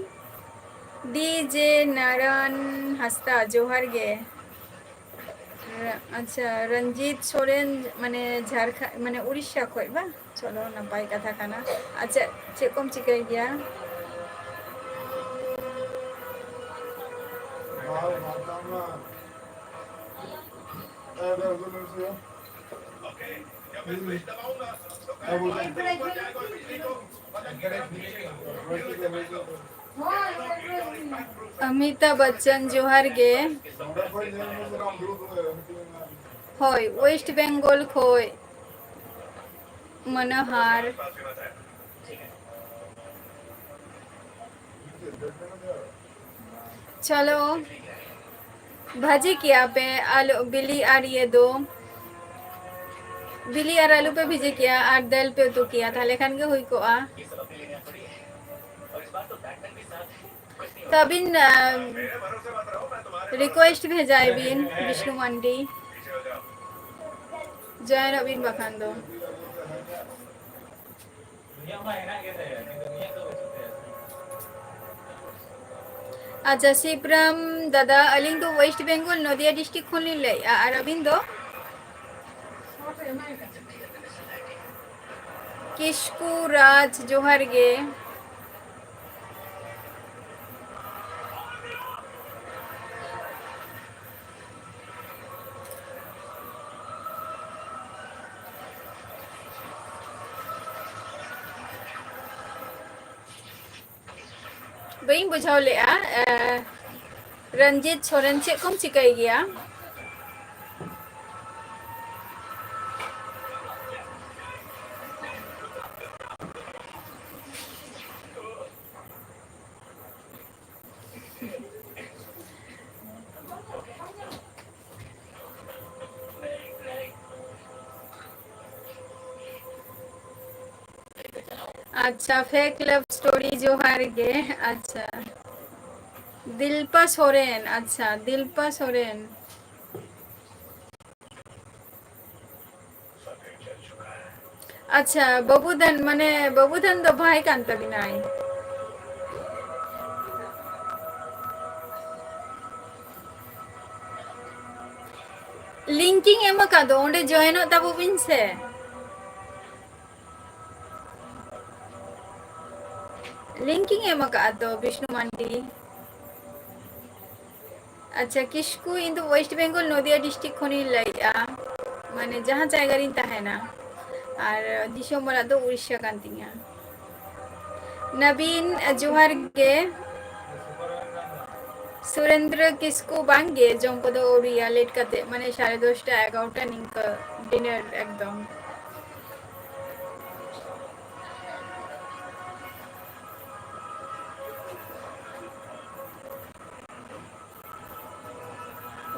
DJ ᱱᱟᱨᱟᱱ ᱦᱟᱸᱥᱫᱟ, ᱡᱚᱦᱟᱨ ᱜᱮ᱾ ᱨᱟ-, ᱟᱪᱪᱷᱟ, ᱨᱚᱧᱡᱤᱛ ᱥᱚᱨᱮᱱ, ᱢᱟᱱᱮ, ᱡᱷᱟᱨᱠᱷᱟ-, ᱢᱟᱱᱮ, ᱩᱲᱤᱥᱥᱟ ᱠᱷᱚᱡ ᱵᱟᱝ? ᱪᱚᱞᱚ, ᱱᱟᱯᱟᱭ ᱠᱟᱛᱷᱟ ᱠᱟᱱᱟ᱾ ᱟᱨ ᱪᱮᱫ, ᱪᱮᱫ ᱠᱚᱢ ᱪᱤᱠᱟᱹᱭ ᱜᱮᱭᱟ? ᱚᱢᱤᱛᱟᱵᱷ ᱵᱚᱪᱪᱚᱱ, ᱡᱚᱦᱟᱨ ᱜᱮ᱾ ᱦᱳᱭ, West Bengal ᱠᱷᱚᱡ᱾ ᱢᱚᱱᱳᱦᱟᱨ᱾ ᱪᱚᱞᱚ, ᱵᱷᱟᱹᱡᱤ ᱠᱮᱭᱟ ᱯᱮ ᱟᱞᱩ, ᱵᱤᱞᱤ ᱟᱨ ᱤᱭᱟᱹ ᱫᱚ᱾ ᱵᱤᱞᱤ ᱟᱨ ᱟᱞᱩ ᱯᱮ ᱵᱷᱟᱹᱡᱤ ᱠᱮᱭᱟ ᱟᱨ ᱫᱟᱹᱞ ᱯᱮ ᱩᱛᱩ ᱠᱮᱭᱟ, ᱛᱟᱦᱞᱮ ᱠᱷᱟᱱ ᱜᱮ ᱦᱩᱭ ᱠᱚᱜᱼᱟ᱾ ᱛᱚ ᱟᱹᱵᱤᱱ, ᱟᱸ, request ᱵᱷᱮᱡᱟᱭ ᱵᱤᱱ, ᱵᱤᱥᱱᱩ ᱢᱟᱱᱰᱤ᱾ Join ᱚᱜ ᱵᱤᱱ ᱵᱟᱠᱷᱟᱱ ᱫᱚ᱾ ᱟᱪᱪᱷᱟ, ᱥᱤᱵᱨᱟᱢ ᱫᱟᱫᱟ, ᱟᱹᱞᱤᱧ ᱫᱚ ᱳᱭᱮᱥᱴ ᱵᱮᱝᱜᱚᱞ, ᱱᱚᱫᱤᱭᱟ ᱰᱤᱥᱴᱨᱤᱠᱴ ᱠᱷᱚᱱ ᱞᱤᱧ ᱞᱟᱹᱭᱮᱫᱼᱟ᱾ ᱟᱨ ᱟᱹᱵᱤᱱ ᱫᱚ? ᱠᱤᱥᱠᱩ ᱨᱟᱡᱽ, ᱡᱚᱦᱟᱨ ᱜᱮ᱾ ᱵᱟᱹᱧ ᱵᱩᱡᱷᱟᱹᱣ ᱞᱮᱜᱼᱟ᱾ ᱮ, ᱨᱚᱧᱡᱤᱛ ᱥᱚᱨᱮᱱ, ᱪᱮᱫ ᱠᱚᱢ ᱪᱤᱠᱟᱹᱭ ᱜᱮᱭᱟ? ᱟᱪᱪᱷᱟ, fake love story, ᱡᱚᱦᱟᱨ ᱜᱮ᱾ ᱟᱪᱪᱷᱟ, ᱫᱤᱞᱯᱟ ᱥᱚᱨᱮᱱ᱾ ᱟᱪᱪᱷᱟ, ᱫᱤᱞᱯᱟ ᱥᱚᱨᱮᱱ᱾ ᱟᱪᱪᱷᱟ, ᱵᱟᱹᱵᱩ ᱫᱷᱟᱱ, ᱢᱟᱱᱮ, ᱵᱟᱹᱵᱩ ᱫᱷᱟᱱ ᱫᱚ ᱵᱷᱟᱭ ᱠᱟᱱ ᱛᱟᱵᱤᱱᱟᱭ᱾ ᱞᱤᱝᱠ ᱤᱧ ᱮᱢ ᱟᱠᱟᱫ ᱫᱚ, ᱚᱸᱰᱮ ᱡᱚᱭᱮᱱᱚᱜ ᱛᱟᱵᱚ ᱵᱤᱱ ᱥᱮ᱾ ᱞᱤᱝᱠ ᱤᱧ ᱮᱢ ᱟᱠᱟᱫ ᱫᱚ, ᱵᱤᱥᱱᱩ ᱢᱟᱱᱰᱤ᱾ ᱟᱪᱪᱷᱟ, ᱠᱤᱥᱠᱩ, ᱤᱧ ᱫᱚ ᱳᱭᱮᱥᱴ ᱵᱮᱝᱜᱚᱞ, ᱱᱚᱫᱤᱭᱟ ᱰᱤᱥᱴᱨᱤᱠᱴ ᱠᱷᱚᱱᱤᱧ ᱞᱟᱹᱭᱮᱫᱼᱟ, ᱢᱟᱱᱮ, ᱡᱟᱦᱟᱸ ᱡᱟᱭᱜᱟ ᱨᱤᱧ ᱛᱟᱦᱮᱱᱟ, ᱟᱨ ᱫᱤᱥᱚᱢ ᱚᱲᱟᱜ ᱫᱚ ᱩᱲᱤᱥᱥᱟ ᱠᱟᱱ ᱛᱤᱧᱟ᱾ ᱱᱟᱵᱤᱱ, ᱡᱚᱦᱟᱨ ᱜᱮ᱾ ᱥᱩᱨᱮᱱᱫᱨᱚ ᱠᱤᱥᱠᱩ, ᱵᱟᱝ ᱜᱮ, ᱡᱚᱢ ᱠᱚᱫᱚ ᱟᱹᱣᱨᱤᱭᱟ, ᱞᱮᱴ ᱠᱟᱛᱮ, ᱢᱟᱱᱮ, ᱥᱟᱲᱮ ᱫᱚᱥᱴᱟ, ᱮᱜᱟᱨᱚᱴᱟ ᱱᱤᱝᱠᱟᱹ, ᱰᱤᱱᱟᱨ ᱮᱠᱫᱚᱢ᱾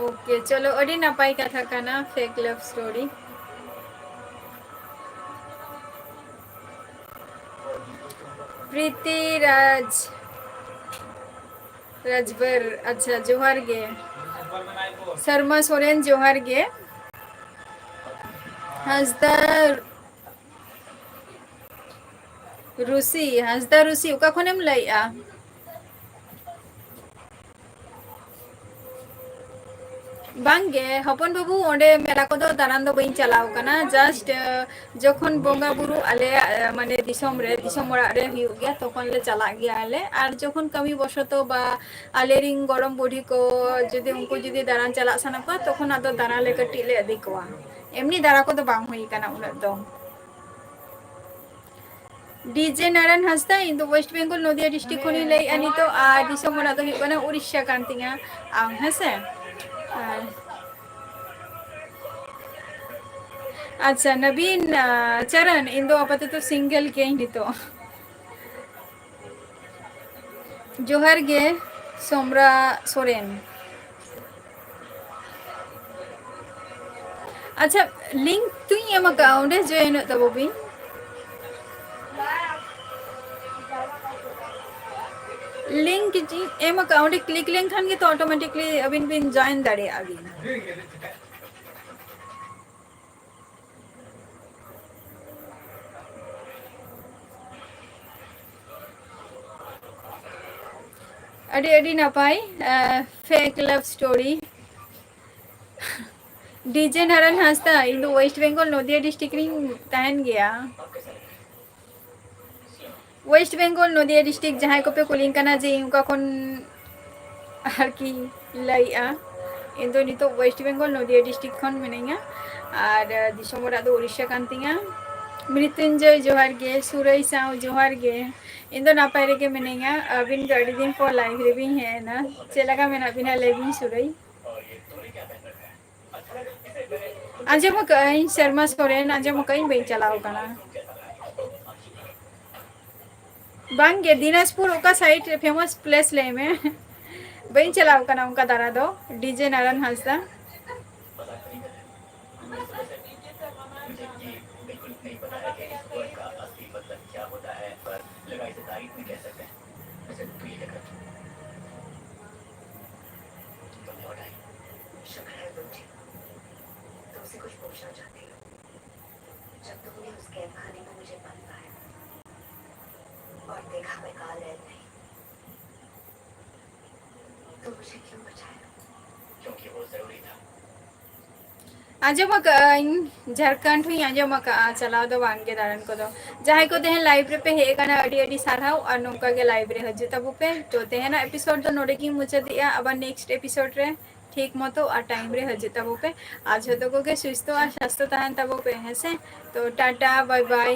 ᱳᱠᱮ, ᱪᱚᱞᱚ, ᱟᱹᱰᱤ ᱱᱟᱯᱟᱭ ᱠᱟᱛᱷᱟ ᱠᱟᱱᱟ, fake love story᱾ ᱯᱨᱤᱛᱤ ᱨᱟᱡᱽ ᱨᱟᱡᱽᱵᱟᱨ, ᱟᱪᱪᱷᱟ, ᱡᱚᱦᱟᱨ ᱜᱮ᱾ ᱥᱚᱨᱢᱟ ᱥᱚᱨᱮᱱ, ᱡᱚᱦᱟᱨ ᱜᱮ᱾ ᱦᱟᱸᱥᱫᱟ ᱨᱩᱥᱤ ᱦᱟᱸᱥᱫᱟ, ᱨᱩᱥᱤ, ᱚᱠᱟ ᱠᱷᱚᱱᱮᱢ ᱞᱟᱹᱭᱮᱜᱼᱟ? ᱵᱟᱝᱜᱮ ᱦᱚᱯᱚᱱ ᱵᱟᱹᱵᱩ, ᱚᱸᱰᱮ ᱢᱮᱞᱟ ᱠᱚᱫᱚ ᱫᱟᱬᱟᱱ ᱫᱚ ᱵᱟᱹᱧ ᱪᱟᱞᱟᱣ ᱠᱟᱱᱟ᱾ Just ᱡᱚᱠᱷᱚᱱ ᱵᱚᱸᱜᱟ ᱵᱩᱨᱩ ᱟᱞᱮᱭᱟᱜ ᱢᱟᱱᱮ ᱫᱤᱥᱚᱢ ᱨᱮ, ᱫᱤᱥᱚᱢ ᱚᱲᱟᱜ ᱨᱮ ᱦᱩᱭᱩᱜ ᱜᱮᱭᱟ, ᱛᱚᱠᱷᱚᱱ ᱞᱮ ᱪᱟᱞᱟᱜ ᱜᱮᱭᱟᱞᱮ᱾ ᱟᱨ ᱡᱚᱠᱷᱚᱱ ᱠᱟᱹᱢᱤ ᱵᱚᱥᱚᱛᱚ ᱵᱟ ᱟᱞᱮᱨᱤᱱ ᱜᱚᱲᱚᱢ ᱵᱩᱰᱷᱤ ᱠᱚ ᱡᱩᱫᱤ, ᱩᱱᱠᱩ ᱡᱩᱫᱤ ᱫᱟᱬᱟᱱ ᱪᱟᱞᱟᱜ ᱥᱟᱱᱟ ᱠᱚᱣᱟ, ᱛᱚᱠᱷᱚᱱ ᱟᱫᱚ ᱫᱟᱬᱟ ᱞᱮ ᱠᱟᱹᱴᱤᱡ ᱞᱮ ᱤᱫᱤ ᱠᱚᱣᱟ᱾ ᱮᱢᱱᱤ ᱫᱟᱬᱟ ᱠᱚᱫᱚ ᱵᱟᱝ ᱦᱩᱭ ᱠᱟᱱᱟ ᱩᱱᱟᱹᱜ ᱫᱚ᱾ ᱰᱤᱡᱮ ᱱᱟᱨᱟᱭᱚᱱ ᱦᱟᱸᱥᱫᱟ, ᱤᱧ ᱫᱚ West Bengal ᱱᱚᱫᱤᱭᱟ district ᱠᱷᱚᱱᱤᱧ ᱞᱟᱹᱭᱮᱫᱼᱟ ᱱᱤᱛᱚᱜ, ᱟᱨ ᱫᱤᱥᱚᱢ ᱚᱲᱟᱜ ᱫᱚ ᱦᱩᱭᱩᱜ ᱠᱟᱱᱟ ᱩᱲᱤᱥᱥᱟ ᱠᱟᱱ ᱛᱤᱧᱟ᱾ ᱟᱢ ᱦᱮᱸᱥᱮ? ᱟᱨ ᱟᱪᱪᱷᱟ, ᱱᱚᱵᱤᱱ, ᱟᱸ, ᱪᱚᱨᱚᱱ, ᱤᱧ ᱫᱚ ᱟᱯᱟᱛᱚᱛᱚ single ᱜᱤᱭᱟᱹᱧ ᱱᱤᱛᱚᱜ᱾ ᱡᱚᱦᱟᱨ ᱜᱮ, ᱥᱚᱢᱨᱟ ᱥᱚᱨᱮᱱ᱾ ᱟᱪᱪᱷᱟ, link ᱛᱩᱧ ᱮᱢ ᱟᱠᱟᱫᱼᱟ, ᱚᱸᱰᱮ join ᱚᱜ ᱛᱟᱵᱚ ᱵᱤᱱ᱾ Link ᱡᱤᱧ ᱮᱢ ᱟᱠᱟᱫᱼᱟ, ᱚᱸᱰᱮ click ᱞᱮᱱᱠᱷᱟᱱ ᱜᱮᱛᱚ automatically ᱟᱹᱵᱤᱱ ᱵᱤᱱ join ᱫᱟᱲᱮᱭᱟᱜᱼᱟ ᱵᱤᱱ᱾ ᱟᱹᱰᱤ, ᱟᱹᱰᱤ ᱱᱟᱯᱟᱭ, ᱟᱸ, fake love story᱾ DJ Narayan ᱦᱟᱸᱥᱫᱟ, ᱤᱧ ᱫᱚ West Bengal ᱱᱚᱫᱤᱭᱟ district ᱨᱤᱧ ᱛᱟᱦᱮᱱ ᱜᱮᱭᱟ᱾ West Bengal ᱱᱚᱫᱤᱭᱟ district, ᱡᱟᱦᱟᱸᱭ ᱠᱚᱯᱮ ᱠᱩᱞᱤᱧ ᱠᱟᱱᱟ ᱡᱮ ᱤᱧ ᱚᱠᱟ ᱠᱷᱚᱱ ᱟᱨᱠᱤ ᱞᱟᱹᱭᱮᱜᱼᱟ, ᱤᱧ ᱫᱚ ᱱᱤᱛᱚᱜ West Bengal ᱱᱚᱫᱤᱭᱟ district ᱠᱷᱚᱱ ᱢᱤᱱᱟᱹᱧᱟ᱾ ᱟᱨ ᱫᱤᱥᱚᱢ ᱚᱲᱟᱜ ᱫᱚ ᱩᱲᱤᱥᱥᱟ ᱠᱟᱱ ᱛᱤᱧᱟ᱾ ᱢᱨᱤᱛᱩᱧᱡᱚᱭ ᱡᱚᱦᱟᱨ ᱜᱮ, ᱥᱩᱨᱟᱹᱭ ᱥᱟᱶ ᱡᱚᱦᱟᱨ ᱜᱮ᱾ ᱤᱧ ᱫᱚ ᱱᱟᱯᱟᱭ ᱨᱮᱜᱮ ᱢᱤᱱᱟᱹᱧᱟ᱾ ᱟᱹᱵᱤᱱ ᱫᱚ ᱟᱹᱰᱤ ᱫᱤᱱ ᱯᱚᱨ live ᱨᱮᱵᱤᱱ ᱦᱮᱡ ᱮᱱᱟ, ᱪᱮᱫ ᱞᱮᱠᱟ ᱢᱮᱱᱟᱜ ᱵᱤᱱᱟ ᱞᱟᱹᱭ ᱵᱤᱱ ᱥᱩᱨᱟᱹᱭ? ᱟᱸᱡᱚᱢ ᱟᱠᱟᱫᱟᱹᱧ ᱥᱮᱨᱢᱟ ᱥᱚᱨᱮᱱ, ᱟᱸᱡᱚᱢ ᱟᱠᱟᱫᱟᱹᱧ, ᱵᱟᱹᱧ ᱪᱟᱞᱟᱣ ᱟᱠᱟᱱᱟ᱾ ᱵᱟᱝᱜᱮ, ᱫᱤᱱᱟᱡᱽᱯᱩᱨ ᱚᱠᱟ side ᱨᱮ famous place ᱞᱟᱹᱭ ᱢᱮ? ᱵᱟᱹᱧ ᱪᱟᱞᱟᱣ ᱟᱠᱟᱱᱟ ᱚᱱᱠᱟ ᱫᱟᱬᱟ ᱫᱚ᱾ ᱰᱤᱡᱮ ᱱᱟᱨᱟᱭᱚᱱ ᱦᱟᱸᱥᱫᱟ᱾ तुमने उठाई। शुक्र है तुम ठीक हो। तुमसे कुछ पूछना चाहती हूँ। जब तुमने उस कैद खाने में मुझे बंद पाया, ᱟᱸᱡᱚᱢ ᱟᱠᱟᱫᱟᱹᱧ, ᱡᱷᱟᱲᱠᱷᱚᱸᱰ ᱦᱚᱸᱧ ᱟᱸᱡᱚᱢ ᱟᱠᱟᱫᱼᱟ, ᱪᱟᱞᱟᱣ ᱫᱚ ᱵᱟᱝ ᱜᱮ ᱫᱟᱬᱟᱱ ᱠᱚᱫᱚ᱾ ᱡᱟᱦᱟᱸᱭ ᱠᱚ ᱛᱮᱦᱮᱧ live ᱨᱮᱯᱮ ᱦᱮᱡ ᱟᱠᱟᱱᱟ, ᱟᱹᱰᱤ ᱟᱹᱰᱤ ᱥᱟᱨᱦᱟᱣ, ᱟᱨ ᱱᱚᱝᱠᱟ ᱜᱮ live ᱨᱮ ᱦᱤᱡᱩᱜ ᱛᱟᱵᱚ ᱯᱮ᱾ ᱛᱚ ᱛᱮᱦᱮᱧᱟᱜ episode ᱫᱚ ᱱᱚᱰᱮ ᱜᱤᱧ ᱢᱩᱪᱟᱹᱫᱮᱜᱼᱟ, ᱟᱵᱟᱨ next episode ᱨᱮ ᱴᱷᱤᱠ ᱢᱚᱛᱚ ᱟᱨ time ᱨᱮ ᱦᱤᱡᱩᱜ ᱛᱟᱵᱚ ᱯᱮ᱾ ᱟᱨ ᱡᱷᱚᱛᱚ ᱠᱚᱜᱮ ᱥᱩᱥᱛᱷᱚ ᱟᱨ ᱥᱟᱥᱛᱷᱚ ᱛᱟᱦᱮᱱ ᱛᱟᱵᱚ ᱯᱮ, ᱦᱮᱸ ᱥᱮ? ᱛᱚ ᱴᱟᱴᱟ, bye bye᱾